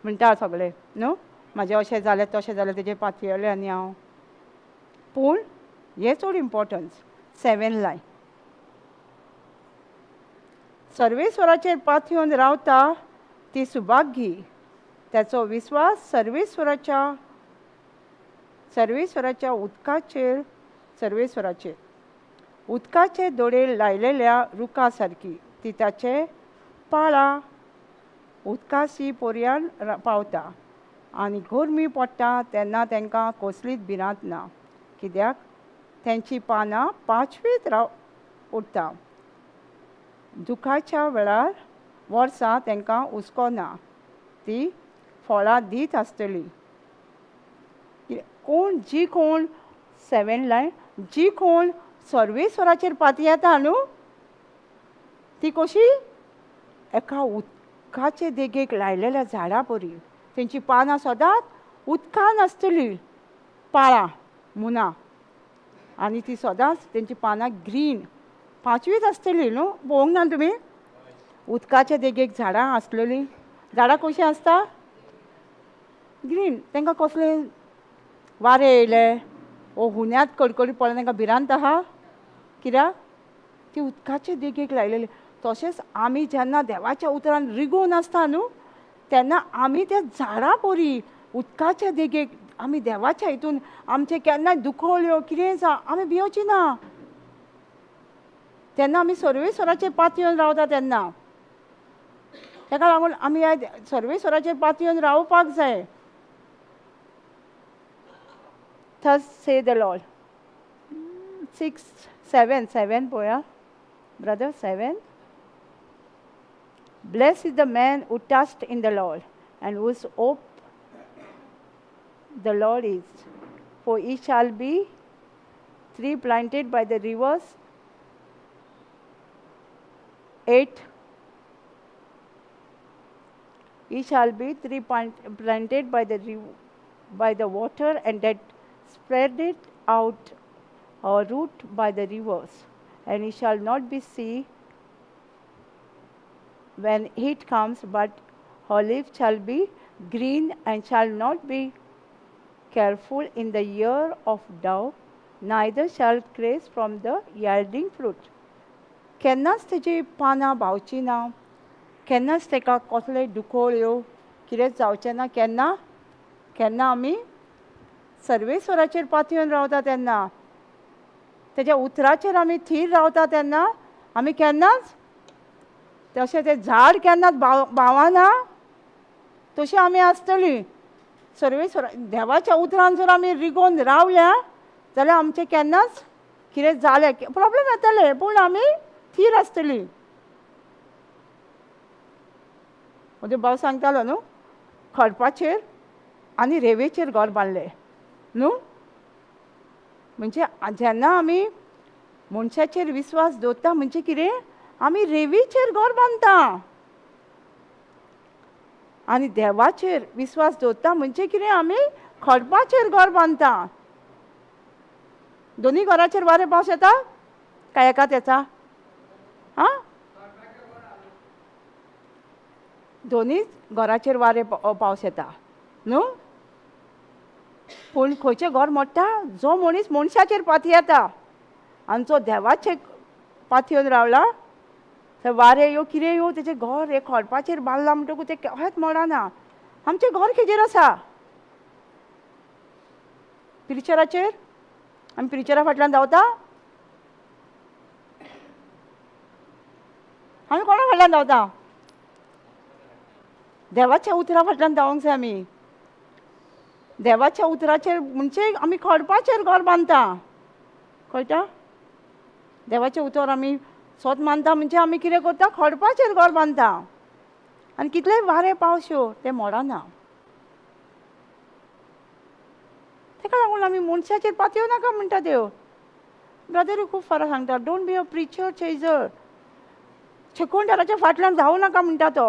म्हणटा सगळें न्हू, म्हाजें अशें जालें तशें जालें तेजेर पातयेलें आनी हांव. पूण हें चड इम्पोर्टन्स 7 लायन, सर्वेश्वराचेर पातयेवन रावता ती सुभाग्यी, ताचो विस्वास सर्वेश्वराच्या सर्वेश्वराच्या उदकाचेर सर्वेश्वराचेर उदकाचे दोळे लायलेल्या रुखा सारकी ती ताचे पाळां उदकाशी पोरयान पावता आनी गरमी पडटा तेन्ना तांकां कसलीच भिरांत ना, कित्याक तेंची पानां पांचवीत राव उरता. दुखाच्या वेळार वर्सां तांकां हुस्को ना, ती फळां दीत आसतली. कोण जी कोण 7 लायन जी कोण सर्वेश्वराचेर पातयेता न्हू ती कशी एका उदकाचे देगेक लायलेल्या झाडां परी, तेंची पानां सदांच उदकान आसतली, पाळां मुनां, आनी ती सदांच तेंची पानां ग्रीन पांचवीच आसतली न्हू. पळोवंक ना तुमी उदकाच्या देगेक झाडां आसलेलीं, झाडां कशीं आसता ग्रीन, तांकां कसलें वारें येयलें ओ हुन्यांत कडकडी पडलें तांकां भिरांत आहा, कित्याक ती उदकाचे देगेक लायलेली. तशेंच आमी जेन्ना देवाच्या उतरान रिगोवन आसता न्हू तेन्ना आमी त्या झाडां परी उदकाच्या देगेक आमी देवाच्या हितून आमचें केन्नाय दुखवल्यो कितें जावं आमी भियोची ना, तेन्ना आमी सर्वेश्वराचेर पातयेवन रावता. तेन्ना ताका लागून आमी सर्वेश्वराचेर पातयेवन रावपाक जाय. Thus say the Lord. 6, 7, 7 पळया brother, 7. Blessed is the man who trusts in the Lord and whose hope the Lord is, for he shall be tree planted by the rivers. 8. He shall be tree planted by the by the water, and that spread it out a root by the rivers, and he shall not be see when heat comes, but her leaf shall be green and shall not be careful in the year of drought, neither shall craze from the yielding fruit. केन्नाच तेजी पानां भावची ना, केन्नाच ताका कसले दुखोळ्यो कितेंच जावचें ना. केन्ना केन्ना आमी सर्वेश्वराचेर पातयेवन रावता तेन्ना, तेज्या उतराचेर आमी थीर रावता तेन्ना आमी केन्नाच तशें तें झाड केन्नाच भावना तशी आमी आसतली. सर्वेश्वर देवाच्या उतरान जर आमी रिगोवन रावल्या जाल्यार आमचें केन्नाच कितें जालें प्रोब्लेम येतले, पूण आमी थीर आसतली. म्हजो भाव सांगतालो न्हू, खडपाचेर आनी रेवेचेर घर बांदलें न्हू. म्हणजे जेन्ना आमी मनशाचेर विस्वास दवरता म्हणजे कितें, आमी रेवेचेर घर बांदता, आनी देवाचेर विस्वास दवरता म्हणजे कितें, आमी खडपाचेर घर बांदता. दोनी घराचेर वारें पावस येता काय एकाच येता? आं, दोनी घराचेर वारें पावस येता न्हू. पूण खंयचें घर मोडटा? जो मनीस मनशाचेर पातयेता आनी जो देवाचेर पातयेवन रावला, थंय वारें यो कितें यो तेजें घर हें खडपाचेर बांदलां म्हणटकूच तें केन्नाच मोडना. आमचें घर खंयचेर आसा? प्रिचराचेर. आमी प्रिचरा फाटल्यान धांवता. आमी कोणा फाटल्यान धांवता? देवाच्या उतरा फाटल्यान धांवंक जाय आमी. देवाच्या उतराचेर म्हणजे आमी खडपाचेर घर बांदता, कळटा? देवाचें उतर आमी सोत मानता म्हणजे आमी कितें करता? खडपाचेर घर बांदता. आनी कितलेय वारें पावस यो तें मोडना. ताका लागून आमी मनशाचेर पातयो नाका म्हणटा त्यो. ब्रदरूय खूब फारां सांगता, don't be a preacher chaser. शिकोवणदाराच्या फाटल्यान धांवू नाका म्हणटा तो.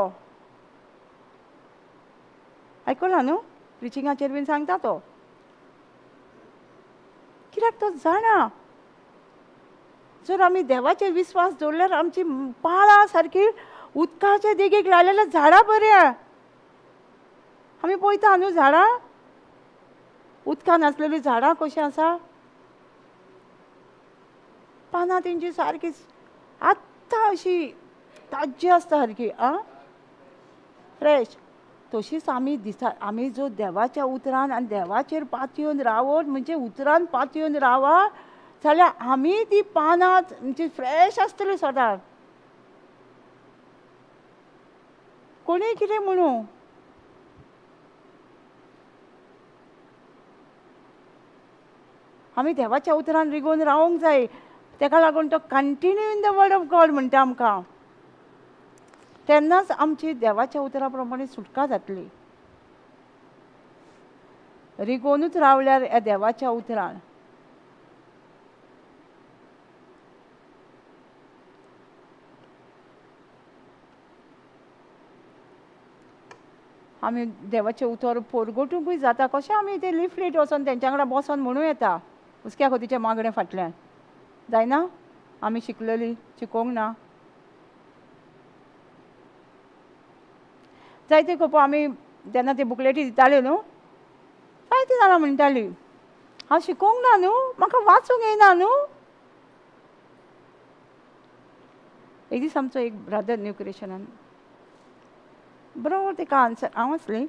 आयकला न्हू? प्रिचिंगाचेर बीन सांगता तो. कित्याक तो जाणा जर आमी देवाचेर विस्वास दवरल्यार आमची पाळां सारकी उदकाचे देगेक लायलेल्या झाडां बऱ्या. आमी पळयता न्हू झाडां, उदकान आसलेलीं झाडां कशीं आसा, पानां तेंची सारकी आत्तां अशी ताज्जी आसता सारकी, आं फ्रेश. तशीच आमी दिसा आमी जो देवाच्या उतरान आनी देवाचेर पातयेवन रावत म्हणजे उतरान पातयेवन रावा जाल्यार आमी ती पानां म्हणजे फ्रेश आसतली सदांच. कोणीय कितें म्हणू, आमी देवाच्या उतरान रिगोवन रावंक जाय. ताका लागून तो continue in the word of God म्हणटा आमकां. तेन्नाच आमची देवाच्या उतरा प्रमाणे सुटका जातली. रिगोवनूच रावल्यार ह्या देवाच्या उतरान. आमी देवाचें उतर पोरगोटुंकूय जाता. कशें आमी ते लिफलेट वचोन तेंच्या वांगडा बसोन म्हणूं येता हुसक्या खोतीचें मागणें फाटल्यान जायना. आमी शिकलेली शिकोवंक ना जायते खेपो आमी जेन्ना ते बुकलेटी दिताल्यो न्हू, जायतीं जाणां म्हणटालीं हांव शिकोवंक ना न्हू, म्हाका वाचूंक येयना न्हू. एक दीस आमचो एक ब्रदर न्यू क्रिएशनान बरोबर ताका आन्सर, हांव आसली,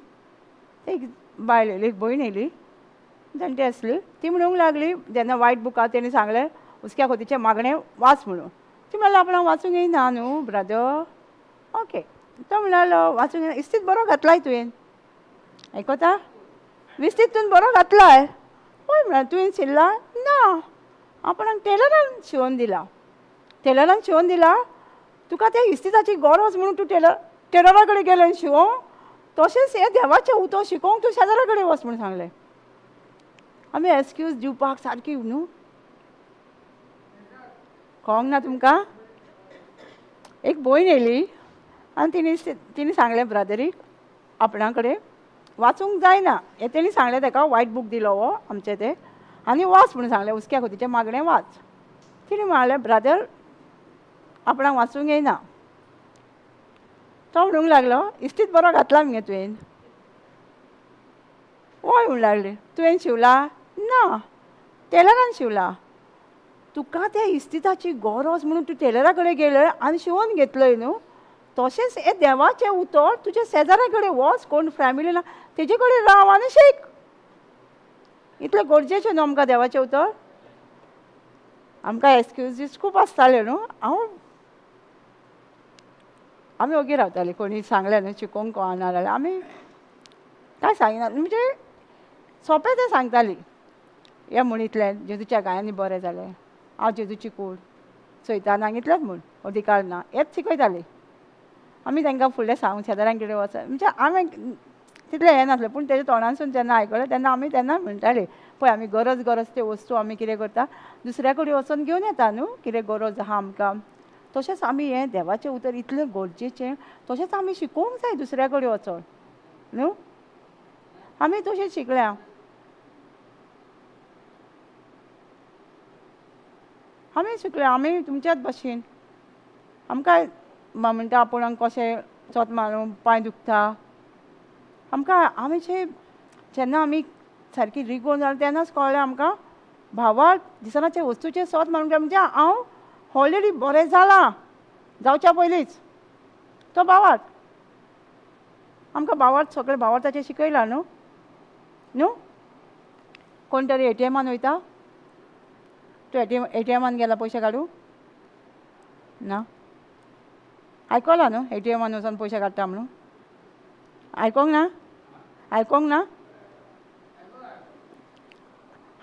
एक बायल येयली, एक भयण येयली, जाणटी आसली. ती म्हणूंक लागली जेन्ना वायट बुकां तेणी सांगलें हुसक्या खोतीचें मागणें वाच म्हणून. ती म्हणल्यार आपणाक वाचूंक येयना न्हू ब्रदर. ओके, तो म्हणालो वाचूंक येयना, इस्तीद बरो घातलाय तुवें, आयकता विस्तीद तुवें बरो घातलाय. हय म्हळ्यार तुवें शिल्ला ना, आपणाक टेलरान शिंवोन दिला, टेलरान शिंवोन दिला तुका त्या इस्तिदाची गरज म्हणून तूं टेलरा कडेन गेलें शिंवोंक. तशेंच हें देवाचें उतर शिकोवंक तूं शेजारा कडेन वच म्हूण सांगलें. आमी एक्सक्यूज दिवपाक सारकी न्हू, कळोंक ना तुमकां. एक भयण येयली आनी तिणें सांगलें ब्रदरीक आपणा कडेन वाचूंक जायना हें तेणी सांगलें ताका. वायट बूक दिलो हो आमचें तें आनी वाच म्हणून सांगलें, हुसक्या खोतीचें मागणें वाच. तिणें म्हणलें ब्रदर आपणाक वाचूंक येयना. तो म्हणूंक लागलो इस्तीद बरो घातला मगे तुवें. हय म्हणूंक लागली, तुवें शिंवला ना, टेलरान शिंवला. तुका त्या इस्तिदाची गरज म्हणून तूं टेलरा कडेन गेलय आनी शिंवोन घेतलय न्हू. तशेंच हें देवाचें उतर तुज्या शेजाऱ्या कडेन वच, कोण फॅमिली ना तेजे कडेन राव आनी शीक. इतलें गरजेचें न्हू आमकां देवाचें उतर. आमकां एक्सक्युजीस खूब आसताल्यो न्हू. हांव आमी ओगी रावतालीं, कोणी सांगलें न्हू शिकोवंक कळना जाल्यार आमी कांय सांगिना, म्हणजे सोंपें तें सांगतालीं. हें म्हणितलें जेजूच्या गायांनी बरें जालें, हांव जेजूची कूड सैतानाक इतलेंच म्हूण अधिकार ना, हेंच शिकयतालीं. आमी तांकां फुडलें सांगून शेजाऱ्यां कडेन वचून म्हणजे आमी तितलें हें नासलें, पूण तेज्या तोंडानसून जेन्ना आयकलें तेन्ना आमी तेन्ना म्हणटालीं पळय आमी गरज गरज त्यो वस्तू आमी कितें करता दुसऱ्या कडेन वचून घेवन येता न्हू, कितें गरज आहा आमकां. तशेंच आमी हें देवाचें उतर इतलें गरजेचें, तशेंच आमी शिकोवंक जाय दुसऱ्या कडेन वचोन न्हू. आमी तशें शिकल्या. आमी शिकल्या, आमी तुमच्याच भाशेन. आमकां म्हणटा आपूण कशें चोत मारून पांय दुखता आमकां. आमी जेन्ना आमी सारकी रिगोवन जालें तेन्नाच कळ्ळें आमकां भावार्थ दिसनाचे वस्तूचें सोद मारूंक जाय. म्हणजे हांव ऑलरेडी बरें जालां जावच्या पयलींच तो भावार्थ आमकां भावार्थ सगळें भावार्थाचें शिकयलां न्हू न्हू. कोण तरी एटीएमान वयता, तूं एटीएमान गेला पयशे काडूं ना, आयकलां न्हू एटीएमान वचोन पयशे काडटा म्हणून? आयकोंक ना? आयकोंक ना?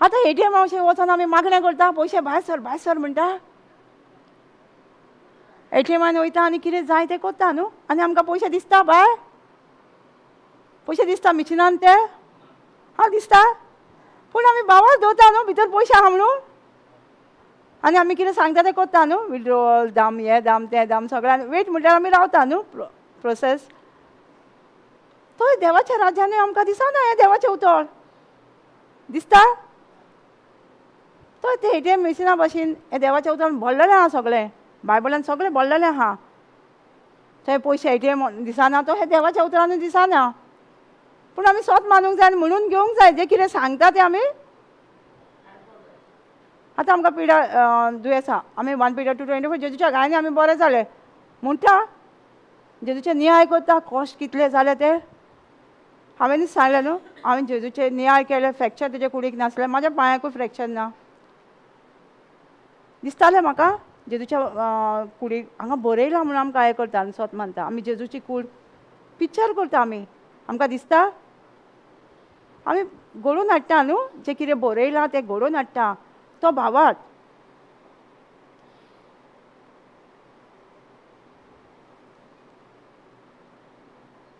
आतां एटीएमा अशें वचोन आमी मागणें करता, पयशे भायर सर भायर सर म्हणटा. एटीएमान वयता आनी कितें जाय तें करता न्हू, आनी आमकां पयशे दिसता भायर? पयशे दिसता मिशिनान ते? हां दिसता, पूण आमी बावार दवरता न्हू भितर पयशे आहा म्हणून. आनी आमी कितें सांगता तें करता न्हू, विड्रॉल दाम हें दाम तें दाम सगळ्यान वेट म्हणल्यार आमी रावता न्हू प्रोसेस. थंय देवाच्या राज्यानूय आमकां दिसना हें देवाचें उतर दिसता. थंय तें एटीएम मिशिना भाशेन हें देवाचें उतर भरलेलें आहा, सगळें बायबलान सगळें भरलेलें आहा. थंय पयशे एटीएम दिसना तो हें देवाच्या उतरानूय दिसना. पूण आमी सोत मानूंक जाय म्हणून घेवंक जाय जें कितें सांगता तें आमी. आतां आमकां पिडा दुयेंस आहा, आमी 1 Peter 2:24 जेजूच्या गायनी आमी बरें जाले म्हणटा, जेजूचे नियाळ करता, कश्ट कितले जाले ते हांवेंच सांगलें न्हू. हांवें जेजूचे नियाळ केले, फ्रॅक्चर तेजे कुडीक नासलें, म्हाज्या पांयाकूय फ्रॅक्चर ना दिसतालें म्हाका. जेजूच्या कुडीक हांगा बरयलां म्हणून आमकां हें करता आनी सोत मानता. आमी जेजूची कूड पिक्चर करता आमी, आमकां दिसता आमी घडोवन हाडटा न्हू, जें कितें बरयलां तें घडोवन हाडटा तो भावार्थ.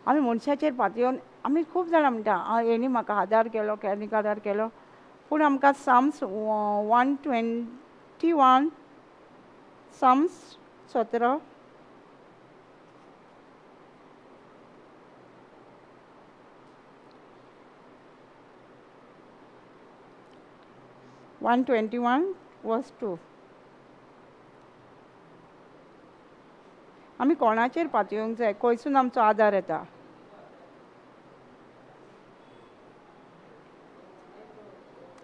आमी मनशाचेर पातयेवन आमी खूब जाणां म्हणटा हेणी म्हाका आदार केलो, केणी आदार केलो. पूण आमकां Psalms 121 Psalms 17 121:2 आमी कोणाचेर पातयेवंक जाय, खंयसून आमचो आदार येता?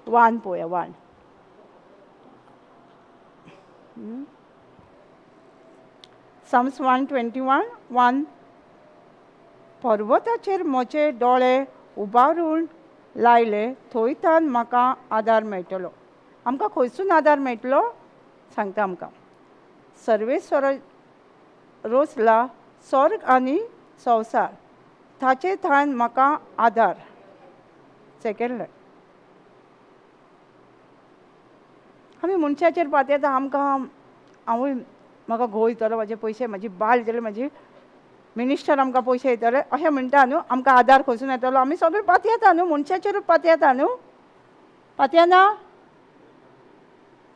1 पळोवया 1. Psalms 121:1 पर्वताचेर म्हजे दोळे उबारून लायले, थंयतान म्हाका आदार मेळटलो. आमकां खंयसून आदार मेळटलो सांगता आमकां. सर्वेस्वर रोसला स्वर्ग आनी संवसार, ताचे थान म्हाका आदार. सेकेंड लायन आमी मनशाचेर पातयेता, आमकां हांवूय म्हाका घोव दितलो म्हाजे पयशे, म्हाजी बायल दितली, म्हाजी मिनिस्टर आमकां पयशे दितले अशें म्हणटा न्हू. आमकां आदार खंयसून येतलो? आमी सगळे पातयेता न्हू, मनशाचेरूच पातयेता न्हू. पातयेना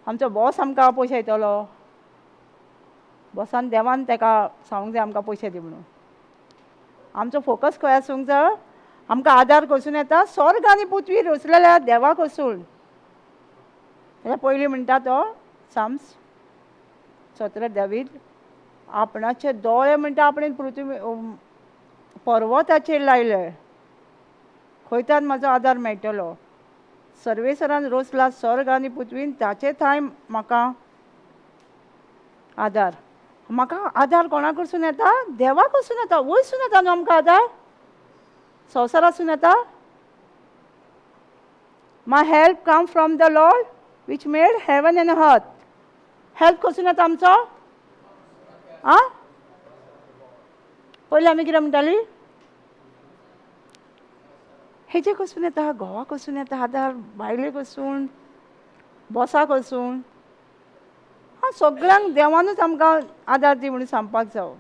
आमचो बॉस आमकां पयशे दितलो, बॉसान देवान ताका सांगूंक जाय आमकां पयशे दी म्हणून. आमचो फोकस खंय आसूंक जाय? आमकां आदार खंयसून येता? स्वर्ग आनी पृथ्वी रचलेल्या देवा कडसून. ताच्या पयलीं म्हणटा तो Psalms 17 David आपणाचे दोळे म्हणटा आपणें पृथ्वी पर्वताचेर लायले, खंयतान म्हाजो आदार मेळटलो. सर्वेसरान रोसला स्वर्ग आनी पृथ्वीन, ताचे थांय म्हाका आदार. म्हाका आदार कोणा कडसून येता? देवा कडसून येता. वयसून येता न्हू आमकां आदार, संवसारासून येता. My help come from the Lord which made heaven and earth. Help कडसून येता आमचो? आं, पयलीं आमी कितें म्हणटाली? हेजे कडसून येता, घोवा कडसून येता आदार, बायले कडसून, बॉसा कडसून. हां, सगळ्यांक देवानूच आमकां आदार दी म्हणून सांगपाक जावो.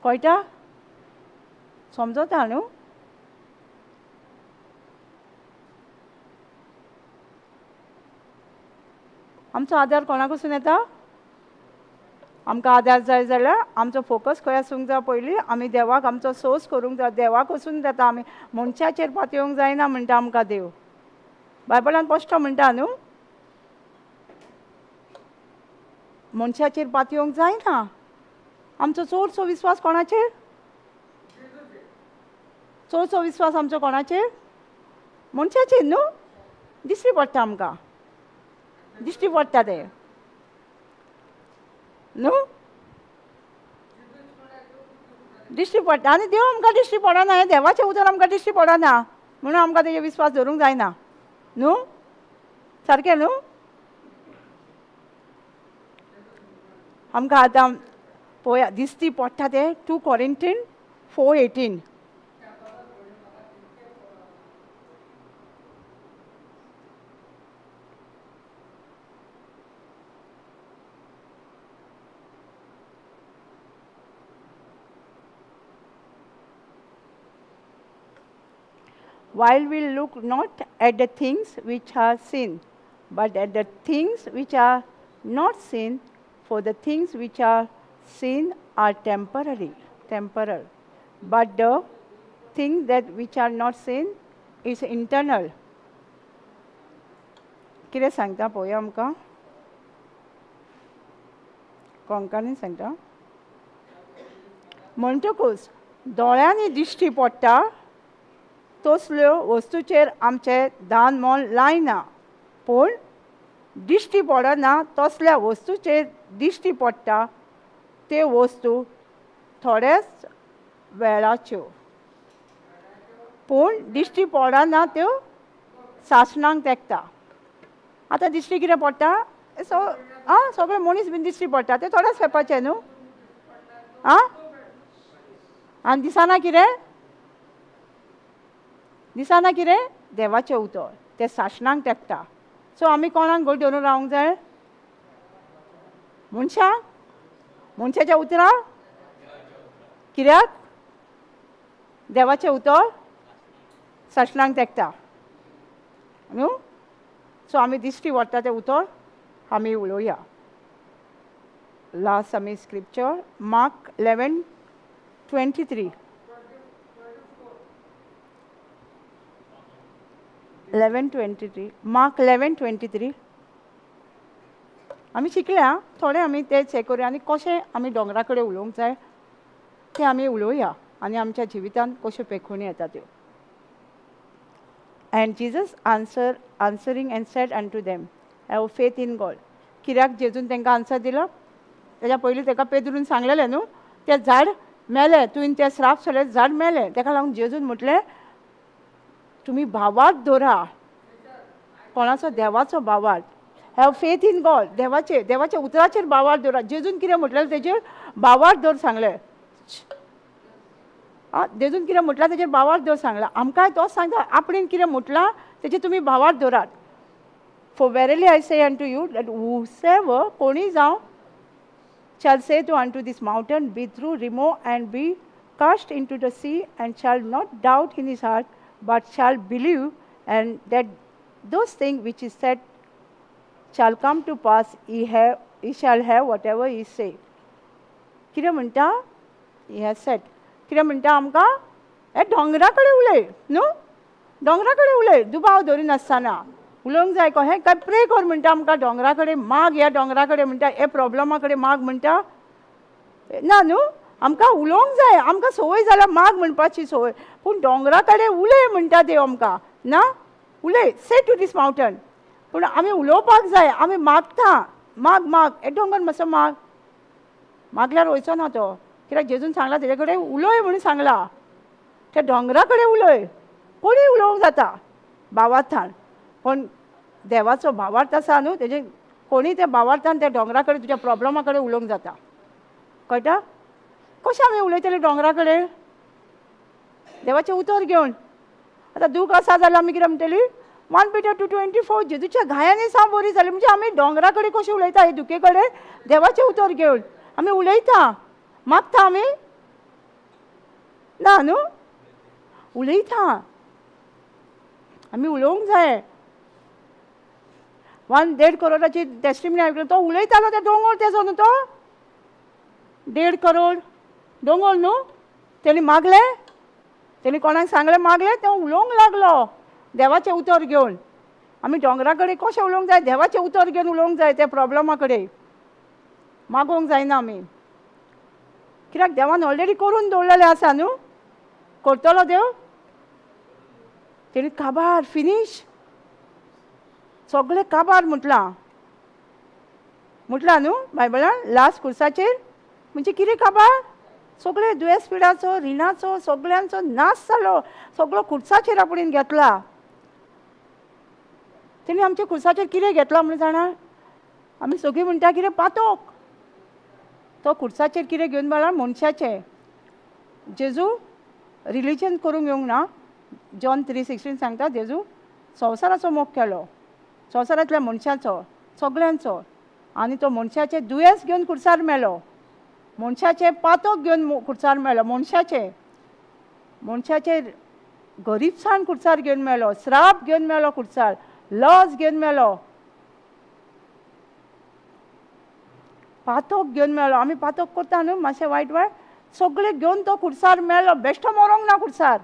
कळटा? समजता न्हू? आमचो आदार कोणा कडसून येता? आमकां आदार जाय जाल्यार आमचो फोकस खंय आसूंक जाय? पयलीं आमी देवाक आमचो सोर्स करूंक जाय. देवा कडसून जाता, आमी मनशाचेर पातयेवंक जायना म्हणटा आमकां देव. बायबलान स्पश्ट म्हणटा न्हू, मनशाचेर पातयेवंक जायना. आमचो चडसो विस्वास कोणाचेर? चडसो विस्वास आमचो कोणाचेर? मनशाचेर न्हू. दिश्टी पडटा आमकां, दिश्टी पडटा तें न्हू, दिश्टी पडटा. आनी देव आमकां दिश्टी पडना, हें देवाचें उतर आमकां दिश्टी पडना म्हणून आमकां तेजेर विस्वास धरूंक जायना न्हू. सारकें न्हू? आमकां आतां पळोवया दिसती पडटा तें 2 Corinthians 4:18. While we look not at the things which are seen, but at the things which are not seen, for the things which are seen are temporary, temporal, but the things that which are not seen is internal. कितें सांगता पळोवया आमकां, कोंकणीन सांगता. म्हणटकूच दोळ्यांनी दिश्टी पडटा तसल्यो वस्तूचेर आमचें दान मन लायना, पूण दिश्टी पडना तसल्या वस्तूचेर दिश्टी पडटा त्यो वस्तू थोड्याच वेळाच्यो, पूण दिश्टी पडना त्यो सासणांक तेंकता. आतां दिश्टी कितें पडटा? सो आं सगळे मनीस बीन दिश्टी पडटा ते थोड्याच खेपाचें न्हू. आं आनी दिसना कितें? दिसना कितें? देवाचें उतर तें सासणांक तेंकता. सो आमी कोणाक घट धरून रावंक जाय? मनशाक? मनशाच्या उतराक? कित्याक? देवाचें उतर सासणांक तेंकता न्हू. सो आमी दिश्टी पडटा तें उतर आमी उलोवया. लास्ट आमी स्क्रिप्चर मार्क 11:23. 11:23, मार्क 11:23. आमी शिकल्या थोडे, आमी तेच हें करुया आनी कशें आमी दोंगरा कडेन उलोवंक जाय तें आमी उलोवया आनी आमच्या जिवितांत कश्यो पेखोणी येता त्यो. And Jesus answering and said unto them, have faith in God. कित्याक जेजून तांकां आन्सर दिलो? तेज्या पयलीं ताका पेद्रून सांगलेलें न्हू, तें झाड मेलें, तुवें तें श्राप सोडलें, झाड मेलें. ताका लागून जेजून म्हटलें तुमी भावार्थ दवरा. कोणाचो? देवाचो भावार्थ. Have faith in God. देवाचे, देवाच्या उतराचेर भावार्थ दवरा. जेजून कितें म्हटलें तेजेर भावार्थ दवर सांगलें. आं, जेजून कितें म्हटलां तेजेर भावार्थ दवर सांगलां. आमकांय तोच सांगता, आपणेन कितें म्हटलां तेजेर तुमी भावार्थ दवरात. For verily I say unto you that whosoever कोणी जावं shall say to unto this mountain, be through remove and be cast into the sea, and shall not doubt in his heart, but shall believe and that those things which is said shall come to pass, he shall have whatever he say. कितें म्हणटा? He has said. कितें म्हणटा आमकां? हे दोंगरा कडेन उलय न्हू, दोंगरा कडेन उलय, दुबाव दवरिनासतना उलोवंक जाय. कहें काय प्रे कर म्हणटा आमकां, दोंगरा कडेन माग, ह्या दोंगरा कडेन म्हणटा, हे प्रोब्लमा कडेन माग म्हणटा ना न्हू. आमकां उलोवंक जाय, आमकां संवय जाल्या माग म्हणपाची संवय, पूण दोंगरा कडेन उलय म्हणटा देव आमकां ना, उलय, से टू दीस मावंटन. पूण आमी उलोवपाक जाय. आमी मागता, माग माग, हे दोंगर मातसो माग, मागल्यार वयचो ना तो, कित्याक जेजून सांगला तेजे कडेन उलय म्हणून सांगला. त्या दोंगरा कडेन उलय, कोणूय उलोवंक जाता भावार्थान, पूण देवाचो भावार्थ आसा न्हू, तेजे कोणूय त्या भावार्थान त्या दोंगरा कडेन तुज्या प्रोब्लमा कडेन उलोवंक जाता. कळटा? कशें आमी उलयतले दोंगरा कडेन? देवाचें उतर घेवन. आतां दूख आसा जाल्यार आमी कितें म्हणटली? 1 Peter 2:24, जेजूच्या घायांनी साव बरी जाली. म्हणजे आमी दोंगरा कडेन कशें उलयता? हे दुखे कडेन देवाचें उतर घेवन आमी उलयता. मागता आमी ना न्हू, उलयता. आमी उलोवंक जाय. 1.5 करोडाची टेस्टिमनी आयकली, तो उलयतालो ते दोंगर तेजो न्हू, तो 1.5 करोड दोंगर न्हू. तेणी मागलें, तेणी कोणाक सांगलें, मागलें, तो उलोवंक लागलो देवाचें उतर घेवन. आमी दोंगरा कडेन कशें उलोवंक जाय? देवाचें उतर घेवन उलोवंक जाय. त्या प्रोब्लमा कडेन मागोवंक जायना आमी, कित्याक देवान ऑलरेडी करून दवरलेलें आसा न्हू. करतलो देव तेणी काबार फिनीश, सगळें काबार म्हटलां, म्हटलां न्हू बायबलान लास्ट कुर्साचेर. म्हणजे कितें काबार? सगळे दुयेंस पिडाचो, रिणाचो, सगळ्यांचो नाश जालो, सगळो कुर्साचेर आपणेन घेतला. तेणी आमच्या खुर्साचेर कितें घेतलां म्हण जाणा? आमी सगळीं म्हणटा कितें पातोक. तो खुर्साचेर कितें घेवन मेळ्ळा? मनशाचें. जेजू रिलीजन करूंक येवंक ना. जॉन 3:16 सांगता जेजू संवसाराचो मोग केलो, संवसारांतल्या मनशाचो, सगळ्यांचो. आनी तो मनशाचें दुयेंस घेवन खुर्सार मेलो, मनशाचें पातोक घेवन खुर्सार मेलो, मनशाचें मनशाचें गरीबसाण खुर्सार घेवन मेलो, श्राप घेवन मेलो खुर्सार, लज घेवन मेलो, पातोक घेवन मेलो. आमी पातोक करता न्हू मातशें वायट वायट सगळें घेवन तो खुर्सार मेलो. बेश्टो मरोंक ना खुर्सार.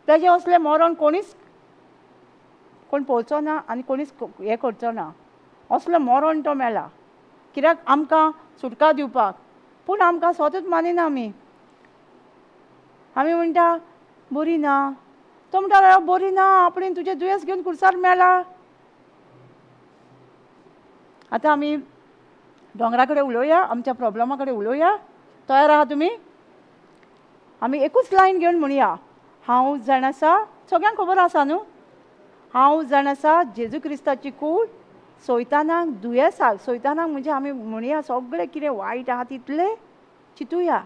तेजें असलें मरण कोणीच कोण पळोवचो ना आनी कोणीच हें करचो ना. असलो मरण तो मेला कित्याक? आमकां सुटका दिवपाक. पूण आमकां स्वतच मानिना आमी. आमी म्हणटा बरी ना, तो म्हणटा बरी ना, आपणें तुजें दुयेंस घेवन खुर्सार मेला. आतां आमी दोंगरा कडेन उलोवया, आमच्या प्रोब्लमा कडेन उलोवया. तयार आहा तुमी? आमी एकूच लायन घेवन म्हणया. हांव जाण आसा, सगळ्यांक खबर आसा न्हू? हांव जाण आसा जेजू क्रिस्ताची कूड सोयतानाक दुयेंसाक, सोयतानाक म्हणजे आमी म्हणया सगळें कितें वायट आहा तितलें चिंतुया.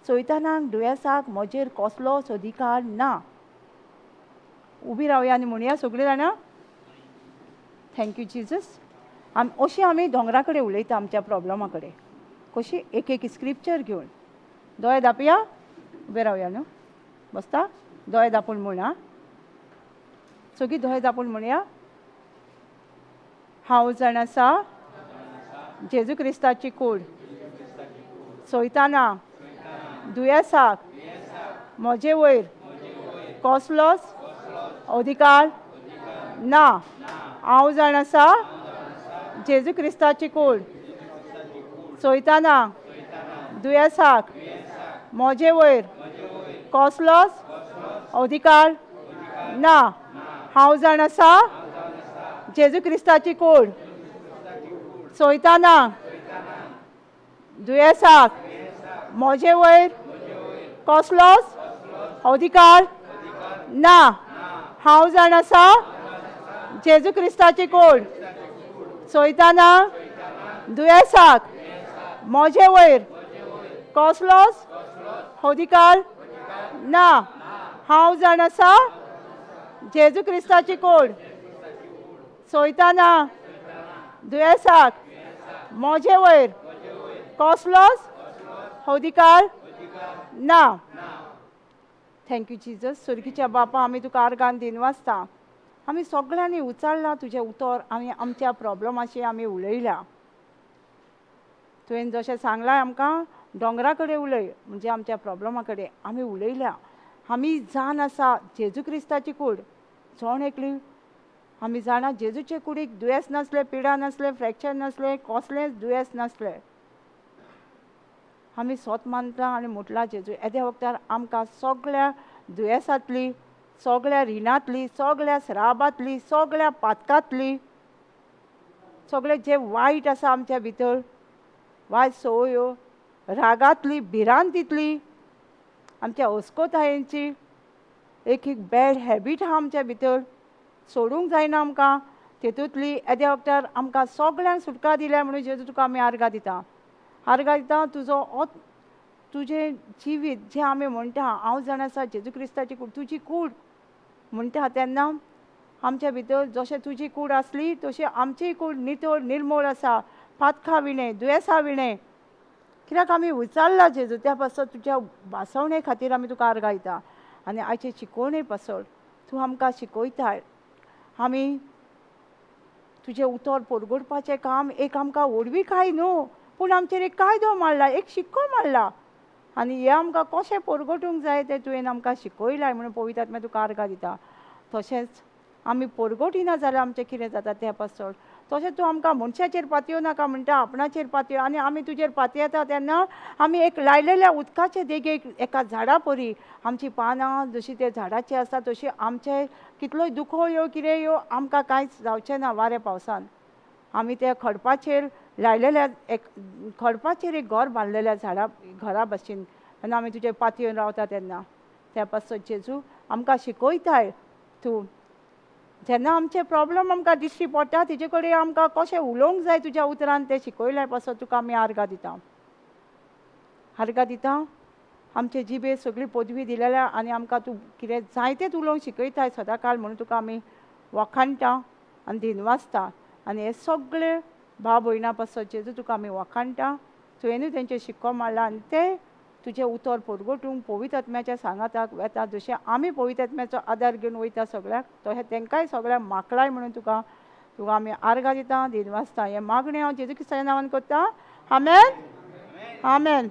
सोयतानाक दुयेंसाक म्हजेर कसलोच अधिकार ना. उबी रावया आनी म्हणया सगळीं जाणां, thank you Jesus. आमी अशी आमी दोंगरा कडेन उलयता आमच्या प्रोब्लमा कडेन. कशी? एक एक स्क्रिप्चर घेवन. दोळे दापया, उबे रावया न्हू, बसता, दोळे दापून म्हणा. सगळीं दोळे दापून म्हणया. हांव जाण आसा जेजू क्रिस्ताची कूड सोयताना दुयेंसाक म्हजे वयर कसलोच अधिकार ना. हांव जाण आसा जेजू क्रिस्ताची कूड सोयताना दुयेंसाक म्हजे वयर कसलोच अधिकार ना. हांव जाण आसा जेजू क्रिस्ताची कूड सोयताना दुयेंसाक म्हजे वयर कसलोच अधिकार ना. हांव जाण आसा जेजू क्रिस्ताची कूड सोयताना दुयेंसाक म्हजे वयर कसलोच अधिकार ना. हांव जाण आसा जेजू क्रिस्ताची कूड सोयताना दुयेंसाक म्हजे वयर कसलोच अधिकार ना. Thank you Jesus. सुर्गीच्या बापा, आमी तुका आर्गान दिन वाचता. आमी सगळ्यांनी उचारलां तुजें उतर आनी आमच्या प्रोब्लमाची आमी उलयल्या. तुवें जशें सांगलां आमकां दोंगरा कडेन उलय, म्हणजे आमच्या प्रोब्लमा कडेन आमी उलयल्या. आमी जाण आसा जेजू क्रिस्ताची कूड जण एकली आमी जाणा जेजूचे कुडीक दुयेंस नासलें, पिडा नासलें, फ्रॅक्चर नासलें, कसलेंच दुयेंस नासलें. आमी सोत मानता आनी म्हटलां जेजू येद्या वखदार आमकां सगळ्या दुयेंसांतली, सगळ्या रिणांतली, सगळ्या श्रापांतली, सगळ्या पातकांतली, सगळें जें वायट आसा आमच्या भितर, वायट संवयो, रागांतली, भिरांतींतली, आमच्या अस्कोतायेची एक एक बॅड हॅबीट आहा आमच्या भितर, सोडूंक जायना आमकां. तेतूंतली येद्या वखदार आमकां सगळ्यांक सुटका दिल्या म्हणून जेजू तुका आमी आर्गां दिता. आर्गां दिता तुजो तुजें जिवीत जें आमी म्हणटा हांव जाण आसा जेजू क्रिस्ताची कूड, तुजी कूड म्हणटा तेन्ना आमच्या भितर जशें तुजी कूड आसली तशी आमचीय कूड नितळ निर्मळ आसा, पातकां विणें, दुयेंसां विणें. कित्याक आमी विचारलां जेजू, त्या पासत तुज्या भासवणे खातीर आमी तुका आर्गां दिता. आनी आयचे शिकोवणे पासत तूं आमकां शिकयताय. आमी तुजें उतर परगटपाचें काम एक आमकां व्हडवीकाय न्हू, पूण आमचेर एक कायदो मारला, एक शिक्को मारला आनी हें आमकां कशें परगटूंक जाय तें तुवें आमकां शिकयलां म्हणून पवित्र आत्म्या तुका आर्गां दिता. तशेंच आमी परगटिना जाल्यार आमचें कितें जाता तें पासत तशें तूं आमकां मनशाचेर पातयो नाका म्हणटा, आपणाचेर पातयो. आनी आमी तुजेर पातयेता तेन्ना आमी एक लायलेल्या उदकाचे देगेक एका झाडा परी आमची पानां जशी ते झाडाची आसता तशी आमचे कितलोय दुखो यो कितें यो आमकां कांयच जावचें ना वाऱ्या पावसान. आमी त्या खडपाचेर लायलेल्या एक खडपाचेर एक घर बांदलेल्या झाडा घरा भशेन तेन्ना आमी तुजेर पातयेवन रावता तेन्ना त्या पासत जेजू आमकां शिकयताय तूं जेन्ना आमचे प्रॉब्लम आमकां दिश्टी पडटा तेजे कडेन आमकां कशें उलोवंक जाय तुज्या उतरान तें शिकयल्या पासत तुका आमी आर्गां दिता, आर्गां दिता। आमचे जिबेर सगळी पदवी दिलेल्या आनी आमकां तूं कितें जायतेंच उलोवंक शिकयताय सदांकाळ म्हणून तुका आमी वाखाणटा आनी दिनवासता। आनी हे सगळे भाव भयणां पासत जेजू तुका आमी वाखाणटा। तुवेंनूय तेंचेर शिक्को मारला आनी ते तुजें उतर परगटूंक पवित्र आत्म्याच्या सांगाताक वेता, जशें आमी पवित्र आत्म्याचो आदार घेवन वयता सगळ्याक, तशें तेंकांय सगळ्याक माकलाय म्हणून तुका तुका आमी आर्गां दिता, दिनवासता। हें मागणें हांव जेजू क्रिस्ताच्या नांवान करता, आमेन, आमेन।